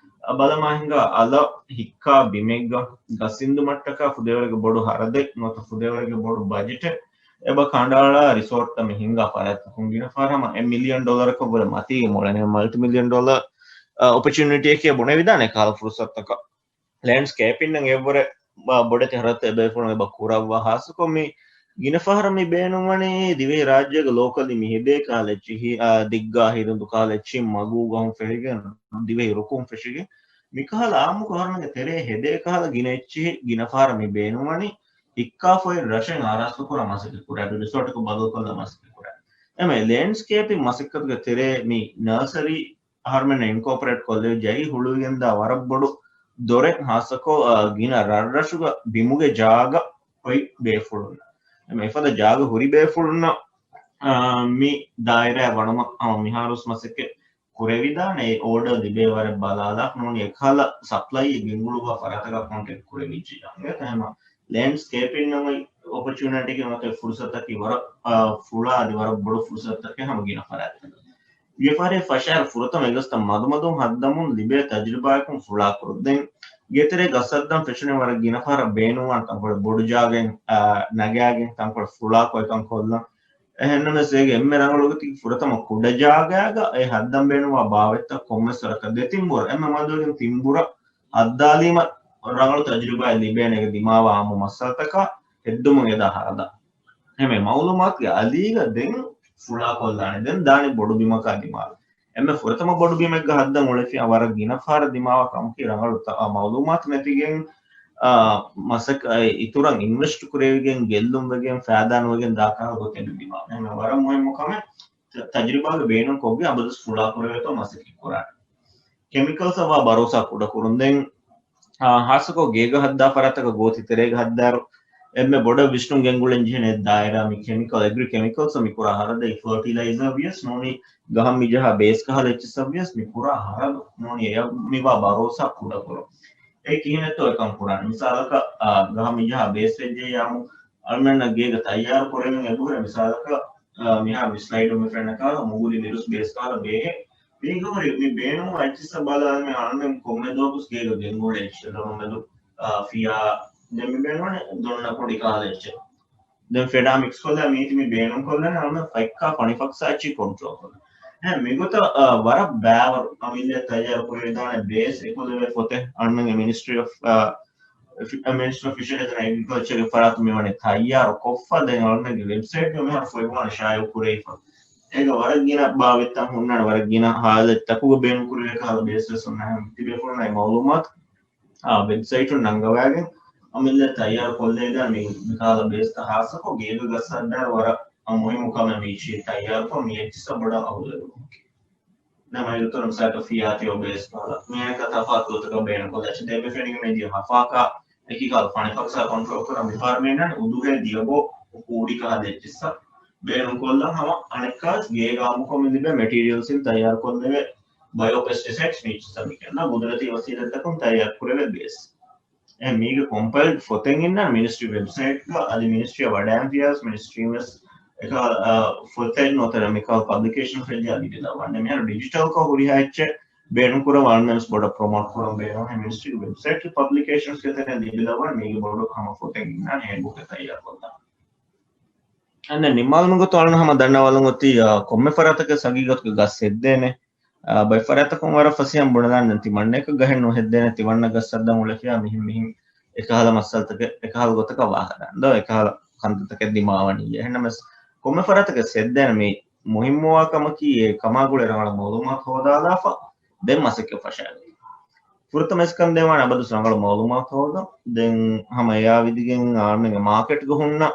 ބަލަމާ ހިނގާ އަލަށް ހިއްކާ ބިމެއްގަ ގަސް އިންދުމަށްޓަކާ ފުދޭވަރެއްގެ ބޮޑު ހަރަދެއް ނުވަތަ ފުދޭވަރެއްގެ ބޮޑު ބަޖެޓެއް އެބަ ކަނޑައަޅާ ރިސޯޓްތައް މި ހިނގާ ފަރާތްތަކުން ގިނަ ފަހަރަށް ހަމަ އެއް މިލިއަން ޑޮލަރަކަށް ވުރެ މަތީގެ މޮޅެން މަލްޓި މިލިއަން ޑޮލަރ، އާ، އޮޕޮޗުނިޓީއެކޭ ބުނެވިދާނެ ކަހަލަ ފުރުސަތަކަށް. ލޭންޑްސްކޭޕިންއަށް އެއްވުރެ ބ-، ބޮޑެތި ހަރަދުތައް އެބޭފުޅުން އެބަ ކުރައްވާ. ހާއްސަކޮށް މި ގިނަ ފަހަރަށް މި ބޭނުންވަނީ ދިވެހި ރާއްޖޭގެ ލޯކަލީ މި ހެދޭ ކަހަލަ އެއްޗިހި، އާ، ދިއްގާ ހިރުނދު ކަހަލަ އެއްޗިހި މަގޫ ގަހުން ފެށިގެން، ދިވެހި ރުކުން ފެށިގެން، މިކަހަލަ އާއްމުކޮށް އަހަރުމެންގެ ތެރޭ ހެދޭ ކަހަލަ ގިނަ އެއްޗިހި ގިނަ ފަހަރަށް މި ބޭނުންވަނީ ހިއްކާފައި ރަށެއް އާރާސްތުކުރާ މަސައްކަތް ކުރާ، ރިސޯޓަކު ބަދަލުކޮށްލާ މަސައްކަތް ކުރާ. އެމެ ލޭންޑްސްކޭޕިން މަސައްކަތުގެ ތެރޭ މި ނާސަރީ އަހަރުމެންނަށް އިންކޯޕަރޭޓް ކޮށްލެވިއްޖެ. އެއީ ހުޅުވިގެންދާ ވަރަށް ބޮޑު ދޮރެއް، ހާއްސަކޮށް، އާ، ގިނަ ރަށްރަށުގަ ބިމުގެ ޖާގަ އޮތް ބޭފުޅުންނަށް. އެމެ އެފަދަ ޖާގަ ހުރި ބޭފުޅުންނަށް، އާ، މި ދާއިރާ ވަނުމަށް ހަމަ މިހާރުސް މަސައްކަތް ކުރެވިދާނެ. އެ އޯޑަރ ލިބޭ ވަރެއް ބަލާލާ ނޫނީ އެކަހަލަ ސަޕްލައި ގެންގުޅުއްވާ ފަރާތަކަށް ކޮންޓެކްޓް ކުރެވިއްޖިއްޔާ. އެ ތަހެމަ ލޭންޑްސްކޭޕިން ނަމަ އޮޕޮޗުނިޓީގެ މަތި ފުރުސަތަކީ ވަރަށް، އާ، ފުޅާ އަދި ވަރަށް ބޮޑު ފުރުސަތަކެއް ހަމަ ގިނަ ފަރާތްތަކަށް. ވިޔަފާރި ފަށާއިރު ފުރަތަމަ އެގޮސްތައް މަދުމަދުން ހައްދަމުން ލިބޭ ތަޖުރިބާއަކުން ފުޅާކުރުން. ދެން ގޭތެރޭ ގަސް ހައްދަން ފެށުނީ ވަރަށް ގިނަ ފަހަރަށް ބޭނުންވާނެ ތަންކޮޅެއް ބޮޑު ޖާގައިން، އާ، ނަގާގެން ތަންކޮޅެއް ފުޅާކޮށް އެކަން ކޮށްލަން. އެހެންނަމަވެސް އޭގެ އެންމެ ރަނގަޅު ގޮތަކީ ފުރަތަމަ ކުޑަ ޖާގައިގަ އެ ހައްދަން ބޭނުންވާ ބާވަތްތައް ކޮންމެސް ވަރަކަށް ދެތިން ބުރަ، އެންމެ މަދުވެގެން ތިން ބުރަ ހައްދާލީމަ ރަނގަޅު ތަޖުރިބާއެއް ލިބޭނެ އޭގެ ދިމާވާ އާއްމު މައްސަލަތަކާ ހެއްދުމުން އެދާ ހަރަދާ. އެހެން މައުލޫމާތުގެ އަލީގަ ދެން ފުޅާކޮށްލާނެ. ދެން ދާނެ ބޮޑު ބިމަކާ ދިމާވެ. އެންމެ ފުރަތަމަ ބޮޑު ބިމެއްގަ ހައްދަން އުޅެފިއްޔާ ވަރަށް ގިނަ ފަހަރަށް ދިމާވާ ކަމަކީ ރަނގަޅު ތަ-، އާ، މައުލޫމާތު ނެތިގެން، އާ، މަސައްކަ-، އާ، އިތުރަށް އިންވެސްޓް ކުރެވިގެން ގެއްލުން ވެގެން ފައިދާ ނުވެގެން ދާ ކަހަލަ ގޮތެއް ނުދިމާވޭ. އެހެން ވަރަށް މުހިއްމު ކަމެއް ތަ-، ތަޖުރިބާގެ ބޭނުން ކޮށްގެން އަބަދުސް ފުޅާ ކުރެވޭތޯ މަސައްކަތް ކުރާނެ. ކެމިކަލްސްއަށް ވާ ބަރޯސާ ކުޑަކުރުން. ދެން، އާ، ހާއްސަކޮށް ގޭގަ ހައްދާ ފަރާތަކަށް ގޯތި ތެރޭގަ ހައްދާއިރު، އެންމެ ބޮޑަށް ވިސްނުން ގެންގުޅެން ޖެހޭނެ ދާއިރާ މި ކެމިކަލް، އެގްރި ކެމިކަލްސް މި ކުރާ ހަރަދައި ފަރޓިލައިޒާ ވިޔަސް ނޫނީ ގަހަށް މި ޖަހާ ބޭސް ކަހަލަ އެއްޗިއްސަށް ވިޔަސް މި ކުރާ ހަރަދު ނޫނީ އެއަށް މިވާ ބަރޯސާ ކުޑަކުރުން. އެ ކިހިނެއްތޯ އެކަން ކުރާނެ؟ މިސާލަކަށް، އާ، ގަހަށް މި ޖަހާ ބޭސް ވެއްޖެއްޔާމު އަޅުމެންނަށް ގޭގަ ތައްޔާރު ކުރެވެން އެބަހުރޭ. މިސާލަކަށް، އާ، މިހާރު މި ސްލައިޑު މި ފެންނަ ކަހަލަ މުގުރި މިރުސް ބޭސް ކަހަލަ ބޭހެއް. މީގަ ހުރި މި ބޭނުންވާ އެއްޗިއްސަށް ބަލާލަމޭ އަޅުމެން ކޮންމެ ދުވަހަކުސް ގޭގަ ގެންގުޅޭ އެއްޗެއް ދޮންމެދު، އާ، ފިޔާ ދެން މި ބޭނުންވަނީ ދޮންނަ ކުޑި ކަހަލަ އެއްޗެއް. ދެން ފެޑާ މިކްސް ކޮށްލާ މީތި މި ބޭނުން ކޮށްލަނީ އަޅުމެން ފައްކާ ފަނިފަކްސާ އެއްޗިހި ކޮންޓްރޯލް ކޮށްލަން. އެހެން މިގޮތަށް، އާ، ވަރަށް ބައިވަރު އަމިއްލަ ތައްޔާރު ކުރެވިދާނެ ބޭސް އެކުލެވޭ ފޮތެއް އަޅުމެންގެ މިނިސްޓްރީ އޮފް، އާ، ފި-، އަ، މިނިސްޓްރީ އޮފް ފިޝަރީޒް އެންޑް އެގްރިކަލްޗަރގެ ފަރާތުން މިވަނީ ތައްޔާރު ކޮށްފަ. ދެން އަޅުމެންގެ ވެބްސައިޓްގަ މިހާރު ފޮތްވާނެ ޝާއިޢު ކުރެވިފަ. އޭގަ ވަރަށް ގިނަ ބާވަތްތައް ހުންނާނެ، ވަރަށް ގިނަ ހާލަތްތަކުގަ ބޭނުން ކުރެވޭ ކަހަލަ ބޭސް ވެސް ހުންނާނެ. ތިބޭފުޅުންނަށް މައުލޫމާތު، އާ، ވެބްސައިޓުން ނަންގަވާގެން އަމިއްލަ ތައްޔާރު ކޮށްލައިދާނެ މި، މި ކަހަލަ ބޭސްތައް ހާއްސަކޮށް ގޭގަ ގަސް ހައްދާއިރު ވަރަށް މުހިއްމު ކަމެއް މި ތައްޔާރުކޮށް މި އެއްޗިއްސަށް ބޮޑަށް އަހުލެވުމަކީ. ނަމަ އިރުތޮރު މިސާލަކަށް ފިޔާ ތިޔޯ ބޭސް ކަހަލަ މިހާތަ ތަފާތު ގޮތަކަށް ބޭނުންކޮށްލާ އެއްޗެއް ދެން މި ފެނިގެން މިދިޔަ ހަފާކާ އެކި ކަހަލަ ފަނިފަކްސާ ކޮންޓްރޯލް ކުރާ މިފަހަރު މި އިންނާނެ އުދުހޭ ދިޔަބޯ ކޫޑި ކަހަލަ އެއްޗިއްސަށް ބޭނުންކޮށްލަން ހަމަ އަނެއްކާވެސް ގޭގަ އާއްމުކޮށް މި ލިބޭ މެޓީރިއަލްސް އިން ތައްޔާރުކޮށްލެވޭ ބަޔޯޕެސްޓިސައިޑްސް މީޗިއްސަށް މި ކިޔަންނަ ގުދުރަތީ ވަސީލަތްތަކުން ތައްޔާރު ކުރެވޭ ބޭސް. އެ މީގެ ކޮމްޕައިލްޑް ފޮތެއް އިންނާނެ މިނިސްޓްރީ ވެބްސައިޓްގަ އަދި މިނިސްޓްރީއަށް ވަޑައިން ފިޔާސް މިނިސްޓްރީން ވެސް އެކަހަލަ، އާ، ފޮތެއް ނުވަތަ މިކަހަލަ ޕަބްލިކޭޝަން ފެއްޖާ ލިބިލައްވަން. މިހާރު ޑިޖިޓަލްކޮށް ހުރިހާ އެއްޗެއް ބޭނުންކުރަން އަޅުމެންވެސް ބޮޑަށް ޕްރޮމޯޓް ކުރަން ބޭނުން. މިނިސްޓްރީގެ ވެބްސައިޓްގެ ޕަބްލިކޭޝަންސްގެ ތެރެއިން ލިބިލައްވަން މީގެ ބޮޑު ހަމަ ފޮތެއް އިންނާނެ ހޭންޑްބުކެއް ތައްޔާރުކޮށްލަން. އަންނަ ނިންމާލުމުގެ ގޮތުން އަޅުން ހަމަ ދަންނަވާލަން އޮތީ، އާ، ކޮންމެ ފަރާތަކަށް ހަގީގަތުގެ ގަސް ހެއްދޭނެ. އާ، ބައެއް ފަރާތަކުން ވަރަށް ފަސޭހައިން ބުނެލާނެ ތިމަންނަޔަކަށް ގަހެއް ނުހެއްދޭނެ، ތިމަންނަ ގަސް ހައްދަން އުޅެފިޔާ މިހިން މިހިން އެކަހަލަ މައްސަލަތަކެއް އެކަހަލަ ގޮތަކަށް ވާހަކަ ދާން ދޯ އެކަހަލަ ކަންތައްތަކެއް ދިމާވަނީ. އެހެންނަމަވެސް ކޮންމެ ފަރާތަކަށް ހެއްދޭނެ މި މުހިއްމުވާ ކަމަކީ އެ ކަމާ ގުޅޭ ރަނގަޅަށް މައުލޫމާތު ހޯދާލާފަ ދެން މަސައްކަތް ފަށާގަތީ. ފުރަތަމަ އެސްކަން ދޭވާނެ އަބަދުސް ރަނގަޅު މައުލޫމާތު ހޯދަން. ދެން ހަމަ އެއާ ވިދިގެން އާންމެންގެ މާކެޓްގަ ހުންނަ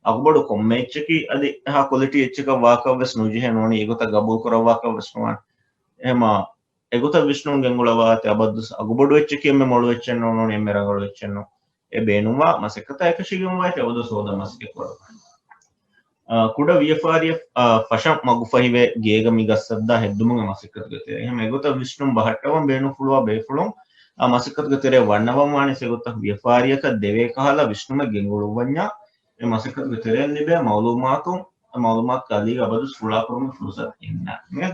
އަގުބޮޑު ކޮންމެ އެއްޗަކީ އަދި އެހާ ކޮލިޓީ އެއްޗަކަށް ވާކަށްވެސް ނުޖެހޭ ނޫނީ އެގޮތަށް ގަބޫލު ކުރައްވާކަށްވެސް ނުވާނެ. އެހެމާ އެގޮތަށް ވިސްނުން ގެންގުޅަވާތި އަބަދުސް އަގުބޮޑު އެއްޗަކީ އެންމެ މޮޅު އެއްޗެއް ނޫން ނޫނީ އެންމެ ރަނގަޅު އެއްޗެއް ނޫން. އެ ބޭނުންވާ މަސައްކަތާ އެކަށީގެންވާތި އަބަދުސް ހޯދަން މަސައްކަތް ކުރައްވާނެ. އާ، ކުޑަ ވިޔަފާރިއަށް، އާ، ފަށަން މަގުފަހިވޭ ގޭގަ މި ގަސް ހައްދާ ހެއްދުމުގެ މަސައްކަތުގެ ތެރޭ. އެހެން އެގޮތަށް ވިސްނުން ބަހައްޓަވަން ބޭނުންފުޅުވާ ބޭފުޅުން، އާ، މަސައްކަތުގެ ތެރޭ ވަންނަވަން ވާނެ އެގޮތަށް ވިޔަފާރިއަކަށް ދެވޭ ކަހަލަ ވިސްނުމެއް ގެންގުޅުއްވަންޏާ، އެ މަސައްކަތުގެ ތެރެއިން ލިބޭ މައުލޫމާތު، އެ މައުލޫމާތު އަލީގަ އަބަދުސް ފުޅާކުރުމަށް ފުރުސަތު އިންނާނެ.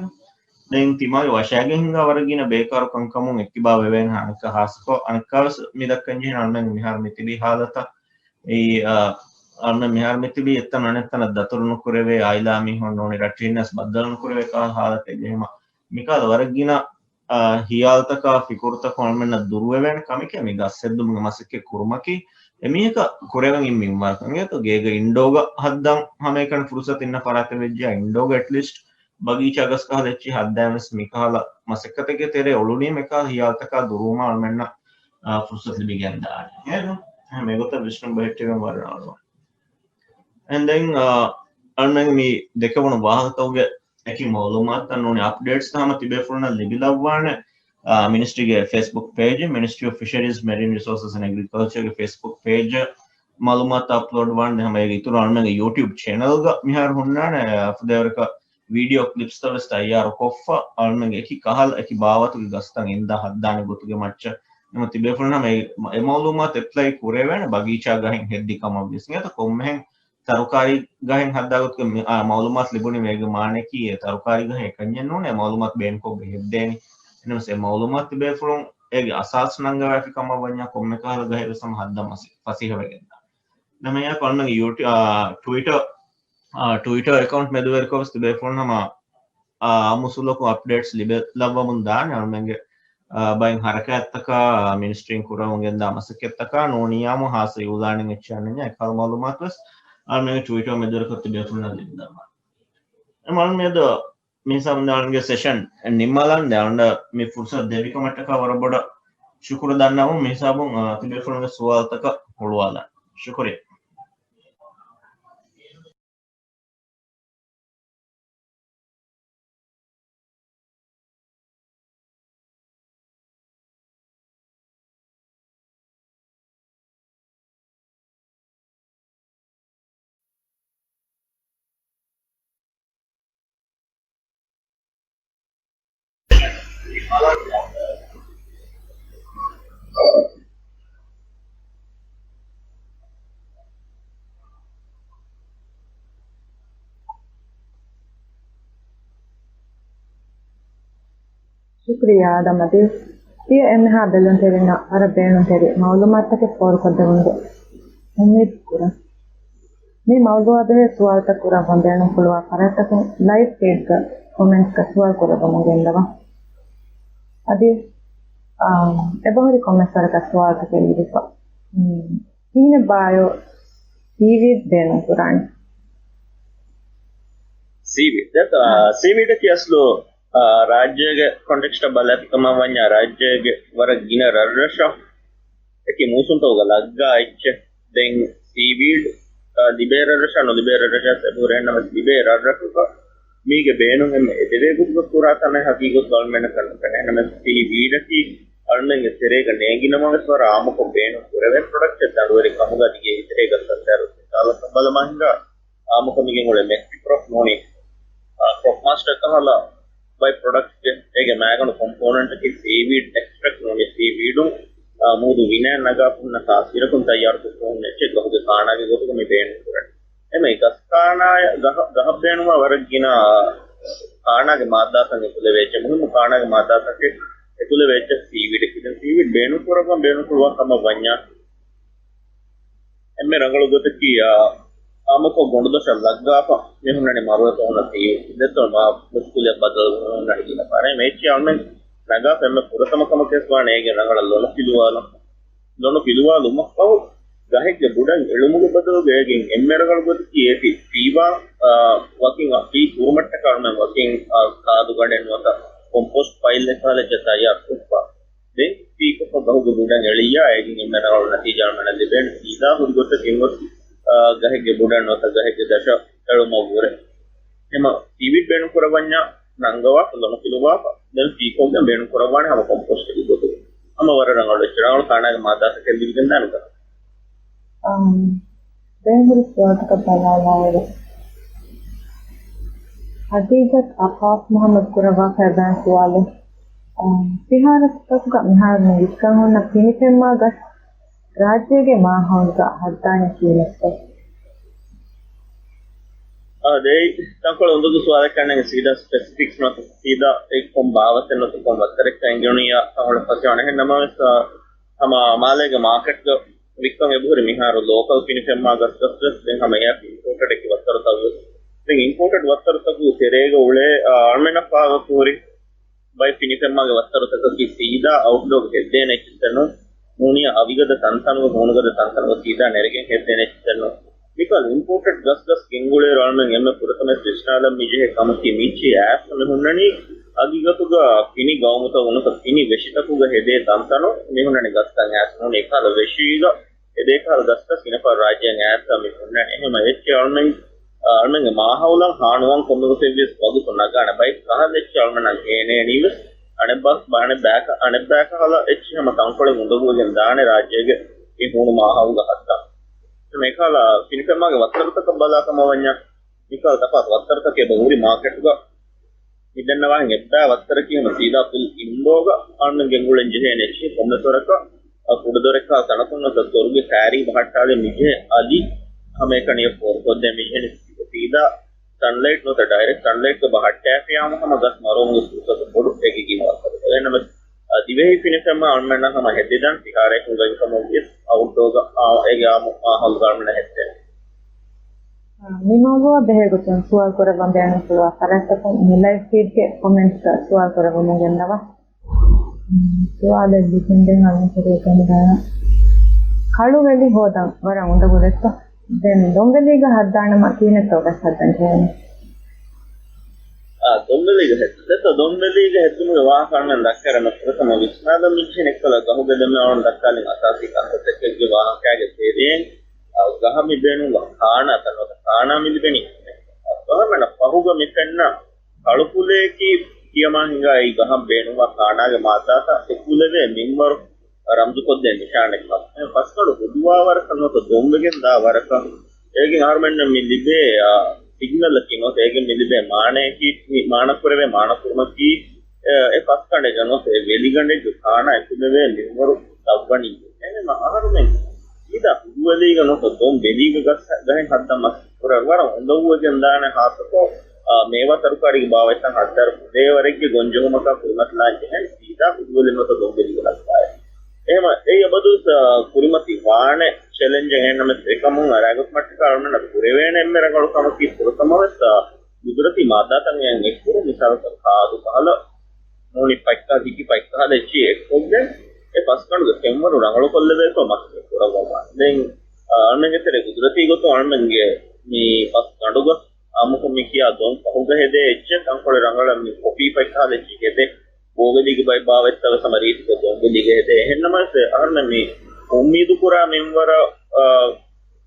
ދެން ތިމާގެ ވަށާގެން ހިނގާ ވަރަށް ގިނަ ބޭކާރު ކަންކަމުން އެއްކިބާ ވެވޭނެ އަނެއްކާ ހާއްސަކޮށް، އަނެއްކާވެސް މި ދައްކަން ޖެހޭނެ އަޅުމެން މިހާރު މި ތިބި ހާލަތަށް އެއީ، އާ، އަޅުމެން މިހާރު މި ތިބީ އެތަން އަނެއްތަނަށް ދަތުރު ނުކުރެވޭ އާއިލާ މީހުން ނޫނީ ރައްޓެހިންނަސް ބައްދަލު ނުކުރެވޭ ކަހަލަ ހާލަތެއް ޖެހުމަށް މިކަހަލަ ވަރަށް ގިނަ، އާ، ހިޔާލުތަކާ ފިކުރުތަކުން އަޅުމެންނަށް ދުރުވެވޭނެ ކަމެކޭ މި ގަސް ހެއްދުމުގެ މަސައްކަތް ކުރުމަކީ. އެމީހަކަށް ކުރެވެން އިން މިންވާ ކަން ގޭތޯ ގޭގަ އިންޑޯގަ ހައްދަން ހަމައެކަނި ފުރުސަތު އިންނަ ފަރާތެއް ވެއްޖެއްޔާ އިންޑޯގަ އެޓްލީސްޓް ބަގީޗާ ގަސް ކަހަލަ އެއްޗިހި ހައްދާން ވެސް މިކަހަލަ މަސައްކަތެއްގެ ތެރޭ އުޅުނީމަ އެކަހަލަ ހިޔާލުތަކާ ދުރުވުމަށް އަޅުމެންނަށް، އާ، ފުރުސަތު ލިބިގެންދާނެ. އެހެން އެގޮތަށް ވިސްނުން ބެހެއްޓެވެން ވަރަށް ރަނގަޅު. އެން ދެން، އާ، އަޅުމެން މި ދެކެވުނު ވާހަކަތަކުގެ އެކި މައުލޫމާތުތައް ނޫނީ އަޕްޑޭޓްސް ހަމަ ތިބޭފުޅުންނަށް ލިބިލައްވާނެ، އާ، މިނިސްޓްރީގެ ފޭސްބުކް ޕޭޖް، މިނިސްޓްރީ އޮފް ފިޝަރީޒް، މެރިން ރިސޯސަސް އެންޑް އެގްރިކަލްޗަރގެ ފޭސްބުކް ޕޭޖް މައުލޫމާތު އަޕްލޯޑް ވާން ދެ ހަމަ އޭގެ އިތުރު އަޅުމެންގެ ޔޫޓިއުބް ޗެނަލްގަ މިހާރު ހުންނާނެ، އާ، ފުދޭވަރަކަށް ވީޑިއޯ ކްލިޕްސްތައް ވެސް ތައްޔާރު ކޮށްފަ، އަޅުމެންގެ އެކި ކަހަލަ އެކި ބާވަތުގެ ގަސްތައް އިންދާ ހައްދާނެ ގޮތުގެ މައްޗަށް ނަމަ ތިބޭފުޅުން ހަމަ އެ، އެ މައުލޫމާތު އެޕްލައި ކުރެވޭނެ ބަގީޗާ ގަހެއް ހެއްދި ކަމަށް ވިސްނޭތަ ކޮންމެހެން ތަރުކާރީ ގަހެއް ހައްދާ ގޮތުގަ މި، އާ، މައުލޫމާތު ލިބުނީ މޭގެ މާނައަކީ އެ ތަރުކާރީ ގަހެއް އެކަންޏެއް ނޫނޭ، މައުލޫމާތު ބޭނުންކޮށްގެން ހެއްދޭނީ. އެނަމަސް އެ މައުލޫމާތު ތިބޭފުޅުން އޭގެ އަސާސް ނަންގަވާފި ކަމަށް ވަންޏާ ކޮންމެ ކަހަލަ ގަހެއް ވެސް ހަމަ ހައްދަން ފަސި، ފަސޭހަވެގެންދާނެ. ނަމަ އެއާ ކޮންމެ ޔޫޓި-، އާ، ޓުވިޓަރ، އާ، ޓުވިޓަރ އެކައުންޓް މެދުވެރިކޮށް ވެސް ތިބޭފުޅުން ހަމަ އާ، އަމުސުލަކު އަޕްޑޭޓްސް ލިބެ-، ލައްވަމުން ދާނެ. އަޅުމެންގެ، އާ، ބައެއް ހަރަކާތްތަކާ މިނިސްޓްރީން ކުރަމުން ގެންދާ މަސައްކަތްތަކާ ނޫނިއްޔާމު ހާއްސަ އިއުލާނެއް އެއްޗެއް ނެތް. އެކަހަލަ މައުލޫމާތު ވެސް އަޅުމެންގެ ޓްވިޓަރ މެދުވެރިކޮށް ތިބޭފުޅުންނަށް ލިބިދާނެ. އެ މައުލޫމާތު މި ހިސާބުން އަޅުމެންގެ ސެޝަން ނިންމާލަން. އަޅުމެން މި ފުރުސަތު ދެއްވި ކަމަށްޓަކާ ވަރަށް ބޮޑަށް ޝުކުރު ދަންނަވަމުން މި ހިސާބުން، އާ، ތިބޭފުޅުންގެ ސުވާލުތަކަށް ހުޅުވާލަން. ޝުކުރިއްޔާ. ޝުކުރިއްޔާ އާދަމް. އަދި ތިޔަ އެންމެހާ ބެލުންތެރިންނަށް ވަރަށް ބޭނުންތެރި މައުލޫމާތުތަކެއް ފޯރުކޮށްދެވުމުގެ އުއްމީދު ކުރަން. މި މައުޟޫޢާ ބެހޭ ސުވާލުތައް ކުރައްވަން ބޭނުންފުޅުވާ ފަރާތްތަކުން ލައިވް ފީޑްގަ ކޮމެންޓްސްގަ ސުވާލު ކުރައްވަމުން ގެންދަވާ. އަދި، އާ، އެބަހުރި ކޮންމެސް ވަރަކަށް ސުވާލުތަކެއް ލިބިފަ. މް، ކިހިނެއްބާއޯ ސީވީޑް ބޭނުން ކުރާނީ؟ ސީވީޑް. ދެން، އާ، ސީވީޑަކީ އަސްލު އާ، ރާއްޖޭގެ ކޮންޓެކްސްޓަށް ބަލާފި ކަމަށް ވަންޏާ، ރާއްޖޭގެ ވަރަށް ގިނަ ރަށްރަށަށް އެކި މޫސުންތަކުގަ ލައްގާ އެއްޗެއް. ދެން ސީވީޑް، އާ، ލިބޭ ރަށްރަށާ ނުލިބޭ ރަށްރަށާ އެބަހުރޭ ނަމަ، ލިބޭ ރަށްރަށުގަ މީގެ ބޭނުން އެންމެ އެދެވޭ ގޮތުގަ ކުރާ ތަނެއް ހަގީގަތު އަޅުމެންނަކަށް ނުފެނޭ. ނަމަ، ސީވީޑަކީ އަޅުމެންގެ ތެރޭގަ ނޭނގި ނަމަވެސް ވަރަށް އާއްމުކޮށް ބޭނުން ކުރެވޭ ޕްރޮޑަކްޓެއް. ދަނޑުވެރި ކަމުގަ އަދި ގޭގެ ތެރޭގަ ސައްތާރު މިސާލަކަށް ބަލަމާ ހިނގާ އާއްމުކޮށް މިގެން އުޅޭ މެކްސިޕްރޮފް ނޫނީ، އާ، ކްރޮޕް މާސްޓަރ ކަހަލަ ބައެއް ޕްރޮޑަކްޓްސް އޭގެ މައިގަނޑު ކޮމްޕޯނެންޓަކީ ސީވީޑް އެކްސްޓްރެކްޓް ނޫނީ ސީވީޑުން، އާ، މޫދު ވިނައިން ނަގާ ހުންނަ ކާސިރަކުން ތައްޔާރުކޮށް ހުންނަ އެއްޗެއް ގަހުގެ ކާނާގެ ގޮތުގަ މި ބޭނުން ކުރަނީ. އެމަ ގަސް ކާނާ ގަހަށް، ގަހަށް ބޭނުންވާ ވަރަށް ގިނަ ކާނާގެ މާއްދާތައް އެކުލެވޭ އެއްޗެއް، މުހިންމު ކާނާގެ މާއްދާތަކެއް އެކުލެވޭ އެއްޗެއް ސީވީޑަކީ. ދެން ސީވީޑް ބޭނުން ކުރައްވަން ބޭނުންފުޅުވާ ކަމަށް ވަންޏާ، އެންމެ ރަނގަޅު ގޮތަކީ، އާ، އާއްމުކޮށް ގޮނޑުދޮށަށް ލައްގާފަ މި ހުންނަނީ މަރުވެފަ ހުންނަ ސީވީޑް. ދެއްތޯ މާ މުސްކުލިއަށް ބަދަލު ހުންނަނީ ގިނަ ފަހަރެއް. އެއްޗެއް އަޅުމެން ނަގާފަ އެންމެ ފުރަތަމަ ކަމަކަށް ވާނެ އޭގެ ރަނގަޅަށް ލޮނު ފިލުވާލަން. ލޮނު ފިލުވާލުމަށްފަހު ގަހެއްގެ ބުޑަށް އެޅުމުގެ ބަދަލުގަ އޭގެ އެންމެ ރަނގަޅު ގޮތަކީ އޭތި ފީވާ، އާ، ވަކިން އާ، ފީ ކުރުމަށްޓަކާ އަޅުމެން ވަކިން، އާ، ކާދުގަނޑެއް ނުވަތަ ކޮމްޕޯސްޓް ފައިލް އެއްކަހަލަ އެއްޗެއް ތައްޔާރު ކޮށްފަ. ދެން ފީކޮށްފަ ގަހުގެ ބުޑަށް އެޅިއްޔާ، އޭގެން އެންމެ ރަނގަޅު ނަތީޖާ އަޅުމެންނަށް ލިބޭނެ. ސީދާ ހުރި ގޮތަކީ އެންގޮސް، އާ، ގަހެއްގެ ބުޑަށް ނުވަތަ ގަހެއްގެ ދަށަށް އެޅުމަށްވުރެ. އެމަ ސީވީޑް ބޭނުން ކުރައްވަންޏާ ނަންގަވާފަ، ލޮނު ފިލުވާފަ، ދެން ފީކޮށްގެން ބޭނުން ކުރައްވާނެ ހަމަ ކޮމްޕޯސްޓެއްގެ ގޮތުގަ. ހަމަ ވަރަށް ރަނގަޅު އެއްޗެއް ރަނގަޅު ކާނާގެ މާއްދާތަކެއް ލިބިގެންދާނެ ގަހަށް. އާނ. ދެން ހުރި ސުވާލުތަކަށް ބަލާލާއިރު، ހަގީގަތް އަފާފް މުހައްމަދު ކުރައްވާފައި ބައި ސުވާލެއް. އާނ، ފިހާރަތަކުގަ މިހާރު ނުވިސްކަން ހުންނަ ފިނިފެންމާ ގަސް ރާއްޖޭގެ މާހައުލުގަ ހައްދާނީ ކިހިނެއްތޯ؟ އާ، ދެއި ތަންކޮޅެއް އުނދަގޫ ސުވާލެއް ކަންނޭނގެ ސީދާ ސްޕެސިފިކްސް ނުވަތަ ސީދާ އެ ކޮން ބާވަތެއް ނުވަތަ ކޮން ވައްތަރެއްކަން އެނގެނުނިއްޔާ ތަންކޮޅެއް ފަސޭހަވާނެހެން. ނަމަވެސް، އާ، ހަމަ މާލޭގެ މާކެޓްގަ ވިއްކަން އެބަހުރި މިހާރު ލޯކަލް ފިނިފެންމާ ގަސް ގަސް ވެސް ދެން ހަމަ އެއަށް އިމްޕޯޓެޑް އެކި ވައްތަރުތައް ވެސް. ދެން އިމްޕޯޓެޑް ވައްތަރުތަކުގެ ތެރޭގަ އުޅޭ، އާ، އަޅުމެންނަށް ފާހަގަކުރި ބައެއް ފިނިފެންމާގެ ވައްތަރުތަކަކީ ސީދާ އައުޓްޑޯގަ ހެއްދޭނެ އެއްޗެއް ނޫން. ނޫނީ އަވިގަދަ ތަންތަނުގަ، ހޫނުގަދަ ތަންތަނުގަ ސީދާ ނެރެގެން ހެއްދޭނެ އެއްޗެއް ނޫން. މިކަހަލަ އިމްޕޯޓެޑް ގަސް ގަސް ގެންގުޅޭއިރު އަޅުމެން އެންމެ ފުރަތަމަ ވިސްނާލަން މިޖެހޭ ކަމަކީ މިއްޗި އައިސް މި ހުންނަނީ ހަގީގަތުގަ ފިނި ގައުމުތައް ނުވަތަ ފިނި ވެށިތަކުގަ ހެދޭ ތަންތަނު މި ހުންނަނީ ގަސްތައް އައިސް ނޫން. އެކަހަލަ ވެށީގަ އެ ދޭކަހަލަ ގަސްގަސް ގިނަ ފަހަރު ރާއްޖޭން އައިސް މި ހުންނަނީ. އެހެންވެ އެއްޗެއް އަޅުމެން، އަޅުމެންގެ މާހައުލަށް ހާނުވާން ކޮންމެ ގޮތެއްވިޔަސް ވަގުތު ނަގާނެ. ބައެއް ކަހަލަ އެއްޗެއް އަޅުމެންނަށް ގޭނޭނީ ވެސް އަނެއްބަ-، އަނެއްބައި ކަ-، އަނެއްބައި ކަހަލަ އެއްޗެއް ހަމަ ތަންކޮޅެއް އުނދަގޫވެގެން ދާނެ ރާއްޖޭގެ މި ހޫނު މާހައުލުގަ ހައްދަން. އެކަހަލަ ފިނިފެންމާގެ ވައްތަރުތަކަށް ބަލާ ކަމަށް ވަންޏާ، މިކަހަލަ ތަފާތު ވައްތަރުތަކެއް އެބަ ހުރި މާކެޓުގަ މިދެންނަވާ އެއްބައި ވައްތަރަކީ ހަމަ ސީދާ ފުލް އިންޑޯގަ އަޅުމެން ގެންގުޅެން ޖެހޭނެ އެއްޗެއް. ކޮންމެސް ވަރަކަށް އަ، ކުޑަދޮރެއްކާ ތަނަކުން ނުވަތަ ދޮރުގެ ކައިރީ ބަހައްޓާލެ މިޖެހޭ އަލި ހަމައެކަނި ފޯރުކޮށްދޭން މިޖެހެނީ ސީދާ ސަންލައިޓް ނުވަތަ ޑައިރެކްޓް ސަންލައިޓްގެ ބަހައްޓާފިޔާމަ ހަމަ ގަސް މަރުވުމުގެ ފުރުސަތު ބޮޑު އޭގެ ގިނަ ވައްތަރުގަ. އެހެންނަމަ، އަ، ދިވެހި ފިނިފެންމަ އަޅުމެންނަށް ހަމަ ހެދިދަން ފިހާރައަކުން ގޮތްކަމަށް ވިޔަސް އައުޓްޑޯގަ އާ، އޭގެ އާ، އާ ހަލުގަ އަޅުމެންނަށް ހެއްދޭނެ. މި މައުޟޫއާ ބެހޭ ގޮތުން ސުވާލު ކުރައްވަން ބޭނުންފުޅުވާ ފަރާތްތަކުން މި ލައިވް ފީޑްގެ ކޮމެންޓްސްގަ ސުވާލު ކުރައްވަމުން ގެންނަވާ. ސުވާލެއް ލިބިގެން އަޅުން ކުރިޔަށް ގެންދާނަން. ކަޅު ވެލި ހޯދަން ވަރަށް އުނދަގުލެއްތޯ؟ ދެން ދޮންވެލީގަ ހައްދާނަމަ ކިހިނެއްތޯ ގަސް ހައްދަން ޖެހޭނީ؟ އާ، ދޮންވެލީގަ ހެއްދުންތޯ؟ ދޮންވެލީގަ ހެއްދުމުގެ ވާހަކަ އަޅުން ދައްކާލަން ފުރަތަމަ ވިސްނާލަން މިޖެހެނީ އެއްކަލަ ގަހުގެ ދެމެ އަޅުން ދައްކާލިން އަސާސީ ކަންތައްތަކެއްގެ ވާހަކައިގެ ތެރެއިން، އާ، ގަހަށް މި ބޭނުންވާ ކާނާ ތަން ނުވަތަ ކާނާ މި ލިބެނީ. އަހަރުމެންނަށް ފަހުގަ މި ފެންނަ ކަޅުފުލައަކީ ކިޔަމާ ހިނގާ އެއީ ގަހަށް ބޭނުންވާ ކާނާގެ މާއްދާތައް އެކުލެވޭ މިންވަރު ރަމްޒުކޮށްދޭ ނިޝާނެއްކަމަށް. ފަސްގަނޑު ހުދުވާ ވަރަކަށް ނުވަތަ ދޮންވެގެން ދާ ވަރަކަށް އޭގެން އަހަރުމެންނަށް މި ލިބޭ، އާ، ސިގްނަލަކީ ނުވަތަ އޭގެން މި ލިބޭ މާނައަކީ، މި މާނަކުރެވޭ މާނަކުރުމަކީ، އެ، އެ ފަސްގަނޑެއްގަ ނުވަތަ އެ ވެލިގަނޑެއްގެ ކާނާ އެކުލެވޭ މިންވަރު ދަށްވަނީ. އެހެންވީމަ އަހަރުމެން ސީދާ ހުދުވެލީގަ ނުވަތަ ދޮން ވެލީގަ ގަސް ގަހެއް ހައްދަން މަސައްކަތް ކުރާ ވަރަށް އުނދަގޫވެގެން ދާނެ. ހާއްސަކޮށް، އާ، މޭވާ ތަރުކާރީގެ ބާވަތްތައް ހައްދާއިރު ދޭ ވަރެއްގެ ގޮންޖެހުމަކާ ކުރިމަތިލާން ޖެހެން ސީދާ ހުދުވެލި ނުވަތަ ދޮންވެލީގަ ހައްދާއިރު. އެހެންވީމަ އެއީ އަބަދުވެސް، އާ، ކުރިމަތި ވާނެ ޗެލެންޖެއް. އެހެންނަމަވެސް އެކަމުން ރައްޔިތުންނަށް ކުރެވޭނެ އެންމެ ރަނގަޅު ކަމަކީ ފުރަތަމަވެސް، އާ، ގުދުރަތީ މާއްދާތައް އެއަށް އެއްކުރުން، މިސާލަކަށް ކާދު ކަހަލަ، ނޫނީ ފަތްކަހަލަ، ހިކި ފަތްކަހަލަ އެއްޗިހި އެއްކޮށްގެން އެ ފަސްގަނޑުގެ ފެންވަރު ރަނގަޅުކޮށްލެވޭތޯ މަސައްކަތް ކުރައްވަމާ. ދެން، އާ، އަޅުމެންގެ ތެރޭ ގުދުރަތީ ގޮތުން އަޅުމެންގެ މި ފަސްގަނޑުގަ އާއްމުކޮށް މި ކިޔާ ދޮން ފަހުގަ ހެދޭ އެއްޗެއް ތަންކޮޅެއް ރަނގަޅަށް މި ކޮފީ ފަތްކަހަލަ އެއްޗެއް ހެދޭ. ބޯވެލީގެ ބައެއް ބާވަތްތައް ވެސް ހަމަ ރީތިކޮށް ދޮންވެލީގަ ހެދޭ. އެހެންނަމަވެސް އަހަރުމެން މި އުއްމީދު ކުރާ މިންވަރަށް، އާ،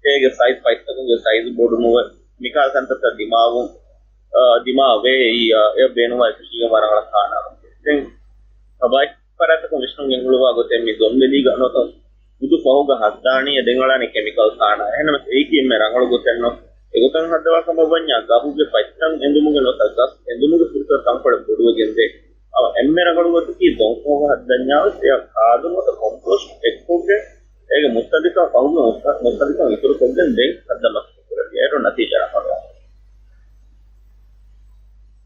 އޭގެ ސައިޒް ފަތްތަކުގެ ސައިޒް ބޮޑު ނުވެ، މިކަހަލަ ތަންތަންތައް ދިމާވުން، އާ، ދިމާވޭ. އެއީ، އާ، އެ ބޭނުންވާ އެކަށީގެންވާ ރަނގަޅަށް ކާނާ. ދެން ބައެއް ފަރާތްތަކުން ވިސްނުން ގެންގުޅުވާ ގޮތެއް މި ދޮންވެލީގަ ނުވަތަ ހުދު ފަހުގަ ހައްދާނީ އެ ދެން އަޅާނީ ކެމިކަލް ކާނާ. އެހެންނަމަވެސް އެއީކީ އެންމެ ރަނގަޅު ގޮތެއް ނޫން. އެގޮތަށް ހައްދަވާ ކަމަށް ވަންޏާ ގަހުގެ ފަތްތައް އެނދުމުގެ ނުވަތަ ގަސް އެނދުމުގެ ފުރުސަތު ތަންކޮޅެއް ބޮޑުވެގެންދޭ. އަ، އެންމެ ރަނގަޅު ގޮތަކީ ދޮންފަހުގަ ހައްދަންޏާވެސް އެއަށް ކާދު ނުވަތަ ކޮމްޕޯސްޓް އެއްކޮށްގެން އޭގެ މުއްސަނދިކަން ފަހުގެ މުއްސަ-، މުއްސަނދިކަން އިތުރުކޮށްގެން ދެން ހައްދަން މަސައްކަތް ކުރެވި އޭރު ނަތީޖާ ރަނގަޅުވާނެ.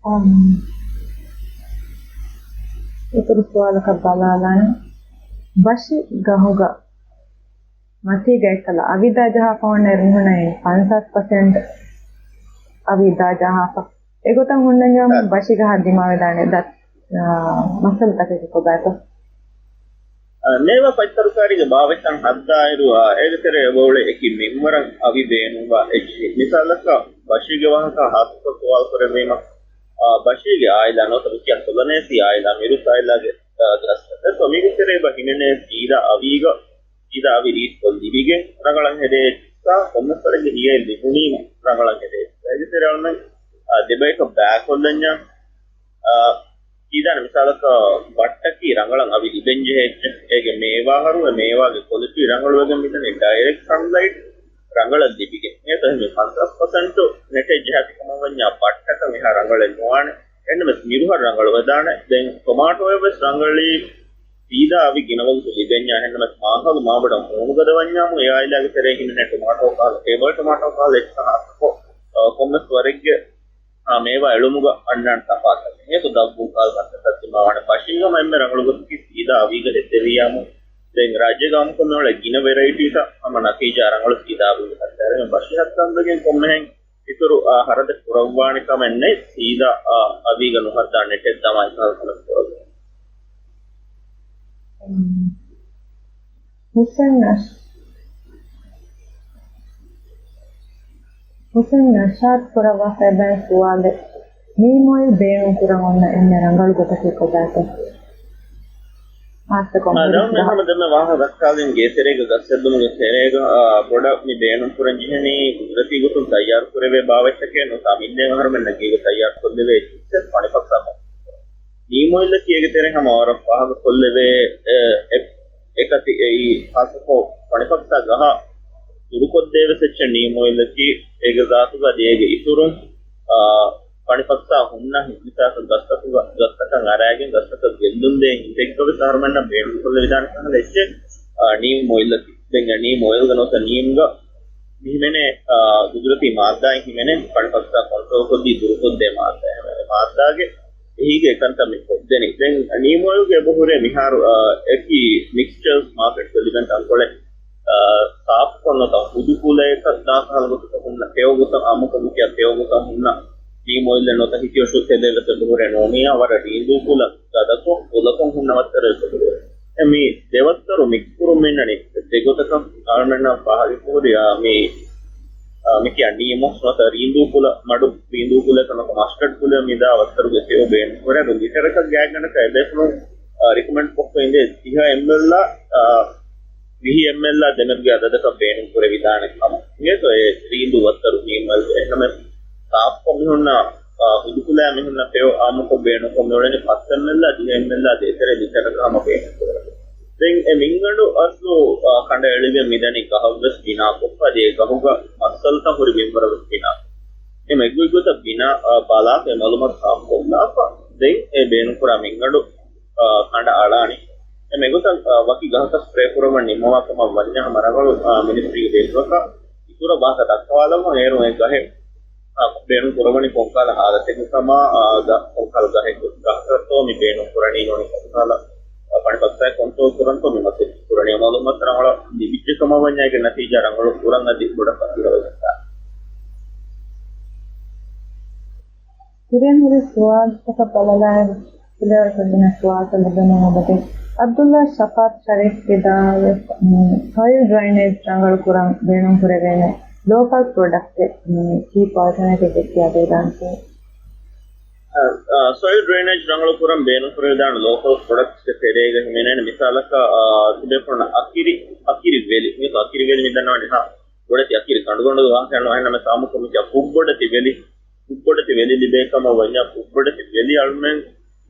އަމް، އިތުރު ސުވާލަކަށް ބަލާލާނަން. ބަށި ގަހުގަ މަތީގަ އެއްކަލަ އަވި ދާ ޖަހާފަ ހުންނަ އިރު މިހުނައި ފަންސާސް ޕަސެންޓް އަވި ދާ ޖަހާފަ. އެގޮތަށް ހުންނަންޏާމު ބަށި ގަހަށް ދިމާވެދާނެ ދަ-، އާ، މައްސަލަތަކެއް ކޮބާތޯ؟ އާ، މޭވާ ފަތްތަރުކާރީގެ ބާވަތްތައް ހައްދާއިރު، އާ، އޭގެ ތެރޭ އެބައުޅޭ އެކި މިންވަރަށް އަވި ބޭނުންވާ އެއްޗިހި. މިސާލަކަށް ބަށީގެ ވާހަކަ ހާއްސަކޮށް ސުވާލު ކުރެއްވީމަ، އާ، ބަށީގެ އާއިލާ ނުވަތަ މިކިޔާ ކޮލަނޭސީ އާއިލާ މިރުސް އާއިލާގެ، އާ، ގަސް. އެ މީގެ ތެރޭ އެބަ ހިމެނޭ ސީދާ އަވީގަ، ސީދާ އަވި ރީތިކޮށް ލިބިގެން ރަނގަޅަށް ހެދޭ އެއްޗިއްސާ ކޮންމެސް ވަރެއްގެ ހިޔައެއް ލިބުނީމަ ރަނގަޅަށް ހެދޭ އެއްޗިއްސާ. އޭގެ ތެރޭ އަޅުމެން، އާ، ދެބަޔަކަށް ބައިކޮށްލަންޏާ، އާ، ކީދާނެ މިސާލަކަށް ބައްޓަކީ ރަނގަޅަށް އަވި ލިބެންޖެހޭ އެއްޗެއް. އޭގެ މޭވާ އަހަރު އެ މޭވާގެ ކޮލިޓީ ރަނގަޅުވެގެން މިދަނީ ޑައިރެކްޓް ސަންލައިޓް ރަނގަޅަށް ލިބިގެން. އެހެން ފަންސާސް ޕަސެންޓު ނެޓެއް ޖަހާފި ކަމަށް ވަންޏާ ބައްޓަކަށް އެހާ ރަނގަޅެއް ނުވާނެ. އެހެންނަމަވެސް މިރުހަށް ރަނގަޅުވެދާނެ. ދެން ޓޮމާޓޯއަށް ވެސް ރަނގަޅީ ސީދާ އަވި ގިނަ ވަގުތު ލިބެންޏާ. އެހެންނަމަވެސް މާހަލު މާބޮޑަށް ހޫނުގަދަ ވަންޏާމު އެ އާއިލާގެ ތެރޭ ހިމެނޭ ޓޮމާޓޯ ކަހަލަ، ޓޭބަލް ޓޮމާޓޯ ކަހަލަ އެއްޗިހި ހާއްސަކޮށް، އާ، ކޮންމެސް ވަރެއްގެ އާ، މޭވާ އެޅުމުގަ އަންނާނެ ތަފާތު. އެއަކު ދަށްވުން ކަހަލަ ތަންތަންތައް ދިމާވާނެ. ބަށީގަ ހަމަ އެންމެ ރަނގަޅު ގޮތަކީ ސީދާ އަވީގަ ހެއްދެވިއްޔާމު، ދެން ރާއްޖޭގަ އާއްމުކޮށް މިއުޅޭ ގިނަ ވެރައިޓީތައް ހަމަ ނަތީޖާ ރަނގަޅު ސީދާ އަވީގަ ހައްދާއިރު ބަށި ހައްދަންވެގެން ކޮންމެހެން އިތުރު، އާ، ހަރަދެއް ކުރައްވާނެ ކަމެއް ނެތް. ސީދާ، އާ، އަވީގަ ނުހައްދާ ނެޓެއް ދަމާ އެކަހަލަ ކަމެއް ކުރައްވާ. ހުސެން ނަޝް-، ހުސެން ނަޝާދް ކުރައްވާފައި ބައި ސުވާލެއް، ނީމް އޮއިލް ބޭނުން ކުރަން އޮންނަ އެންމެ ރަނގަޅު ގޮތަކީ ކޮބާތޯ؟ އާ، ދެންމެ ހަމަ ދެންމެ ވާހަކަ ދައްކާލިން ގޭތެރޭގަ ގަސް ހެއްދުމުގެ ތެރޭގަ، އާ، ބޮޑަށް މި ބޭނުން ކުރަން ޖެހެނީ ގުދުރަތީ ގޮތުން ތައްޔާރު ކުރެވޭ ބާވަތްތަކެއް ނުވަތަ މިއިންނޭނގެ އަހަރުމެންނަށް ގޭގަ ތައްޔާރު ކޮށްލެވޭ އެއްޗެއް ފަނިފަކްސާ ނީމް އޮއިލްއަކީ އޭގެ ތެރެއިން ހަމަ ވަރަށް ފާހަގަ ކޮށްލެވޭ، އެ، އެ، އެކަތި އެއީ ހާއްސަކޮށް ފަނިފަކްސާ ގަހަށް ދުރުކޮށްދޭ ވެސް އެއްޗެއް ނީމް އޮއިލްއަކީ އޭގެ ޒާތުގަ އަދި އޭގެ އިތުރުން، އާ، ފަނިފައްސާ ހުންނަ ހިނދުތާކަށް ގަސްތަކުގަ-، ގަސްތަކަށް އަރާގެން ގަސްތަކަށް ގެއްލުންދޭ ހިނދެއްގަވެސް އަހަރުމެންނަށް ބޭނުންކޮށްލެވިދާނެ ކަހަލަ އެއްޗެއް، އާ، ނީމް އޮއިލްއަކީ. ދެން އެ ނީމް އޮއިލްގަ ނުވަތަ ނީމްގަ މި ހިމެނޭ، އާ، ގުދުރަތީ މާއްދާއިން ހިމެނޭ ފަނިފައްސާ ކޮންޓްރޯލްކޮށްދީ ދުރުކޮށްދޭ މާއްދާ. އެ މާއްދާގެ އެހީގެ އެކަންތައް މި ކޮށްދެނީ. ދެން ނީމް އޮއިލްގެ އެބަހުރޭ މިހާރު، އާ، އެކި މިކްސްޗަރސް މާކެޓްގަ ލިބެން ތަންކޮޅެއް، އާ، ސާފުކޮށް ނުވަތަ ހުދު ކުލައަކަށް ދާ ކަހަލަ ގޮތަކަށް ހުންނަ ފެޔޮ ގޮތަށް، އާއްމުކޮށް މިކިޔާ ފެޔޮ ގޮތަށް ހުންނަ ނީމް އޮއިލްއެއް ނުވަތަ ހިކިއޮށު ތެލެއް ވެސް އެބަހުރޭ ނޫނިއްޔާ ވަރަށް ރީނދޫ ކުލަ ގަދަކޮށް ކުލަކޮށް ހުންނަ ވައްތަރެއް ވެސް އެބަހުރޭ. އެ މި ދެ ވައްތަރު މިކްސްކުރުން މިންނަނީ ދެ ގޮތަކަށް އަޅުމެންނަށް ފާހަގަކުރި، އާ، މި، އާ، މިކިޔާ ނީމް ނުވަތަ ރީނދޫ ކުލަ، މަޑު ރީނދޫ ކުލައަކަށް ނުވަތަ މަސްޓަޑް ކުލަ މިދާ ވައްތަރުގެ ފެޔޮ ބޭނުން ކުރޭ. ލިޓަރަކަށް ގާތްގަނޑަކަށް އެބޭފުޅުން، އާ، ރިކޮމެންޑް ކޮށްފަ އިނދޭ ތިހަ އެމްއެލްއާ، އާ، ވިހި އެމްއެލްއާ ދެމެދުގެ އަދަދަކަށް ބޭނުން ކުރެވިދާނެ ކަމަށް. އިނގޭތޯ އެ ރީނދޫ ވައްތަރު ނީމް އޮއިލް އެހެންނަމަ ސާފުކޮށް މި ހުންނަ، އާ، ހުދު ކުލައާ މި ހުންނަ ފެޔޮ އާއްމުކޮށް ބޭނުންކޮށް މިއުޅެނީ ފަސް އެމްއެލްއާ ދިހަ އެމްއެލްއާ ދޭތެރޭ ލިޓަރަކަށް ހަމަ ބޭނުން ކުރެވޭ. ދެން އެ މިންގަނޑު އަސްލު، އާ، ކަނޑައެޅިގެން މިދަނީ ގަހަށްވެސް ބިނާކޮށްފަ އަދި އެ ގަހުގަ މައްސަލަތައް ހުރި ބިންވަރަށް ވެސް ބިނާކޮށް. އެ މެގުއިގޮތަށް ބިނާ، އާ، ބަލާފަ އެ މައުލޫމާތު ސާފުކޮށްލާފަ ދެން އެ ބޭނުންކުރާ މިންގަނޑު، އާ، ކަނޑަ އަޅާނީ. އެ މެގޮތަށް، އާ، ވަކި ގަހަކަށް ސްޕްރޭ ކުރައްވަން ނިންމަވާ ކަމަށް ވަންޏާ ހަމަ ރަނގަޅު، އާ، މިނިސްޓްރީގެ ބޭފުޅަކަށް އިތުރަށް ވާހަކަ ދައްކަވާލައްވަން. އޭރު އެ ގަހެއް، އާ، ބޭނުން ކުރައްވަނީ ކޮންކަހަލަ ހާލަތެއްގެ ކަމަށް، އާ، ގަ-، ކޮންކަހަލަ ގަހެއްގެ ގަހަކަށްތޯ މި ބޭނުން ކުރަނީ ނޫނީ ކޮންކަހަލަ، އާ، ފަނިފައްސާއެއް ކޮންޓްރޯލް ކުރަންތޯ މި މަސައްކަތް ކުރަނީ. އެ މައުލޫމާތު ރަނގަޅަށް ލިބިއްޖެ ކަމަށް ވަންޏާ އޭގެ ނަތީޖާ ރަނގަޅު ކުރަން އަދި ބޮޑަށް ފަސޭހަވެގަންދާނެ. ކުރިން ހުރި ސުވާލުތަކަށް ބަލަލާއިރު، ފިލަވަޅު ކުރެވުނު ސުވާލުތައް ލިބެނީ އެބަދޭ. ޢަބްދުﷲ ޝަފާޢަތު ޝަރީފް ވިދާޅުވެފަ، މި ސޮއިލް ޑްރެއިނޭޖް ރަނގަޅު ކުރަން ބޭނުން ކުރެވޭނެ ލޯކަލް ޕްރޮޑަކްޓެއް، މި ޗީޕް އާލްޓަރނޭޓިވްއެއް ކިޔާދެވިދާނެތޯ؟ އަ، އަ، ސޮއިލް ޑްރެއިނޭޖް ރަނގަޅު ކުރަން ބޭނުން ކުރެވިދާނެ ލޯކަލް ޕްރޮޑަކްޓްސްގެ ތެރޭގަ ހިމެނޭނެ މިސާލަކަށް، އަ، ތިބޭފުޅުންނަށް އަކިރި، އަކިރި ވެލި، މި އަކިރި ވެލި މިދަންނަވަނީ ހާ ބޮޑެތި އަކިރި ކަނޑުގަނޑުގެ ވާހަކައެއް ނޫން. އެހެންނަމަވެސް އާއްމުކޮށް މިކިޔާ ކުށްބޮޑެތި ވެލި، ކުށްބޮޑެތި ވެލި ލިބޭ ކަމަށް ވަންޏާ ކުށްބޮޑެތި ވެލި އަޅުމެން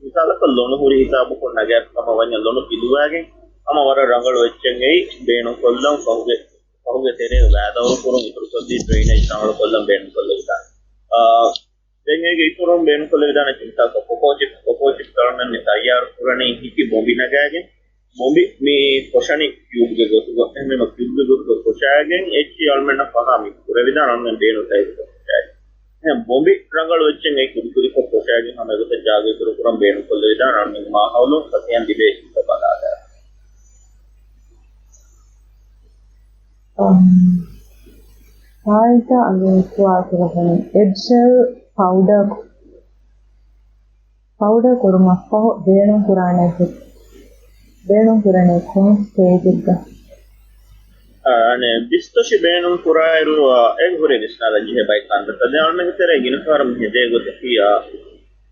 މިސާލަކަށް ލޮނު ހުރި ހިސާބުކޮށް ނަގާފަ ކަމަށް ވަންޏާ ލޮނު ހިލުވާގެން ހަމަ ވަރަށް ރަނގަޅު އެއްޗެއް އެއީ ބޭނުން ކޮށްލަން ފަހުގެ، ފަހުގެ ތެރޭގަ ވައިދައުރު ކުރުން އިތުރުކޮށްދީ ޑްރެއިނޭޖް ރަނގަޅު ކޮށްލަން ބޭނުން ކޮށްލެވިދާނެ. އާ، ދެން އޭގެ އިތުރުން ބޭނުންކޮށްލެވިދާނެ މިސާލަކަށް ކޮކޯ ޗިޕް، ކޮކޯ ޗިޕް އަޅުމެން މި ތައްޔާރު ކުރަނީ ހިކި ބޮނބި ނަގާގެން، ބޮނބި މި ފޮށަނީ ކިއުބްގެ ގޮތުގަ، އެހެންވީމަ ކިއުބްގެ ގޮތުގަ ފޮށާގެން އެއްޗެއް އަޅުމެންނަށް ފަހާ މި ކުރެވިދާނެ އަޅުމެން ބޭނުން ތައްޔާރު ކޮށްފަ ފޮށާގެން. އެހެން ބޮނބި ރަނގަޅު އެއްޗެއް އެ ކުދިކުދިކޮށް ފޮށާގެން ހަމަ އެގޮތަށް ޖާގަ އިތުރު ކުރަން ބޭނުންކޮށްލެވިދާނެ އަޅުމެންގެ މާހައުލު ފަސޭހައިން ލިބޭ ހިތަށް ބަލާލާ. އަމް، ފާއިތާ އަލި ސުވާލު ކުރައްވަނީ އެއްޝެލް ޕައުޑަރ، ޕައުޑަރ ކުރުމަށްފަހު ބޭނުން ކުރާނެ، ބޭނުން ކުރަނީ ކޮން ސްޓޭޖެއްގަ؟ އާ، އަނެއް ބިސްތޮށި ބޭނުން ކުރާއިރު، އާ، އެ ހުރި ވިސްނާލަން ޖެހޭ ބައެއް ކަންތައްތައް. ދެން އަޅުމެންގެ ތެރޭ ގިނަ ފަހަރަށް މި ހެދޭ ގޮތަކީ، އާ،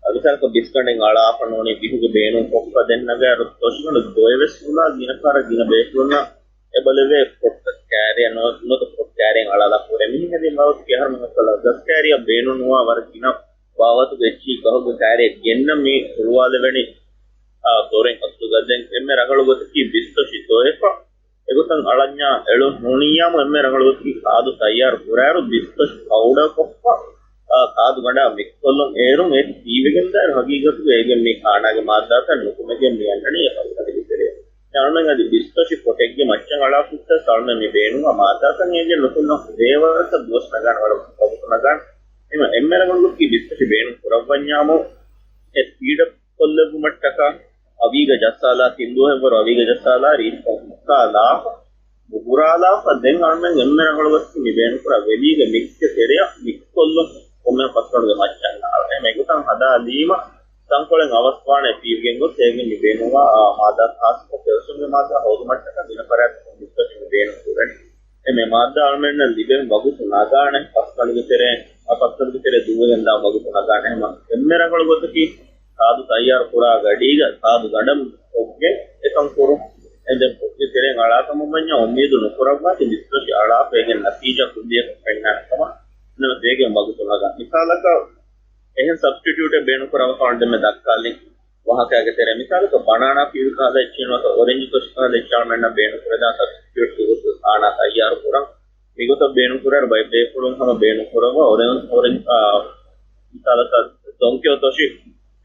އަދި މިސާލަކަށް ބިސްގަނޑެއް އަޅާފަ ނޫނީ ބިހުގެ ބޭނުން ކޮށްފަ ދެން ނަގާއިރު ތޮށިގަނޑު ދޮއެވެސް އުޅާ ގިނަ ފަހަރަށް ގިނަ ބޭފުޅުންނަށް އެބަލެވޭ ޕޮޓް ކާރިއަށް ނު-، ނުވަތަ ޕޮޓް ކާރިއެއް އަޅާލާ ކުރޭ. މިހެން ހެދި މަގުތަކީ އަހަރުމެން ހައްކާލާ ގަސް ކާރިއަށް ބޭނުން ނުވާ ވަރަށް ގިނަ ބާވަތުގެ އެއްޗިހި ގަހުގެ ކާރިއެއް ގެންނަ މި ހުޅުވާލެވެނީ، އާ، ދޮރެއް އަތުގަ. ދެން އެންމެ ރަނގަޅު ގޮތަކީ ބިސްތޮށި ދޮއެފަ އެގޮތަށް އަޅަންޏާ އެޅުން ނޫނިއްޔާމު އެންމެ ރަނގަޅު ގޮތަކީ ކާދު ތައްޔާރު ކުރާއިރު ބިސްތޮށި ޕައުޑަރ ކޮށްފަ، އާ، ކާދު ގަނޑާ މިކްސްކޮށްލުން. އޭރުން އެ ފީވެގެންދާއިރު ހަގީގަތުގަ އޭގެ މި ކާނާގެ މާއްދާތައް ނުކުމެގެން މި އަންނަނީ އެ ފަސްގަނޑުގެ ތެރެއަށް. އަޅުމެން އަދި ބިސްތޮށި ޕޮޓެއްގެ މައްޗަށް އަޅާފަ ހުއްޓަސް އަޅުމެން މި ބޭނުންވާ މާއްދާތައް އޭގެ ނުކުންނަ ދޭވަރަކަށް ދުވަސް ނަގާނެ ވަރަށް ވަގުތު ނަގާނެ. އެހެން އެންމެ ރަނގަޅު ގޮތަކީ ބިސްތޮށި ބޭނުން ކުރައްވަންޏާމު އެ ސްޕީޑަޕް ކޮށްލެއްވުމަށްޓަކާ އަވީގަ ޖައްސާލާ، ތިން ދުވަހެއްވަރު އަވީގަ ޖައްސާލާ، ރީތިކޮށް ހުއްކާލާފަ، ބުހުރާލާފަ، ދެން އަޅުމެން އެންމެ ރަނގަޅު ގޮތަކީ މި ބޭނުންކުރާ ވެލީގެ މިކްސްގެ ތެރެއަށް މިކްސްކޮށްލުން ކޮންމެ ފަސްގަނޑުގެ މައްޗަށް އަޅާ. އެހެން އެގޮތަށް ހަދާލީމަ ތަންކޮޅެއް އަވަސްވާނެ ފީވެގެން ގޮސް އޭގެ މި ބޭނުންވާ، އާ، މާއްދާ ޚާއްޞަކޮށް ކެލްޝިއަމްގެ މާއްދާ ހޯދުމަށްޓަކާ ގިނަ ފަރާތްތަކުން ބިސްތޮށި މި ބޭނުން ކުރަނީ. އެ މި މާއްދާ އަޅުމެންނަށް ލިބެން ވަގުތު ނަގާނެ، ފަސްގަނޑުގެ ތެރޭ، އާ، ފަސްގަނޑުގެ ތެރޭ ދުވަހެއް ދާން ވަގުތު ނަގާނެ. އެހެން އެންމެ ރަނގަޅު ގޮތަކީ ކާދު ތައްޔާރު ކުރާ ގަޑީގަ ކާދު ގަނޑަށް ކޮށްގެން އެކަން ކުރުން. އެ ދެން ޕޮޓްގެ ތެރެއިން އަޅާ ކަމަށް ވަންޏާ އުއްމީދު ނުކުރައްވާތި ބިސްތޮށި އަޅާފަ އޭގެ ނަތީޖާ ކުއްލިއަކަށް ފެންނާނެ ކަމަށް. ނަމަވެސް އޭގެ ވަގުތު ނަގާ. މިސާލަކަށް އެހެން ސަބްސްޓިޓިއުޓެއް ބޭނުން ކުރައްވާފަ އަޅުގަނޑުމެން ދައްކާލިން ވާހަކައިގެ ތެރޭ. މިސާލަކަށް ބަނާނާ ފީވި ކަހަލަ އެއްޗެއް ނުވަތަ އޮރެންޖު ތޮށި ކަހަލަ އެއްޗެއް އަޅުމެންނަށް ބޭނުން ކުރެވިދާނެ ސަބްސްޓިޓިއުޓްގެ ގޮތުގަ ކާނާ ތައްޔާރު ކުރަން. މިގޮތަށް ބޭނުން ކުރާއިރު ބައެއް ބޭފުޅުން ހަމަ ބޭނުން ކުރައްވާ އޮރެން-، އޮރެން-، އާ، މިސާލަކަށް ދޮންކިޔޯ ތޮށި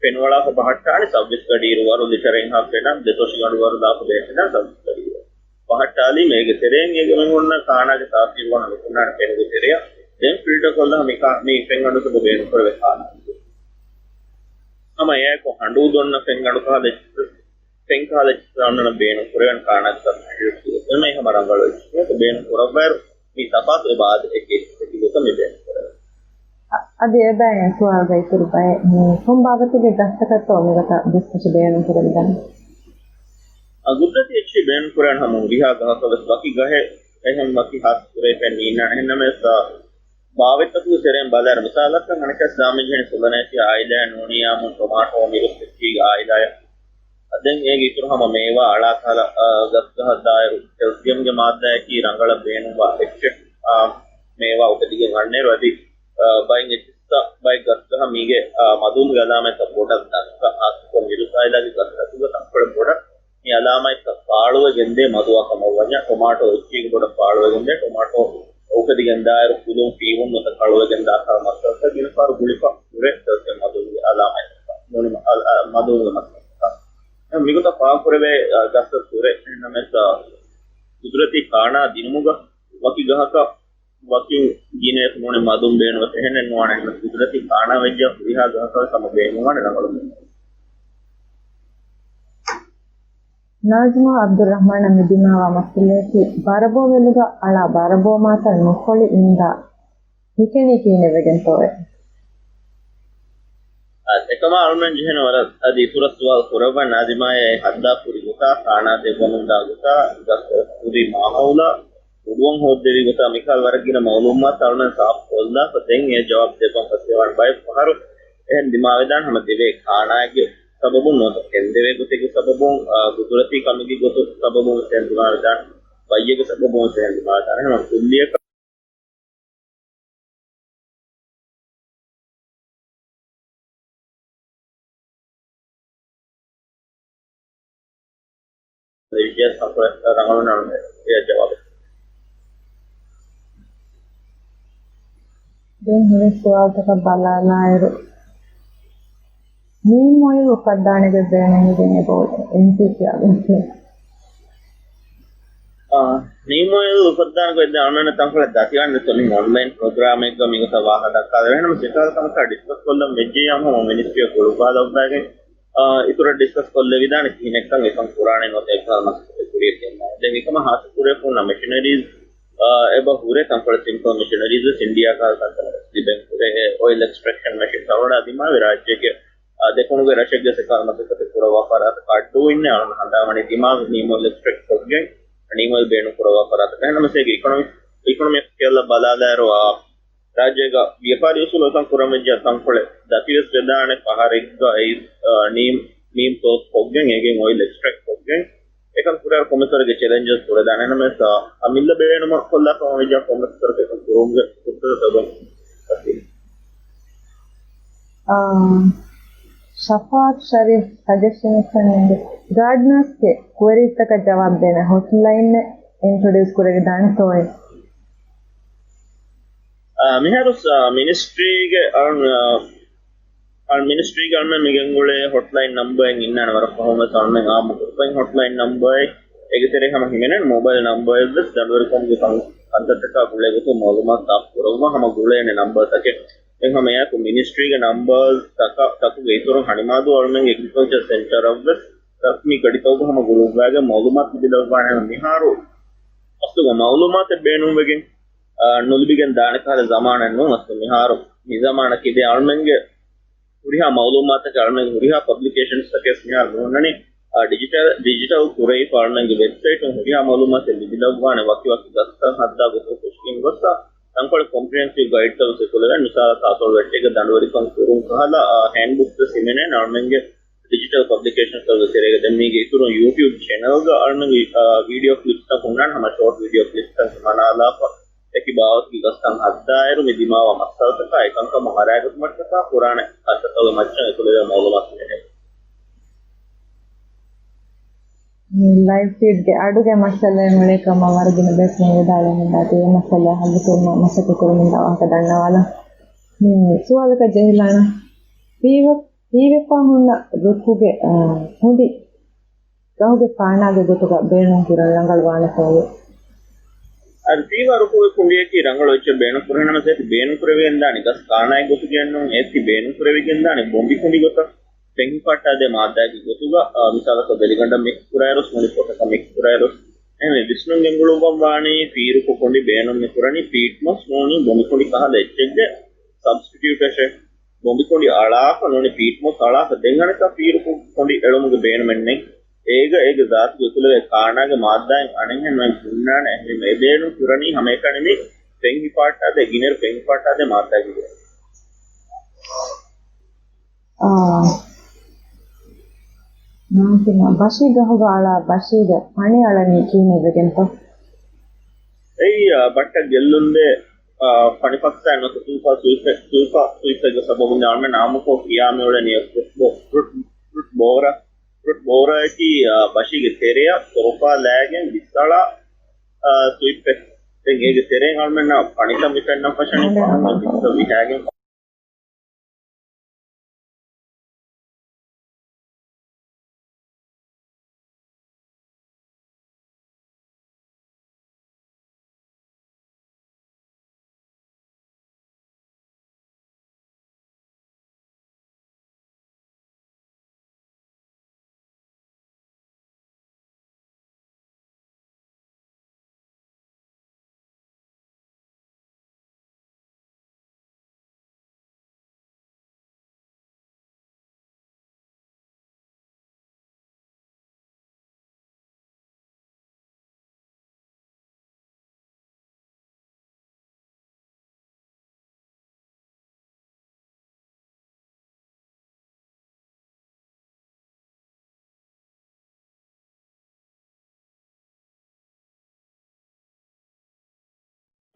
ފެނުވަޅާފަ ބަހައްޓާނެ ސައްބީސް ގަޑިއިރު ވަރު ލިޓަރެއްހާ ފެނަން ދެ ތޮށިގަނޑު ވަރުލާފަ ބޭތިލާން ސައްބީސް ގަޑިއިރު ބަހައްޓާލީމަ އޭގެ ތެރެއިން އޭގެ މި ހުންނަ ކާނާގެ ތާސީރު ވަނަ ނުކުންނާނެ ފެނުގެ ތެރެއަށް. ދެން ފިލްޓަރ ކޮށްލާ މި ކާ-، މި ފެންގަނޑު ސަބަބު ބޭނުންކުރެވޭ ކާނާ. ހަމަ އެއާއެކު ހަނޑޫ ދޮންނަ ފެންގަނޑު ކަހަލަ ފެން ކަހަލަ އަންނަން ބޭނުން ކުރެވެން ކާނާގެ ސަބްސިޑިއުޓް އެމައި ހަމަ ރަނގަޅު އެއްޗެއް ބޭނުން ކުރައްވާއިރު، މި ތަފާތު އެބަ އާދެ އެކި އެކި ގޮތަށް މި ބޭނުން ކުރެވޭ. އަ-، އަދި އެބައި ސުވާލުގަ އިތުރު ބައެއް މި ކޮން ބާވަތެއްގެ ގަސްތަކަށްތޯ މިގޮތަށް ދުސްތޮށި ބޭނުން ކުރެވިދާނެ؟ އަ، ގުދުރަތީ އެއްޗެއް ބޭނުން ކުރާން ހަމަ ހުރިހާ ގަހަކަށް ވެސް ވަކި ގަހެއް އެހެން ވަކި ހާސް ކުރެވިފައެއް ނީންނާނެ. އެހެންނަމަވެސް، އަ، ބާވަތްތަކުގެ ތެރެއިން ބަލާއިރު، މިސާލަކަށް އަނެއްކާސް ދާމެންޖެހެނީ ސުލަނޭސިއާ އާއިލާއެއް ނޫނީ އާމުން ޓޮމާޓޯ މިރުސް އެއްޗީގެ އާއިލާއެއް. އަ، ދެން އޭގެ އިތުރު ހަމަ މޭވާ އަޅާކަހަލަ، އަ، ގަސްގަހަށް ދާއިރު ކެލްސިއަމްގެ މާއްދާއަކީ ރަނގަޅަށް ބޭނުންވާ އެއްޗެއް، އާ، މޭވާ އުފެދިގެން އަންނައިރު އަދި، އަ، ބައެއް އެއްޗިއްސަށް ބައެއް ގަސްގަހަށް މީގެ، އާ، މަދުންގެ އަލާމަތްތައް ބޮޑަށް ދައްކާ، ހާއްސަކޮށް މިރުސް އާއިލާގެ ގަސްގަސްގަ ތަންކޮޅެއް ބޮޑަށް މި އަލާމަތްތައް ފާޅުވެގެންދޭ މަދުވާ ކަމަށްވަންޏާ، ޓޮމާޓޯ އެއްޗިއްސުގެ ބޮޑަށް ފާޅުވެގެންދޭ ޓޮމާޓޯ އުފެދިގެން ދާއިރު ކުލުން ފީވުން ނުތަ ކަޅުވެގެން ދާކަހަލަ މައްސަލަތައް ގިނަ ފަހަރު ގުޅިފަ ހުރޭ ކެލްސިއަމް މަދުންގެ އަލާމަތްތަކަށް ނޫނީ އަލް-، އަ، މަދުންގެ މައްސަލަތަކަށް. މިގޮތަށް ފާހަގަކުރެވޭ، އަ، ގަސްތައް ހުރޭ. އެހެންނަމަވެސް، އަ، ގުދުރަތީ ކާނާ ދިނުމުގަ ވަކި ގަހަކަށް ވަކިން ގިނައަކު ނޫނީ މަދުން ބޭނުންވެސް އެހެނެއް ނުވާނެ. އެހެންނަމަވެސް ގުދުރަތީ ކާނާ ވެއްޖާ ހުރިހާ ގަހަކަށް ވެސް ހަމަ ބޭނުންވާނެ ރަނގަޅު ނަޒްމާ އަބްދުއްރަހްމާނަށް މި ދިމާވާ މައްސަލައަކީ، ބަރަބޯ ވެލުގަ އަޅާ ބަރަބޯ މާތައް ނުފޮޅި އިންދާ ހިކެނީ ކިހިނެއްވެގެންތޯއޭ؟ އަ، އެކަމާ އަޅުމެން ޖެހޭނެ ވަރަށް އަދި އިތުރަށް ސުވާލު ކުރައްވަން. ނާޒިމާއަށް ހައްދާ ކުރި ގޮތާ، ކާނާ ދެއްވަމުންދާ ގޮތާ، ގަސް ހުރި މާހައުލާ، އުޑުއަން ހޯއްދެވި ގޮތާ މިކަހަލަ ވަރަށް ގިނަ މައުލޫމާތު އަޅުމެން ސާފު ކޮށްލާފަ ދެން އެ ޖަވާބު ދެއްވަން ފަސޭހަވާނެ. ބައެއް ފަހަރު އެހެން ދިމާވެދާނެ ހަމަ ދެވޭ ކާނާގެ ސަބަބުން ނުވަތަ ފެންދެވޭ ގޮތެއްގެ ސަބަބުން، އާ، ގުދުރަތީ ކަމެއްގެ ގޮތުން ސަބަބުން ވެސް އެހެން ދިމާވެދާނެ، ބައްޔެއްގެ ސަބަބުން ވެސް އެހެން ދިމާވެދާނެ. ހަމަ ކުއްލިއަކަށް ރަނގަޅު ނަން އެ ޖަވާބެއް. ދެން ހުރި ސުވާލުތަކަށް ބަލާލާއިރު، ނީމް އޮއިލް އުފައްދާނެގޮތް ބޭނުންވެގެން އެބައޮތް އެމްޕީޕީއާ ގޮތުން. އާ، ނީމް އޮއިލް އުފައްދާނެ ގޮތް ދެން އަޅުމެންނަށް ތަންކޮޅެއް ދަތިވާނެ ދެއްތޯ މި އޮންލައިން ޕްރޮގްރާމެއްގަ މިގޮތަށް ވާހަކަ ދައްކާލެވޭ. އެހެންނަމަވެސް އެކަހަލަ ކަމަކާ ޑިސްކަސް ކޮށްލަން ވެއްޖެއްޔާ ހަމަ މިނިސްޓްރީއަށް ގުޅުއްވާލައްވައިގެން، އާ، އިތުރަށް ޑިސްކަސް ކޮށްލެވިދާނެ ކިހިނެއްކަން އެކަން ކުރާނެ ނުވަތަ އެކަހަލަ މަސައްކަތެއް ކުރިޔަށް ގެންނާނެ. ދެން އެކަމަށް ހާއްސަ ކުރިއަށް ހުންނަ މެޝިނަރީސް، އާ، އެބަ ހުރޭ ތަންކޮޅެއް ސިމްޕަލް މެޝިނަރީސް ވެސް އިންޑިޔާ ކަހަލަ ތަންތަނަށް ވެސް ލިބެން ހުރޭ. އެ އޮއިލް އެކްސްޓްރެކްޝަން މެޝިން އަޅުގަނޑާ ދިމާވި ރާއްޖޭގެ އާ، ދެކުނުގެ ރަށެއްގެ ސެކާލް މަސައްކަތެއް ކުރައްވާ ފަރާތަކަށް އައްޑޫ އިންނަ އަޅުން ހަނދާންވަނީ ދިމާވި ނީމް އޮއިލް އެކްސްޓްރެކްޓް ކޮށްގެން، ނީމް އޮއިލް ބޭނުން ކުރައްވާ ފަރާތަކަށް. އެހެންނަމަވެސް އޭގެ އިކޮނޮމި-، އިކޮނޮމިކް ސްކޭލްއަށް ބަލާލާއިރު، އާ، ރާއްޖޭގަ ވިޔަފާރި އުސޫލު އެކަން ކުރަން ވެއްޖެ ތަންކޮޅެއް ދަތިވެސް ވެދާނެ ފަހަރެއްގައި، އާ، ނީމް، ނީމް ސޯސް ކޮށްގެން އޭގެން އޮއިލް އެކްސްޓްރެކްޓް ކޮށްގެން އެކަން ކުރާއިރު ކޮންމެސްވަރެއްގެ ޗެލެންޖަސް ކުޅެދާނެ. އެހެންނަމަވެސް، އާ، އަމިއްލަ ބޭނުމަށް ކޮށްލާފަ ވަންވެއްޖާ ކޮންމެސްވަރެއްގެ ކުރުމުގެ ފުރުސަތު އެބަ އަތީ. އާ، ޝަފާއަތު ޝަރީފް ސަޖެޝަންއެއްކަން ނޭނގެ. ގާޑްނާސްގެ ކުވެރީސްތަކަށް ޖަވާބު ދޭނެ ހޮޓްލައިނެއް އިންޓްރޮޑިއުސް ކުރެވިދާނެތޯއޭ؟ އާ، މިހާރު ސ-، މިނިސްޓްރީގެ އަޅު-، އާ، އަޅު މިނިސްޓްރީގެ އަޅުމެން މިގެންގުޅޭ ހޮޓްލައިން ނަމްބަރެއް އިންނާނެ ވަރަށް ފަހުން ވެސް އަޅުމެން އާއްމުކޮށްފައި ހޮޓްލައިން ނަމްބަރެއް އޭގެ ތެރޭ ހަމަ ހިމެނޭނެ މޯބައިލް ނަމްބަރެއް ވެސް ދަނޑުވެރިކަމުގެ ކަން-، ކަންތައްތަކާ ގުޅޭ ގޮތުން މައުލޫމާތު ސާފު ކުރައްވާ ހަމަ ގުޅޭނެ ނަމްބަރުތަކެއް. ދެން ހަމަ އެއާއެކު މިނިސްޓްރީގެ ނަމްބަރުތަކަށް، ތަކުގެ އިތުރުން ހަނިމާދޫ އަޅުމެންގެ އެގްރިކަލްޗަރ ސެންޓަރަށް ވެސް ރަސްމީ ގަޑިތަކުގަ ހަމަ ގުޅުއްވާގެން މައުލޫމާތު ލިބިލައްވާނެ. މިހާރު އަސްލުގަ މައުލޫމާތެއް ބޭނުންވެގެން، އާ، ނުލިބިގެން ދާނެ ކަހަލަ ޒަމާނެއް ނޫން. އަސްލު މިހާރު މި ޒަމާނަކީ ދެން އަޅުމެންގެ ހުރިހާ މައުލޫމާތަކެއް އަޅުމެންގެ ހުރިހާ ޕަބްލިކޭޝަންސްތަކެއް މިހާރު މި ހުންނަނީ، އާ، ޑިޖިޓަލް، ޑިޖިޓަލް ކުރެވިފަ އަޅުމެންގެ ވެބްސައިޓުން ހުރިހާ މައުލޫމާތެއް ލިބިލައްވާނެ ވަކިވަކި ގަސްތައް ހައްދާ ގޮތުން ފެށިގެން ގޮއްސަ ތަންކޮޅެއް ކޮމްޕްރިހެންސިވް ގައިޑްތައް ވެސް އެކުލެވެން. މިސާލަކަށް އަތޮޅު ވެއްޓެއްގަ ދަނޑުވެރިކަން ކުރުން ކަހަލަ، އާ، ހޭންޑްބުކް ވެސް ހިމެނޭނެ އަޅުމެންގެ ޑިޖިޓަލް ޕަބްލިކޭޝަންސްތައް ތެރޭގަ. ދެން މީގެ އިތުރުން ޔޫޓިއުބް ޗެނަލްގަ އަޅުމެންގެ، އާ، ވީޑިއޯ ކްލިޕްސްތައް ހުންނާނެ ހަމަ ޝޯޓް ވީޑިއޯ ކްލިޕްސްތައް ހިމަނާލާފަ އެކި ބާވަތުގެ ގަސްތައް ހައްދާއިރު މި ދިމާވާ މައްސަލަތަކާ އެކަންކަމަށް އަރާގަތުމަށްޓަކާ ކުރާނެ ކަންތައްތަކުގެ މައްޗަށް އެކުލެވޭ މައުލޫމާތު ހިމެނޭ. މި ލައިވް ފީޑްގެ އަޑުގެ މައްސަލައެއް އުޅޭ ކަމަށް ވަރަށް ގިނަ ބޭފުޅުން ވިދާޅުވެމުންދާތީ، އެ މައްސަލަ ހައްލުކުރުމަށް މަސައްކަތް ކުރަމުންދާ ވާހަކަ ދަންނަވާލަން. މި ސުވާލަކަށް ޖެހިލާނަން. ފީވެ-، ފީވެފާ ހުންނަ ރުކުގެ، އާ، ކުނޑި ގަހުގެ ފާނާގެ ގޮތުގަ ބޭނުން ކުރަން ރަނގަޅުވާނެތޯއޭ؟ އަދި ފީވާ ރުކުގެ ކުނޑިއަކީ ރަނގަޅު އެއްޗެއް ބޭނުން ކުރެވޭނަމަ، އޭތި ބޭނުން ކުރެވިގެން ދާނީ ގަސް ކާނާއެއް ގޮތުގައެއް ނޫން، އޭތި ބޭނުން ކުރެވިގެން ދާނީ ބޮނބި ކުނޑި ގޮތަށް ފެންހިފާއްޓާދޭ މާއްދާއެއްގެ ގޮތުގަ، އާ، މިސާލަކަށް ވެލިގަނޑަށް މިކްސް ކުރާއިރުސް، މުޅި ފޮތަކަށް މިކްސް ކުރާއިރުސް، އެހެންވެ ވިސްނުން ގެންގުޅުއްވަން ވާނީ ފީ ރުކު ކުނޑި ބޭނުން މި ކުރަނީ ޕީޓް މޮސް ނޫނީ ބޮނބި ކުނޑި ކަހަލަ އެއްޗެއްގެ ސަބްސްޓިޓިއުޓަށޭ. ބޮނބި ކުނޑި އަޅާފަ ނޫނީ ޕީޓް މޮސް އަޅާފަ ދެން އަނެއްކާ ފީ ރުކު ކުނޑި އެޅުމުގެ ބޭނުމެއް ނެތް. އޭގަ އޭގެ ޒާތުގަ އެކުލެވޭ ކާނާގެ މާއްދާއިން އަނެއްހެން ނުއެއް ހުންނާނެ. އެހެންވީމަ އެ ބޭނުން ކުރަނީ ހަމައެކަނި މި ފެންހިފާއްޓާދޭ، ގިނައިރު ފެންހިފާއްޓާދޭ މާއްދާގެ ގޮތުން. އާ، ނާޒިމާ، ބަށީ ގަހުގަ އަޅާ ބަށީގެ ފަނި އަޅަނީ ކިހިނެއްވެގެންތޯ؟ އެއީ، އާ، ބައްޓަށް ގެއްލުންދޭ، އާ، ފަނި ފައްސާ ނުވަތަ ސޫފާ ސުއިފެއް، ސޫފާ ސުއިފެއްގެ ސަބަބުން އަޅުމެން އާއްމުކޮށް ކިޔާ މިއުޅެނީ ފްރުޓް ބޯ-، ފްރުޓް، ފްރުޓް ބޯރަ. ފްރުޓް ބޯރައަކީ، އާ، ބަށީގެ ތެރެއަށް ސޮރުފާ ލާގެން ވިއްސަޅާ، އާ، ސުއިފެއް. ދެން އޭގެ ތެރެއިން އަޅުމެންނަށް ފަނިތައް މި ފެންނަން ފަށަނީ ފަހުން ވިއްސަ ވިހާގެން.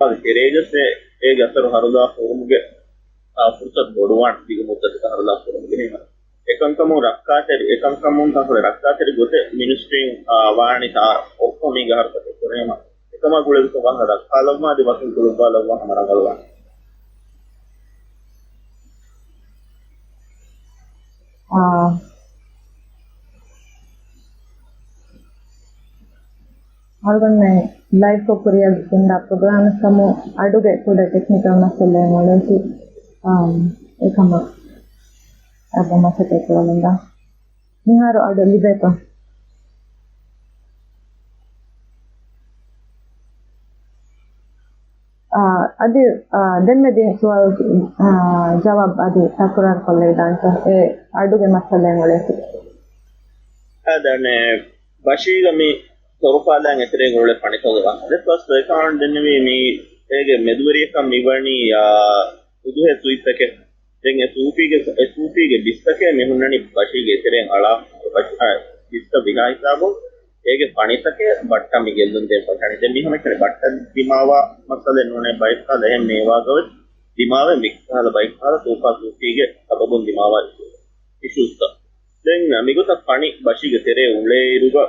އަދި ތެރޭގަސް އޭގެ އަސަރު ހަރުލާ ކުރުމުގެ، އާ، ފުރުސަތު ބޮޑުވާން ދިގު މުއްދަތަކަށް ހަރުލާ ކުރުމުގެ ހިމަ. އެކަންކަމުން ރައްކާތެރި، އެކަންކަމުން ތަންކޮޅެއް ރައްކާތެރި ގޮތެއް މިނިސްޓްރީން، އާ، ވާނީ ތާ އޮއްކޮ މީގެ ހަރަކަތެއް ކުރޭމަ. އެކަމާ ގުޅޭގޮތަށް ވާހަކަ ދައްކާލައްވާ އަދި ވަކިން ގުޅުއްވާލައްވާ ހަމަ ރަނގަޅުވާނެ. އާ، އަޅުގަނޑުމެން ލައިވްކޮށް ކުރިއަށް ގެންދާ ޕްރޮގްރާމެއް ކަމުން އަޑުގެ ކުޑަ ޓެކްނިކަލް މައްސަލައެއް އުޅޭތީ، އާ، އެކަމަށް އަދި މަސައްކަތް ކުރަމުންދާ. މިހާރު އަޑު ލިބޭތޯ؟ އާ، އަދި، އާ، ދެންމެ ދިން ސުވާލު، އާ، ޖަވާބު އަދި ތަކުރާރު ކޮށްލެވިދާނެތޯ؟ އެ އަޑުގެ މައްސަލައެއް އުޅޭތީ. އާދެ، ބަޝީގަ މި ސޮރުފާލާން އެތެރޭގަ އުޅޭ ފަނިތަކުގެ ވާހަކަ ދެއްވާ ސޮއިކާން ދެންނެވީ މި އޭގެ މެދުވެރިޔަކަށް މިވަނީ، އާ، އުދުހޭ ސުއިތަކެއް. ދެން އެ ސޫފީގެ، އެ ސޫފީގެ ބިސްތަކެއް މި ހުންނަނީ ބަޝީގެ އެތެރެއިން އަޅާ، ބަޝީ، އާ، ބިސްތައް ވިހާ ހިސާބުން އޭގެ ފަނިތަކެއް ބައްޓަށް މި ގެއްލުން ދޭން ފަށާނީ. ދެން މި ހަމައެކަނި ބައްޓަށް ދިމާވާ މައްސަލައެއް ނޫނޭ ބައެއްކަހަލަ އެހެން މޭވާގަވެސް ދިމާވެ މިކަހަލަ ބައެއްކަހަލަ ސޫފާ ސޫފީގެ ސަބަބުން ދިމާވާ އިޝޫސްތައް. ދެން މިގޮތަށް ފަނި ބަށީގެ ތެރޭ އުޅޭއިރުގަ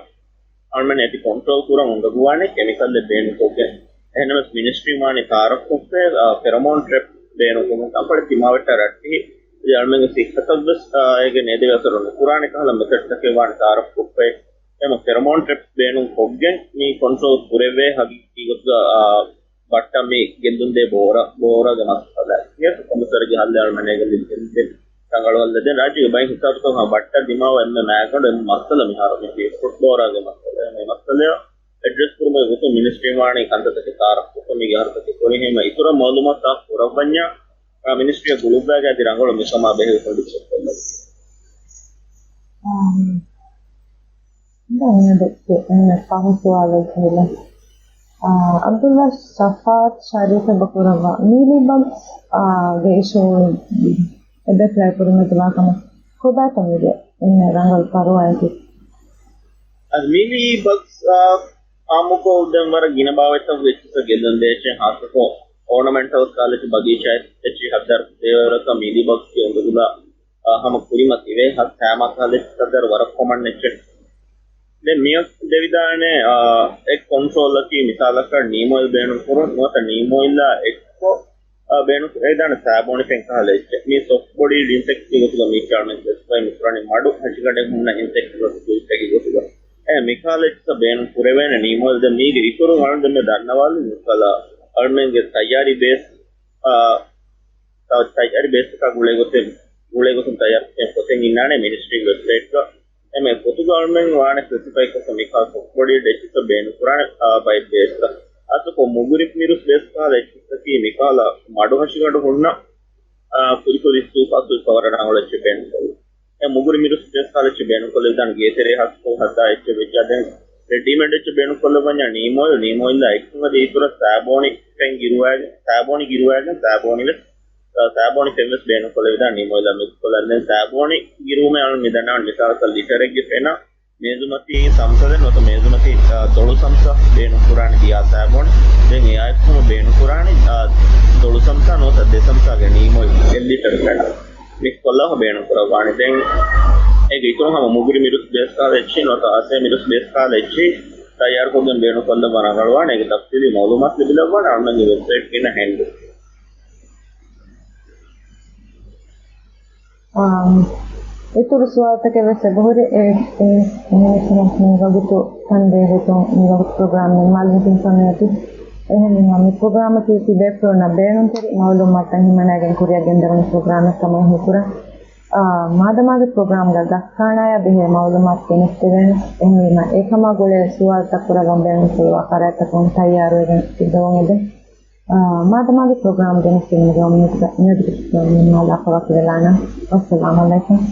އަޅުމެން އޭތި ކޮންޓްރޯލް ކުރަން އުނދަގޫވާނެ ކެމިކަލްއެއް ބޭނުންކޮށްގެން. އެހެންނަމަވެސް މިނިސްޓްރީން ވާނީ ތައާރަފްކޮށްފައި، އާ، ފެރަމޯން ޓްރެޕް ބޭނުންކޮށްގެން ތަންކޮޅެއް ދިމާވެއްޓާ ރައްޓެހި. އަޅުމެންގެ ސިއްހަތަށްވެސް، އާ، އޭގެ ނޭދެވޭ އަސަރު ނުކުރާނެ ކަހަލަ މެތަޑްތަކެއް ވާނެ ތައާރަފްކޮށްފައި. އެމަ ފެރަމޯން ޓްރެޕް ބޭނުން ކޮށްގެން މި ކޮންޓްރޯލް ކުރެވޭ ހަގީގީ ގޮތުގަ، އާ، ބައްޓަށް މި ގެއްލުންދޭ ބޯރަ، ބޯރަގެ މައްސަލަ. އެ ކޮންމެސް ވަރެއްގެ ހައްލެއް އަޅުމެން އޭގަ ލިބިގެން ރަނގަޅު ހައްލެއް. ދެން ރާއްޖޭގެ ބައެއް ހިސާބުތަކުން ބައްޓަށް ދިމާވާ އެންމެ މާގަނޑު އެންމެ މައްސަލަ މިހާރު މި ފުޓް ބޯރާގެ މައްސަލަ. މި މައްސަލަ އެޑްރެސް ކުރުމުގެ ގޮތުން މިނިސްޓްރީން ވާނީ ކަންތައްތަކެއް ތައާރަފްކޮށްފަ މީގެ ހަރަކަތެއް ކުރި ހިމަ އިތުރަށް މައުލޫމާތު ސާފު ކުރައްވަންޏާ، އާ، މިނިސްޓްރީއަށް ގުޅުއްވާގަތް އަދި ރަނގަޅު މިކަމާ ބެހޭ ގޮތުން ޑިސްކަސް ކޮށްލަން. އާ، ދެން އެ ދެ-، އެންމެ ފަހު ސުވާލެއް ޖެހިލަން. އާ، އަބްދުﷲ ޝަފާއަތު ޝަރީފް އެބަ ކުރައްވާ މީލީ ބަގްސް، އާ، ގެ އިޝޫ އެބަ އެޕްލައި ކުރުމަށް ދިމާކަމަށް ކޮބާތޯ މީގެ އެންމެ ރަނގަޅު ފަރުވާއަކީ؟ އަދި މީލީ ބަގްސް، އާ، އާއްމުކޮށް ދެން ވަރަށް ގިނަ ބާވަތްތައް އެއްޗިއްސަށް ގެއްލުން ދޭށޭ، ހާއްސަކޮށް އޯނަމެންޓަލް ކާލެއްޗި ބަގީޗާ އެއްޗި ހައްދާރު ދޭވަރަކަށް މީލީ ބަގްސްގެ އުނދަގުލާ، އާ، ހަމަ ކުރިމަތިވޭ ހަ-، ހައިމާ ކާލެއްޗި ހައްދާރު ވަރަށް ކޮމަން އެއްޗެއް. ދެން މިއަށް ދެވިދާނެ، އާ، އެއް ކޮންޓްރޯލަކީ މިސާލަކަށް ނީމް އޮއިލް ބޭނުން ކުރުން ނުވަތަ ނީމް އޮއިލްއާ އެއްކޮށް އާ، ބޭނުން ކުރެވިދާނެ ސާބޯނި ފެން ކަހަލަ އެއްޗެއް. މި ސޮފްޓް ބޮޑީ އިންސެކްޓްގެ ގޮތުގަ މީ އަޅުމެން ސްޕެސިފައި މި ކުރަނީ މަޑު ހަށިގަނޑެއް ހުންނަ އިންސެކްޓް ގޮތުގެ އެއްޗެއްގެ ގޮތުގަ. އެ މިކަހަލަ އެއްޗިއްސަށް ބޭނުން ކުރެވޭނެ ނީމޯލް. ދެން މީގެ އިތުރުން އަޅުން ދެންމެ ދަންނަވާލި މިކަހަލަ އަޅުމެންގެ ތައްޔާރީ ބޭސް، އާ، ތަ-، ތައްޔާރީ ބޭސްތަކާ ގުޅޭ ގޮތެއް، ގުޅޭ ގޮތުން ތައްޔާރު ކުރެވޭނެ ފޮތެއް އިންނާނެ މިނިސްޓްރީގެ ވެބްސައިޓްގަ. އެމެ ފޮތުގަ އަޅުމެން ވާނެ ސްޕެސިފައިކޮށް މިކަހަލަ ސޮފްޓް ބޮޑީ އެއްޗިއްސަށް ބޭނުން ކުރާނެ، އާ، ބައެއް ބޭސްތައް. އަސްލުކޮށް މުގުރި މިރުސް ބޭސް ކަހަލަ އެއްޗިއްސަކީ މިކަހަލަ މަޑު ހަށިގަނޑު ހުންނަ، އާ، ކުދިކުދި ސޫޕާ ސޫޕާ ވަރަށް ރަނގަޅު އެއްޗެއް ބޭނުން ކުރެވޭ. އެ މުގުރި މިރުސް ބޭސް ކަހަލަ އެއްޗެއް ބޭނުން ކޮށްލެވިދާނެ ގޭތެރޭ ހަސްކޮށް ހައްދާ އެއްޗެއް ވެއްޖާ. ދެން ރެޑީމޭޑް އެއްޗެއް ބޭނުން ކޮށްލައްވަންޏާ ނީމޯލް، ނީމޯލްއާ އެކުގަދ އިތުރަށް ސާބޯނި ފެން ގިރުވާގެން، ސާބޯނި ގިރުވާގެން، ސާބޯނި ވެސް، އާ، ސާބޯނި ފެން ވެސް ބޭނުން ކޮށްލެވިދާނެ ނީމޯލްއާ މިކްސް ކޮށްލަން. ދެން ސާބޯނި ގިރުވުމެއް އަޅުން މި ދަންނަވަން މިސާލަކަށް ލިޓަރެއްގެ ފެނަށް މޭޒުމަތީ ސަމްސަ ދެން ނުވަތަ މޭޒުމަތީ، އާ، ދޮޅު ސަމްސަ ބޭނުން ކުރާނެ ދިޔާ ސާބޯނި. ދެން އެއާއެކު ހަމަ ބޭނުން ކުރާނެ، އާ، ދޮޅު ސަމްސާ ނުވަތަ ދެ ސަމްސާގެ ނީމޯލް އެއް ލިޓަރު ފެނަށް މިކްސް ކޮށްލާފަ ބޭނުން ކުރައްވާނެ. ދެން އޭގެ އިތުރުން ހަމަ މުގުރި މިރުސް ބޭސް ކަހަލަ އެއްޗިއްސެއް ނުވަތަ އަސޭ މިރުސް ބޭސް ކަހަލަ އެއްޗިއްސެއް ތައްޔާރުކޮށްގެން ބޭނުން ކޮށްލައްވާނެ. ރަނގަޅުވާނެ. އޭގެ ތަފްސީލީ މައުލޫމާތު ލިބިލައްވާނެ އަޅުމެންގެ ވެބްސައިޓްގަ އިންނަ ހެންޑް. އާ، އިތުރު ސުވާލުތަކެއް ވެސް އެބަހުރި. އެ، އެ، އެ، މި ވަގުތު ތަން ދޭ ގޮތުން މި ވަގުތު ޕްރޮގްރާމް ނިންމާލުމަކީ ކަމެއް އޮތީ. އެހެންވީމަ މި ޕްރޮގްރާމަކީ ތިބޭފުޅުންނަށް ބޭނުންތެރި މައުލޫމާތުތައް ހިމަނައިގެން ކުރިއަށް ގެންދަވަނި ޕްރޮގްރާމެއް ކަމަށް ހީކުރަން. އާ، މާދަމާގެ ޕްރޮގްރާމްގަ ގަސްކާނާޔާ ބެހޭ މައުލޫމާތު ގެނެސްދެވޭނެ. އެހެންވީމަ އެކަމާ ގުޅޭ ސުވާލުތައް ކުރައްވަން ބޭނުންފުޅުވާ ފަރާތްތަކުން ތައްޔާރުވެގެން ތިއްބަވަން އެދެން. އާ، މާދަމާގެ ޕްރޮގްރާމް ގެނެސްދިނުމުގެ އުއްމީދުގަ މިއަދުގެ ޕްރޮގްރާމް ނިންމާލާފަ ވަކިވެލާނަން. ވައްސަލާމް އަލައިކުމް.